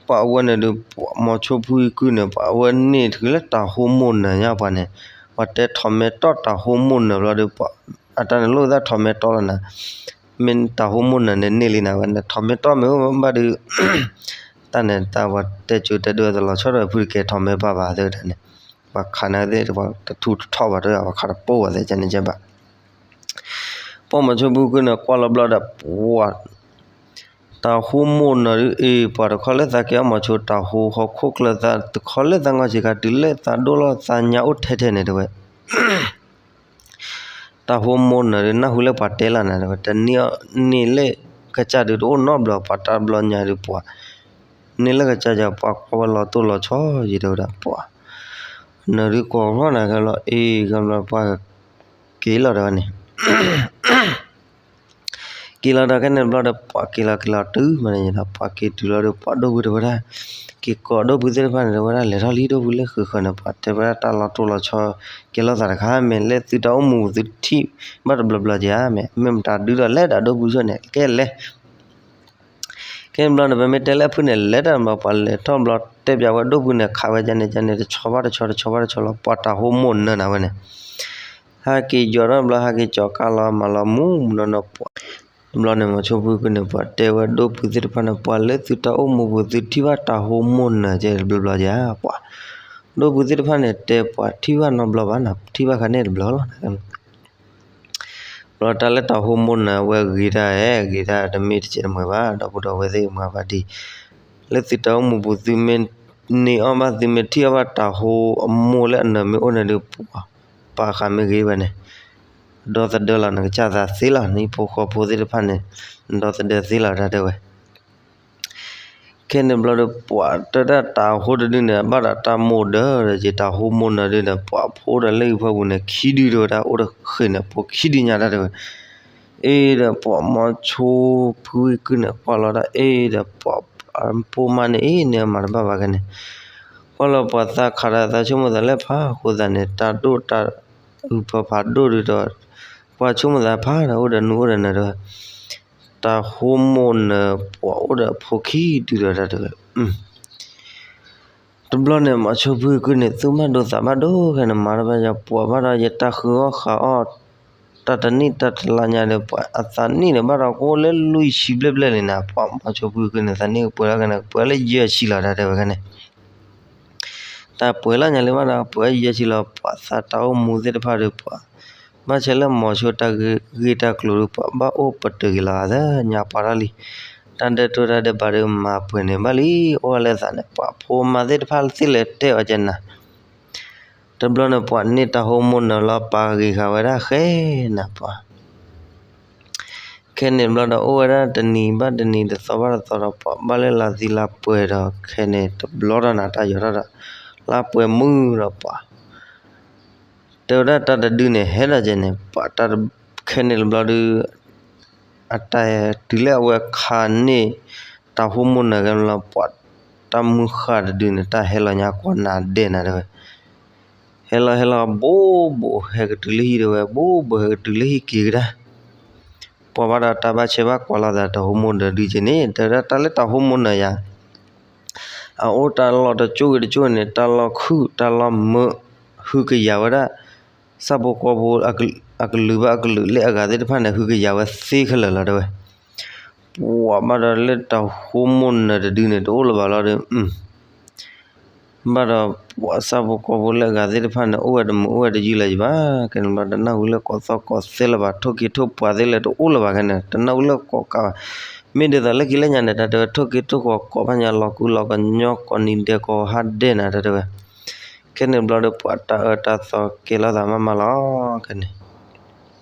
ပှၤအဝဲန့ၣ်ဒုး ပှၤမၤဆိဖုကုန့ၣ် ပှၤအဝဲန့ၣ်တုၤလၢတၢ်ဟိမိၢ်နၢၤညါပှၤန့ၣ် ပှၤတဲထီၣ်မဲာ်တီၢ်တၢ်ဟိမိၢ်နၢၤဘျီဒီး ပှၤအတၢ်န့ၣ်လိၣ်သးထီၣ်မဲာ်တီၢ်လီၤနၤ မ့ၢ်တၢ်ဟိမိၢ်နၢၤန့ၣ်န့ၢ်လံနၤဝဲန့ၣ် ထီၣ်မဲာ်တီၢ်မ့ၢ်အိၣ်ဘၣ်ဒုး တၢ်န့ၣ်တၢ်ပှၤတဲကၠိတဲဒိတလီၤဆီဒီးဖုတကဲထီၣ်မဲာ်ဘၣ်ဘၣ်သ့ၣ်တၢ်န့ၣ် ပှၤခးနၤသ့ၣ် ပှၤတထူးတထီၣ်ဘၣ်တဂၤ ပှၤခးတပိၢ်ဘၣ်သ့ၣ်ကန့ၣ်ကဲဘၣ် ပှၤမၤဆိဖုကုန့ၣ် ကွၢ်လီၤဘျီဒီး ပှၤ တၢ်ဟိမိၢ်နၢၤဒုး အ့ၣ် ပှၤတခီလၢသးကဲအီၣ်မၤဆိ တၢ်ဟိဟီၣ်ခိၣ်ချၢသး တခီလၢသးငီၢ်ဆံးခါ တုၤလၢသးဒိၣ်လီၤသးညါအိၣ်ထဲထဲန့ၣ်တဲဝဲ တၢ်ဟိမိၢ်နၢၤဒုး နၢ်ဟူလၢပှၤတဲလီၤနၤတဲဝဲ တန့ၢ်န့ၢ်လၢကစၢ်ဒုးတအိၣ်နီတဘျီ ပှၤတၢ်ဘျီညါဒုးပှၤ န့ၢ်လၢကစၢ်ယၤ ပှၤကွၢ်ဝဲလီၤတိၢ်လီၤဆီယံၤတဲဝဲဒၣ်ပှၤ နၢၤဒုးကီၢ်လီၤနၤကဲလီၤ အ့ၣ် ကဲဘျီပှၤက့ၤလီၤတဲဝဲန့ၣ် က့ၤလီၤဒီးခဲန့ၣ်တဘျီဒီး ပှၤက့ၤလီၤက့ၤလီၤတုၤမးန့ၣ်ဒီး ပှၤက့ၤတုၤလီၤဒီး ပှၤဒိၣ်ဖုတဲဝဲဒၣ်, က့ၤကိးဒိၣ်ဖုသ့ၣ်တဖၣ်န့ၣ် တဲဝဲဒၣ် လဲၤထီၣ်လံဒိၣ်ဖုလၢဃုာ်ဃၢၤန့ၣ် ပှၤတဲဝဲဒၣ်တၢ်လီၤတိၢ်လီၤဆီ ကဲလိာ်သးတခါ မ့ၢ်လၢသုတၢ်အိၣ်မူပူၤသုထံၣ်ဘၣ်တဘျီဘျီဧါ, မ့ၢ်မတၤဒုဒီးလဲၤဒီးဒိၣ်ဖုဆိန့ၣ် ကဲလဲၤ ခဲန့ၣ်တဘျီန့ၣ် ပမ့ၢ်တဲလၢအဖုန့ၣ် လဲၤတၢ်တဘျီ ပှၤလဲၤထီၣ်ဘျီ တဲပၠးဝဲဒိၣ်ဖုန့ၣ် ခးဝဲကန့ၣ်ကန့ၣ် တဆီဘၣ်တဆီ တဆီဘၣ်တဆီလီၤ ပှၤတၢ်ဟိမိၢ်နၢၤနၤဝဲန့ၣ် ဟဲက့ၤယီၤထီၣ်တဘျီ ဟဲက့ၤကၠီၤကါလီၤမၤလီၤမူမူနီၢ်နီၢ်ပှၤ တဘျီန့ၣ် မီၤဆိဖုကုန့ၣ် ပှၤတဲဝဲဒိၣ်ဖုသ့ၣ်တဖၣ်န့ၣ် ပှၤလၢသုတၢ်အိၣ်မူပူၤသုထံၣ်ဘၣ်တၢ်ဟိမိၢ်နၢၤကဲတဘျီဘျီဧါ ပှၤ ဒိၣ်ဖုသ့ၣ်တဖၣ်န့ၣ် တဲပှၤထံၣ်ဘၣ်နီတဘျီဘၣ်နီၤ ထံၣ်ဘၣ်ခါန့ၣ်တဘျီလီၤ ဘျီတၢ်လၢတၢ်ဟိမိၢ်နၢၤဝဲဂ့ၤတၢ်ဧဲ ဂ့ၤတၢ်တမ့ၢ်တစဲးတမှဲၤဘၣ် ဒီပုၢ်ဒီဝဲၢ်သ့ၣ်မၤပာ်တံၢ် လၢသုတၢ်အိၣ်မူပူၤ သုမ့ၢ်န့ၢ်အီၣ်ဘၣ် သုမ့ၢ်ထံၣ်အီၣ်ဘၣ်တၢ်ဟိအမိၢ်လၢအနၢၤမ့ၢ်အိၣ်န့ၣ်ဒီး ပှၤပာ်ဃာ်မ့ၢ်ဂ့ၤဝဲန့ၣ် ဒီသဒၢလီၤ နကစၢ်သးသ့လီၤ နဟံၣ်ဖိဃီဖိသ့ၣ်တဖၣ်န့ၣ် နဒီသဒၢသ့လီၤ တၢ်တဲဝဲ ခဲန့ၣ်ဘျီဒီး ပှၤတဲဒၣ်တၢ်ဟိတဒုန့ၣ် ဘၣ်ဒီးတၢ်မိၢ်ဒၢဒီး က့ၤတၢ်ဟိမိၢ်နၢၤဒုန့ၣ် ပှၤဖိဒီးလၢဟံၣ်ဖီပူၤန့ၣ် ခံဒုတဲဝဲဒၣ် အိၣ်ဒီးဃ့ၢ်န့ၣ် ဖိခံဒုညါတၢ်တဲဝဲ အ့ဒီးပှၤမီၤဆိဖုကုန့ၣ် ကွၢ်လီၤဒၣ် အ့ဒီးပှၤဖိမါန့ၣ် အ့ န့ၣ်မၤတဘၣ်ဘၣ်ခဲန့ၣ် ကွၢ်လီၤပှၤသးခးဒီးသးဆိကမိၣ်သးလၢဖးအဃိသတးန့ၣ် တၢ်ဒိၣ်တၢ်အုၣ်ဖးဖးဒိၣ်ဒုဒီး ပှၤဆိကမိၣ်သးဖးဒီးအိၣ်ဒီးနူအိၣ်ဒီးနၢၤတဲဝဲ တၢ်ဟိမိၢ်နၢၤ ပှၤအိၣ်ဒီးဖိခံဒုဒီးတၢ်တဲဝဲ တဘျီန့ၣ် မီၤဆိဖုကုန့ၣ် သူၣ်ဘၣ်ဒိသးဘၣ်ဒိခဲန့ၣ် မၤတဘၣ်ယပှၤဘၣ်ဒီးယတၢ်ဃုအီၣ်ဃုအီၣ် တၢ်တနံၣ်တၢ်တလါညါဒီး ပှၤအသးနံၣ်န့ၣ်ဘၣ်ဒီးကအိၣ်လၢလွံၢ်ဆံဘျဲၣ်ဘျဲၣ်လံန့ၣ် ပှၤမီၤဆိဖုကုန့ၣ် သးနံၣ်ကပှဲၤလီၤခဲန့ၣ် ကပှဲၤလၢယဲၢ်ဆံလီၤတၢ်တဲဝဲခဲန့ၣ် တၢ်ပှဲၤလီၤညါလံဘၣ်ဒီး ပှဲၤယဲၢ်ဆံလီၤ ပှၤသးတၢ်အိၣ်မူသ့ၣ်တဖၣ်ဒီးပှၤ ဘၣ်ဆၣ်လၢမီၤဆိတၢ်ဂ့ၢ်တၢ်ကျိၤဒီး ပှၤဘၣ်အိၣ်ပတုာ်က့ၤလီၤသးညါပှၤထီၣ်လံ တၢ်ဒဲးတိၢ်တၢ်ဒဲးဘးဒီးမၤပှဲၤန့ၢ်ဘၣ်လံ အိၣ်ဝဲလၢသးန့ၣ် ပှၤဖိမါသ့ၣ်တဖၣ်သ့ၣ်လဲၤတဲအီၤကနၤ တဘျီန့ၣ် ပှၤန့ၢ်တၢ်ဟိမိၢ်နၢၤလီၤ ပာ်ဂ့ၤဃာ်ဝဲဒၣ်ဃဲနၤပှၤ ခဲန့ၣ်ဘျီဒီး အိၣ်ဝဲဒၣ်တနံၤဘၣ်တနံၤ တသီဘၣ်တသီဒီး ပှၤဘၣ်လၢလါသံလါပှဲၤဒီး ခဲန့ၣ်တဘျီဒီးနၤ တၢ်ယီၤထီၣ်ဒီး လါပှဲၤမုၢ်ဒီးပှၤ တဲဝဲဒၣ်တၢ်တဒုန့ၣ် ဟဲဒီးကဲန့ၣ် ပှၤတၢ်ခဲန့ၣ်တဘျီဒီး အတၢ်တုၤလၢအဝဲခးန့ၢ် တၢ်ဟိမိၢ်နၢၤခဲန့ၣ်လီၤ ပှၤတၢ်မုၢ်ဃၢ်တဒုန့ၣ် တၢ်ဟဲလီၤညါကွၢ်နၤဒဲးနၤတဲဝဲ ဟဲလီၤဟဲလီၤ ဘိးဘိးဟဲကတုၤလၢဟံၣ်တဲဝဲ ဘိးဘိးဟဲကတုၤလၢဟံၣ်က့ၤကဒါ ပှၤဘၣ်ဒီးတၢ်ဘၣ်ဆဲးဘၣ်ကွၢ်လိာ်သးတၢ်ဟိမိၢ်နၢၤဒုကဲန့ၣ် တဲဝဲဒၣ်တၢ်လၢတၢ်ဟိမိၢ်နၢၤယၤ အအိၣ်တၢ်လီၢ်တကၠိဂ့ၤတကၠိန့ၣ် တၢ်လီၢ်ခုၣ်တၢ်လီၢ်မၢ ဟုကယာ်ဝဲဒၣ် ဆၣ်ဖိကီၢ်ဖိ အကလုာ်ဘၣ်အကလုာ်လၢအဂၤသ့ၣ်တဖၣ်န့ၣ် ဟုကယာ်ဝဲသ့ခဲလၢာ်လီၤတဲဝဲ ပှၤဘၣ်ဒီးလၢတၢ်ဟိမိၢ်နၢၤတဒုန့ၣ် တအိၣ်လၢၤဘၣ်လီၤဒီး ဘၣ်ဒီးပှၤဆၣ်ဖိကီၢ်ဖိလၢအဂၤသ့ၣ်တဖၣ်န့ၣ် အိၣ်ဝဲတမုာ်အိၣ်ဝဲတယုၢ်လၢၤဘၣ် ကဲန့ၣ်ဘျီ တနၢ်ဟူလၢကီၢ်သီကီၢ်သဲလၢၤဘၣ် ထိၣ်က့ၤထိၣ်ပှၤသ့လၢၤတအိၣ်လၢၤဘၣ်ခဲန့ၣ် တနၢ်ဟူလၢကီၢ်ကးဘၣ် မ့ၢ်ဒ်သိးလၢခံလၢညါန့ၣ် တၢ်တဲဝဲထိၣ်က့ၤထိၣ်ကီၢ်ကီၢ်ဘၣ်ညါ လီၤကူလီၤကညီ ကီၢ်နံၤဒဲးကီၢ်ဟါဒဲးနၤ တၢ်တဲဝဲ ခဲန့ၣ်ဘျီဒီး ပှၤတၢ်အၢတၢ်သီကဲလိာ်သးမးမးလီၤ ခဲန့ၣ်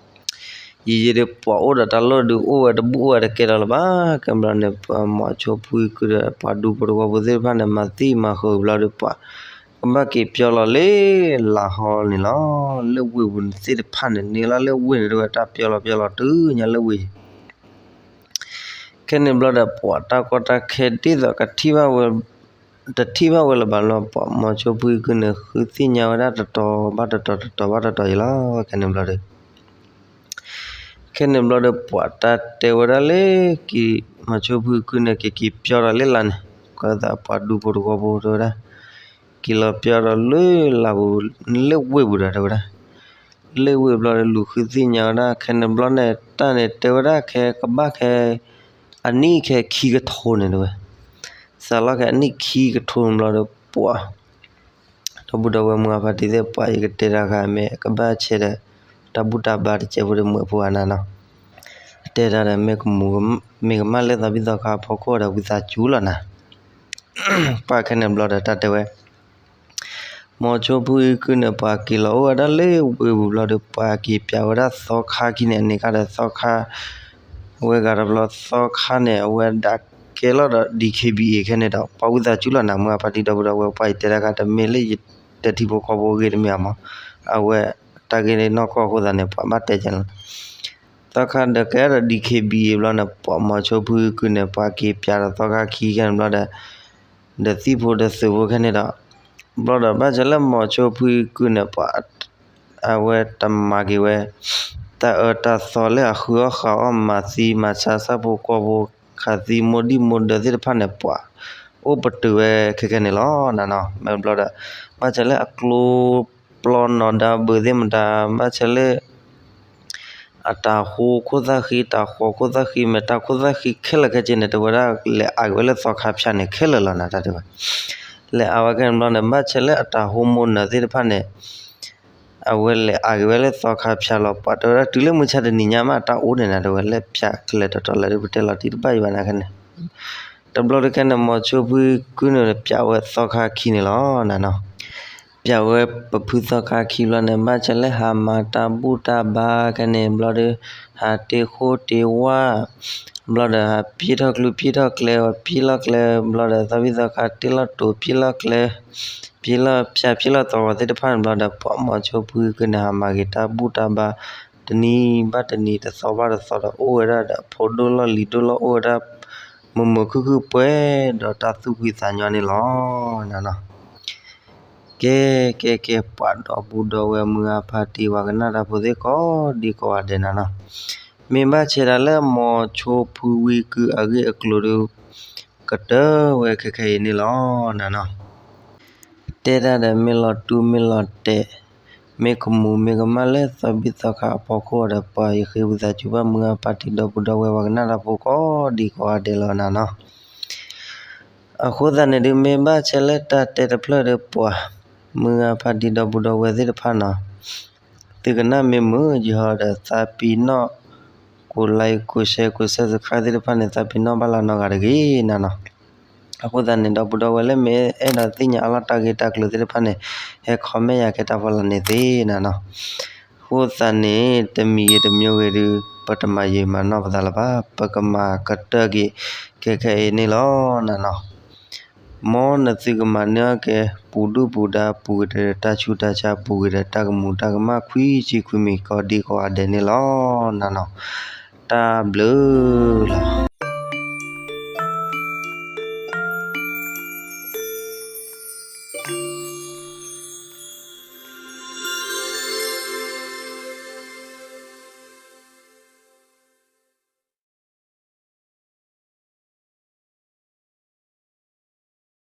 ယံာ်ယံာ်ဒီး ပှၤအိၣ်ဒီးတၢ်လီၢ်ဒုး အိၣ်ဝဲတဘူၣ်အိၣ်ဝဲတကဲထီၣ်လၢၤဘၣ် ကဲဘျီန့ၣ် ပှၤမီၤဆိဖုကုဒီး ပှၤဒူဖိတဝီဖိသ့ၣ်တဖၣ်န့ၣ် မၤသံမၤဃုာ်ဘျီဒီး ပှၤကဘၣ်က့ၤပၠီလီၤလၢလါဟီန့ၣ်လီၤ လၢဝ့ၢ်ပူၤသ့ၣ်တဖၣ်န့ၣ် န့ၢ်လီၤလၢဝ့ၢ်န့ၣ်တဲဝဲ တၢ်ပၠီလီၤပၠီလီၤတုၤညါလၢဝ့ၢ် ခဲန့ၣ်ဘျီဒီး ပှၤတၢ်ကီတၢ်ခဲဒ်သိးကထံၣ်ဘၣ်ဝဲ တထံၣ်ဘၣ်ဝဲလၢၤဘၣ်လီၤ ပှၤမီၤဆိဖုကုန့ၣ် ဃုသ့ၣ်ညါဝဲဒၣ်တတီၤဘၣ်တတီၤ တတီၤဘၣ်တတီၤအံၤလီၤ ခဲန့ၣ်ဘျီဒီး ခဲန့ၣ်ဘျီဒီး ပှၤတၢ်တဲဝဲဒၣ်လၢ က့ၤမီၤဆိဖုကုန့ၣ် က့ၤက့ၤပၠီဒီးလၢလါန့ၣ် ကသးပှၤဒူဖိတဝီဖိတဲဝဲဒၣ် က့ၤလီၤပၠီဒီးလၢလါပူၤ လၢဝ့ၢ်ပူၤဒီး တဲဝဲဒၣ် လၢဝ့ၢ်ဘျီဒီး လူၤဃုသ့ၣ်ညါဝဲဒၣ် ခဲန့ၣ်ဘျီန့ၣ် တၢ်န့ၣ်တဲဝဲဒၣ်ခဲကဘၣ်ခဲ အနံၣ်ခဲခံကထိန့ၣ်တဲဝဲ စးလီၤခဲအနံၣ်ခံကထိန့ၣ်ဘျီဒီး ပှၤ ဒီပုၢ်ဒီဝဲၢ်မုၢ်အဖါတံၢ်သ့ၣ် ပှၤယကတဲတၢ်ခါ မ့ၢ်ကဘၣ်ဆဲးဒီး တၢ်ဘူၣ်တၢ်ဘါတစဲးဖိဒီးမုၢ်အဖိအနၤနီၤ တဲတၢ်ဒီး မ့ၢ်ကမၣ်လၢသီဘံၣ်သီခါအဖီခိၣ်ဒီး ဝံသးစူၤလီၤနၤ ပှၤခဲန့ၣ်ဘျီဒီး တၢ်တဲဝဲ မီၤဆိဖုကုန့ၣ် ပှၤက့ၤလီၤအိၣ်ဝဲဒၣ်လၢဝ့ၢ်ပူၤဘျီဒီး ပှၤက့ၤပၠီဝဲဒၣ်သီခါခံန့ၣ် အန့ၣ်ခါဒီးသီခါ အဝဲဂၤတဘျီသီခါန့ၣ် အဝဲဒၣ်ကဲလီၤဒီး DKBA ခဲန့ၣ်ဒီး ပှၤဝံသးစူၤလီၤနၤ မုၢ်အဖါတံၢ်ဒီပုၢ်ဒီဝဲၢ် ပှၤယတဲတၢ်ခါ တမ့ၢ်လၢယတဲထံဖိကီၢ်ဖိအဂ့ၢ်တမ့ၢ်အမး အဝဲတၢ်ဂ့ၢ်န့ၣ်နီၢ်ကီၢ်အဃိသတးန့ၣ် ပှၤဘၣ်တဲကဲလီၤ သီခါဒီးကဲဒီး DKBA ဘျီန့ၣ် ပှၤမိၤဆိဖုကုၢ်န့ၣ် ပှၤက့ၤပၠးဒီးသီခါခံခဲန့ၣ်ဘျီဒီး ဒီးသံၣ်ဖိဒီးသုးဖိခဲန့ၣ်ဒီး ဘျီဒီးဘၣ်ဆၣ်လၢမိၤဆိဖုကုၢ်န့ၣ် ပှၤ အဝဲတမၤက့ၤဝဲ တၢ်အၢတၢ်သီလၢအဃုအီၣ်ဃုအီၣ် မၤသံမၤဆါ ဆၣ်ဖိကီၢ်ဖိ ခးသံမိၢ်ဒံၣ်မိၢ်ဒၢသ့ၣ်တဖၣ်န့ၣ် ပှၤအိၣ်ပတုာ်ဝဲခဲခဲန့ၣ်လီၤနၤနီၤ. မ့ၢ်ဘျီဒီး ဘၣ်ဆၣ်လၢအကျိပျီနီၢ်ဒါဘုးသ့ၣ်မတၤ ဘၣ်ဆၣ်လၢ အတၢ်ဟိခိၣ်သၣ်ဃံ တၢ်ဃီခိၣ်သၣ်ဃံ မ့ၢ်တၢ်ခိၣ်သၣ်ဃံခဲလၢာ်ခဲဆ့န့ၣ် တဲဝဲဒၣ်လဲၤအါက့ၤဝဲလၢသီခါဖၠၣ်န့ၣ် ခဲလၢာ်လီၤနၤ တၢ်တဲဝဲ လဲၤအါဝဲခဲန့ၣ်ဘျီန့ၣ် ဘၣ်ဆၣ်လၢအတၢ်ဟိမိၢ်နၢၤသ့ၣ်တဖၣ်န့ၣ် အဝဲလဲၤအါက့ၤဝဲလၢသီခါဖၠၣ်လီၤ. ပှၤတဲဝဲဒၣ်တုၤလၢမုၢ်ဆါတနံၤညါမး အတၢ်အိၣ်န့ၣ်နၤ တဲဝဲလၢဖၠၣ်ကလဲၤတီၤတီၤလၢဒ်ပတဲလီၤတံၢ်တဘၣ်ယံၤဘၣ်နၤခဲန့ၣ် တဘျီတခါန့ၣ် မိၤဆိဖုကုၢ်န့ၣ် ပၠးဝဲသီခါခံန့ၣ်လီၤနၤနီၤ. ပၠးဝဲပဖုသီခါခံဘျီန့ၣ် ဘၣ်ဆၣ်လၢဟးမၤတၢ်ဘူၣ်တၢ်ဘါခဲန့ၣ်ဘျီဒီး ဟးတ့ဃိတ့ဝၣ် ဘျီဒီးဟးပျ့ၤထီၣ်ကျူပျ့ၤထီၣ်ကျဲ ပျ့ၤလီၤကျဲ ဘျီဒီးသီဘံၣ်သီခါတ့လီၤတိၤပျ့ၤလီၤကျဲ ပျ့ၤလီၤဖၠၣ်ပျ့ၤလီၤသီဝဲသ့ၣ်တဖၣ်န့ၣ်ဘျီဒီး ပှၤမိၤဆိဖုကုၢ်န့ၣ် ဟးမၤက့ၤတၢ်ဘူၣ်တၢ်ဘါ တနံၤဘၣ်တနံၤတသီဘၣ်တသီဒီး အိၣ်ဝဲဒၣ်ဒီးဖိဒိၣ်လီၢ်လံၤဒိၣ်လီၢ် အိၣ်ဝဲဒၣ် မုာ်မုာ်ခုၣ်ခုၣ်ပှဲၤဒီးတၢ်သူၣ်ဖှံသးညီန့ၣ်လီၤနၤနီၤ. ကဲ ကဲ ကဲ ပှၤဒီပုၢ်ဒီဝဲၢ်မုၢ်ဂၤဖါတံၢ် ပှၤကနၣ်တၢ်ဖိသ့ၣ်ကိးဒံကိးဂၤဒဲးနၤနီၤ. မ့ၢ်ဘၣ်ဆၣ်ဒၣ်လၢမိၤဆိဖုဝံကုၢ်အဂ့ၢ်အကျိၤဒီး ကတၢၢ်ဝဲခဲခဲအံၤန့ၣ်လီၤနၤနီၤ. တဲတၢ်ဒီးမ့ၢ်လီၤတူၢ်မ့ၢ်လီၤတဲာ် မ့ၢ်ကမူးမ့ၢ်ကမၣ်လၢသီဘံၣ်သီခါအဖီခိၣ်ဒီး ပှၤယဃ့ဝံသးစူၤဘၣ်မုၢ်ဂၤဖါတံၢ်ဒီပုၢ်ဒီဝဲၢ်ပှၤကနၣ်တၢ်ဖိကိးဒံကိးဂၤဒဲးလီၤနၤနီၤ. အဃိသတးန့ၣ်ဒုး မ့ၢ်ဘၣ်ဆၣ်လၢတၢ်တဲတဖျၢၣ်ဒီးပှၤ မုၢ်ဂၤဖါတံၢ်ဒီပုၢ်ဒီဝဲၢ်သ့ၣ်တဖၣ်နီၤ သုကနၣ်မ့ၢ်မုာ်ယဟီဒီး သးပ့ၤနီၣ် ကိးlike ကိးshare ကိးsubscribe သ့ၣ်တဖၣ်န့ၣ် သးပ့ၤနီၣ်ဘၣ်လၢနီၢ်ဂၤတဂ့ၤနၤနီၤ. အဃိသတးန့ၣ် ဒီပုၢ်ဒီဝဲၢ်လၢမ့ၢ်အဲၣ်ဒိးသ့ၣ်ညါအလီၢ်တၢ်ဂ့ၢ်တၢ်ကျိၤသ့ၣ်တဖၣ်န့ၣ် ဟဲ comment ယၤကဲတၢ်ဖီလာ်န့ၣ်သ့နၤနီၤ. အဃိသတးန့ၣ် တမံၤဂ့ၤတမံၤဂ့ၤဒုး ပတမၤယံာ်မၤနီၢ်ပသးလၢၤဘၣ် ပကမၤကတၢၢ်က့ၤ ခဲခဲအံၤန့ၣ်လီၤနၤနီၤ. မ်နသုကမၤန့ၢ်အီၣ်က့ၤ ပူၤဒုၣ်ပူၤဒါ ပူၤကွံာ်ဒီးတၢ်ဆူးတၢ်ဆါ ပူၤကွံာ်ဒီးတၢ်ကမူးတၢ်ကမၣ် ခွံဆံခွံမံၤကိးဒံကိးဂၤဒဲးန့ၣ်လီၤနၤနီၤ. တၢ်ဘျုးလီၤ.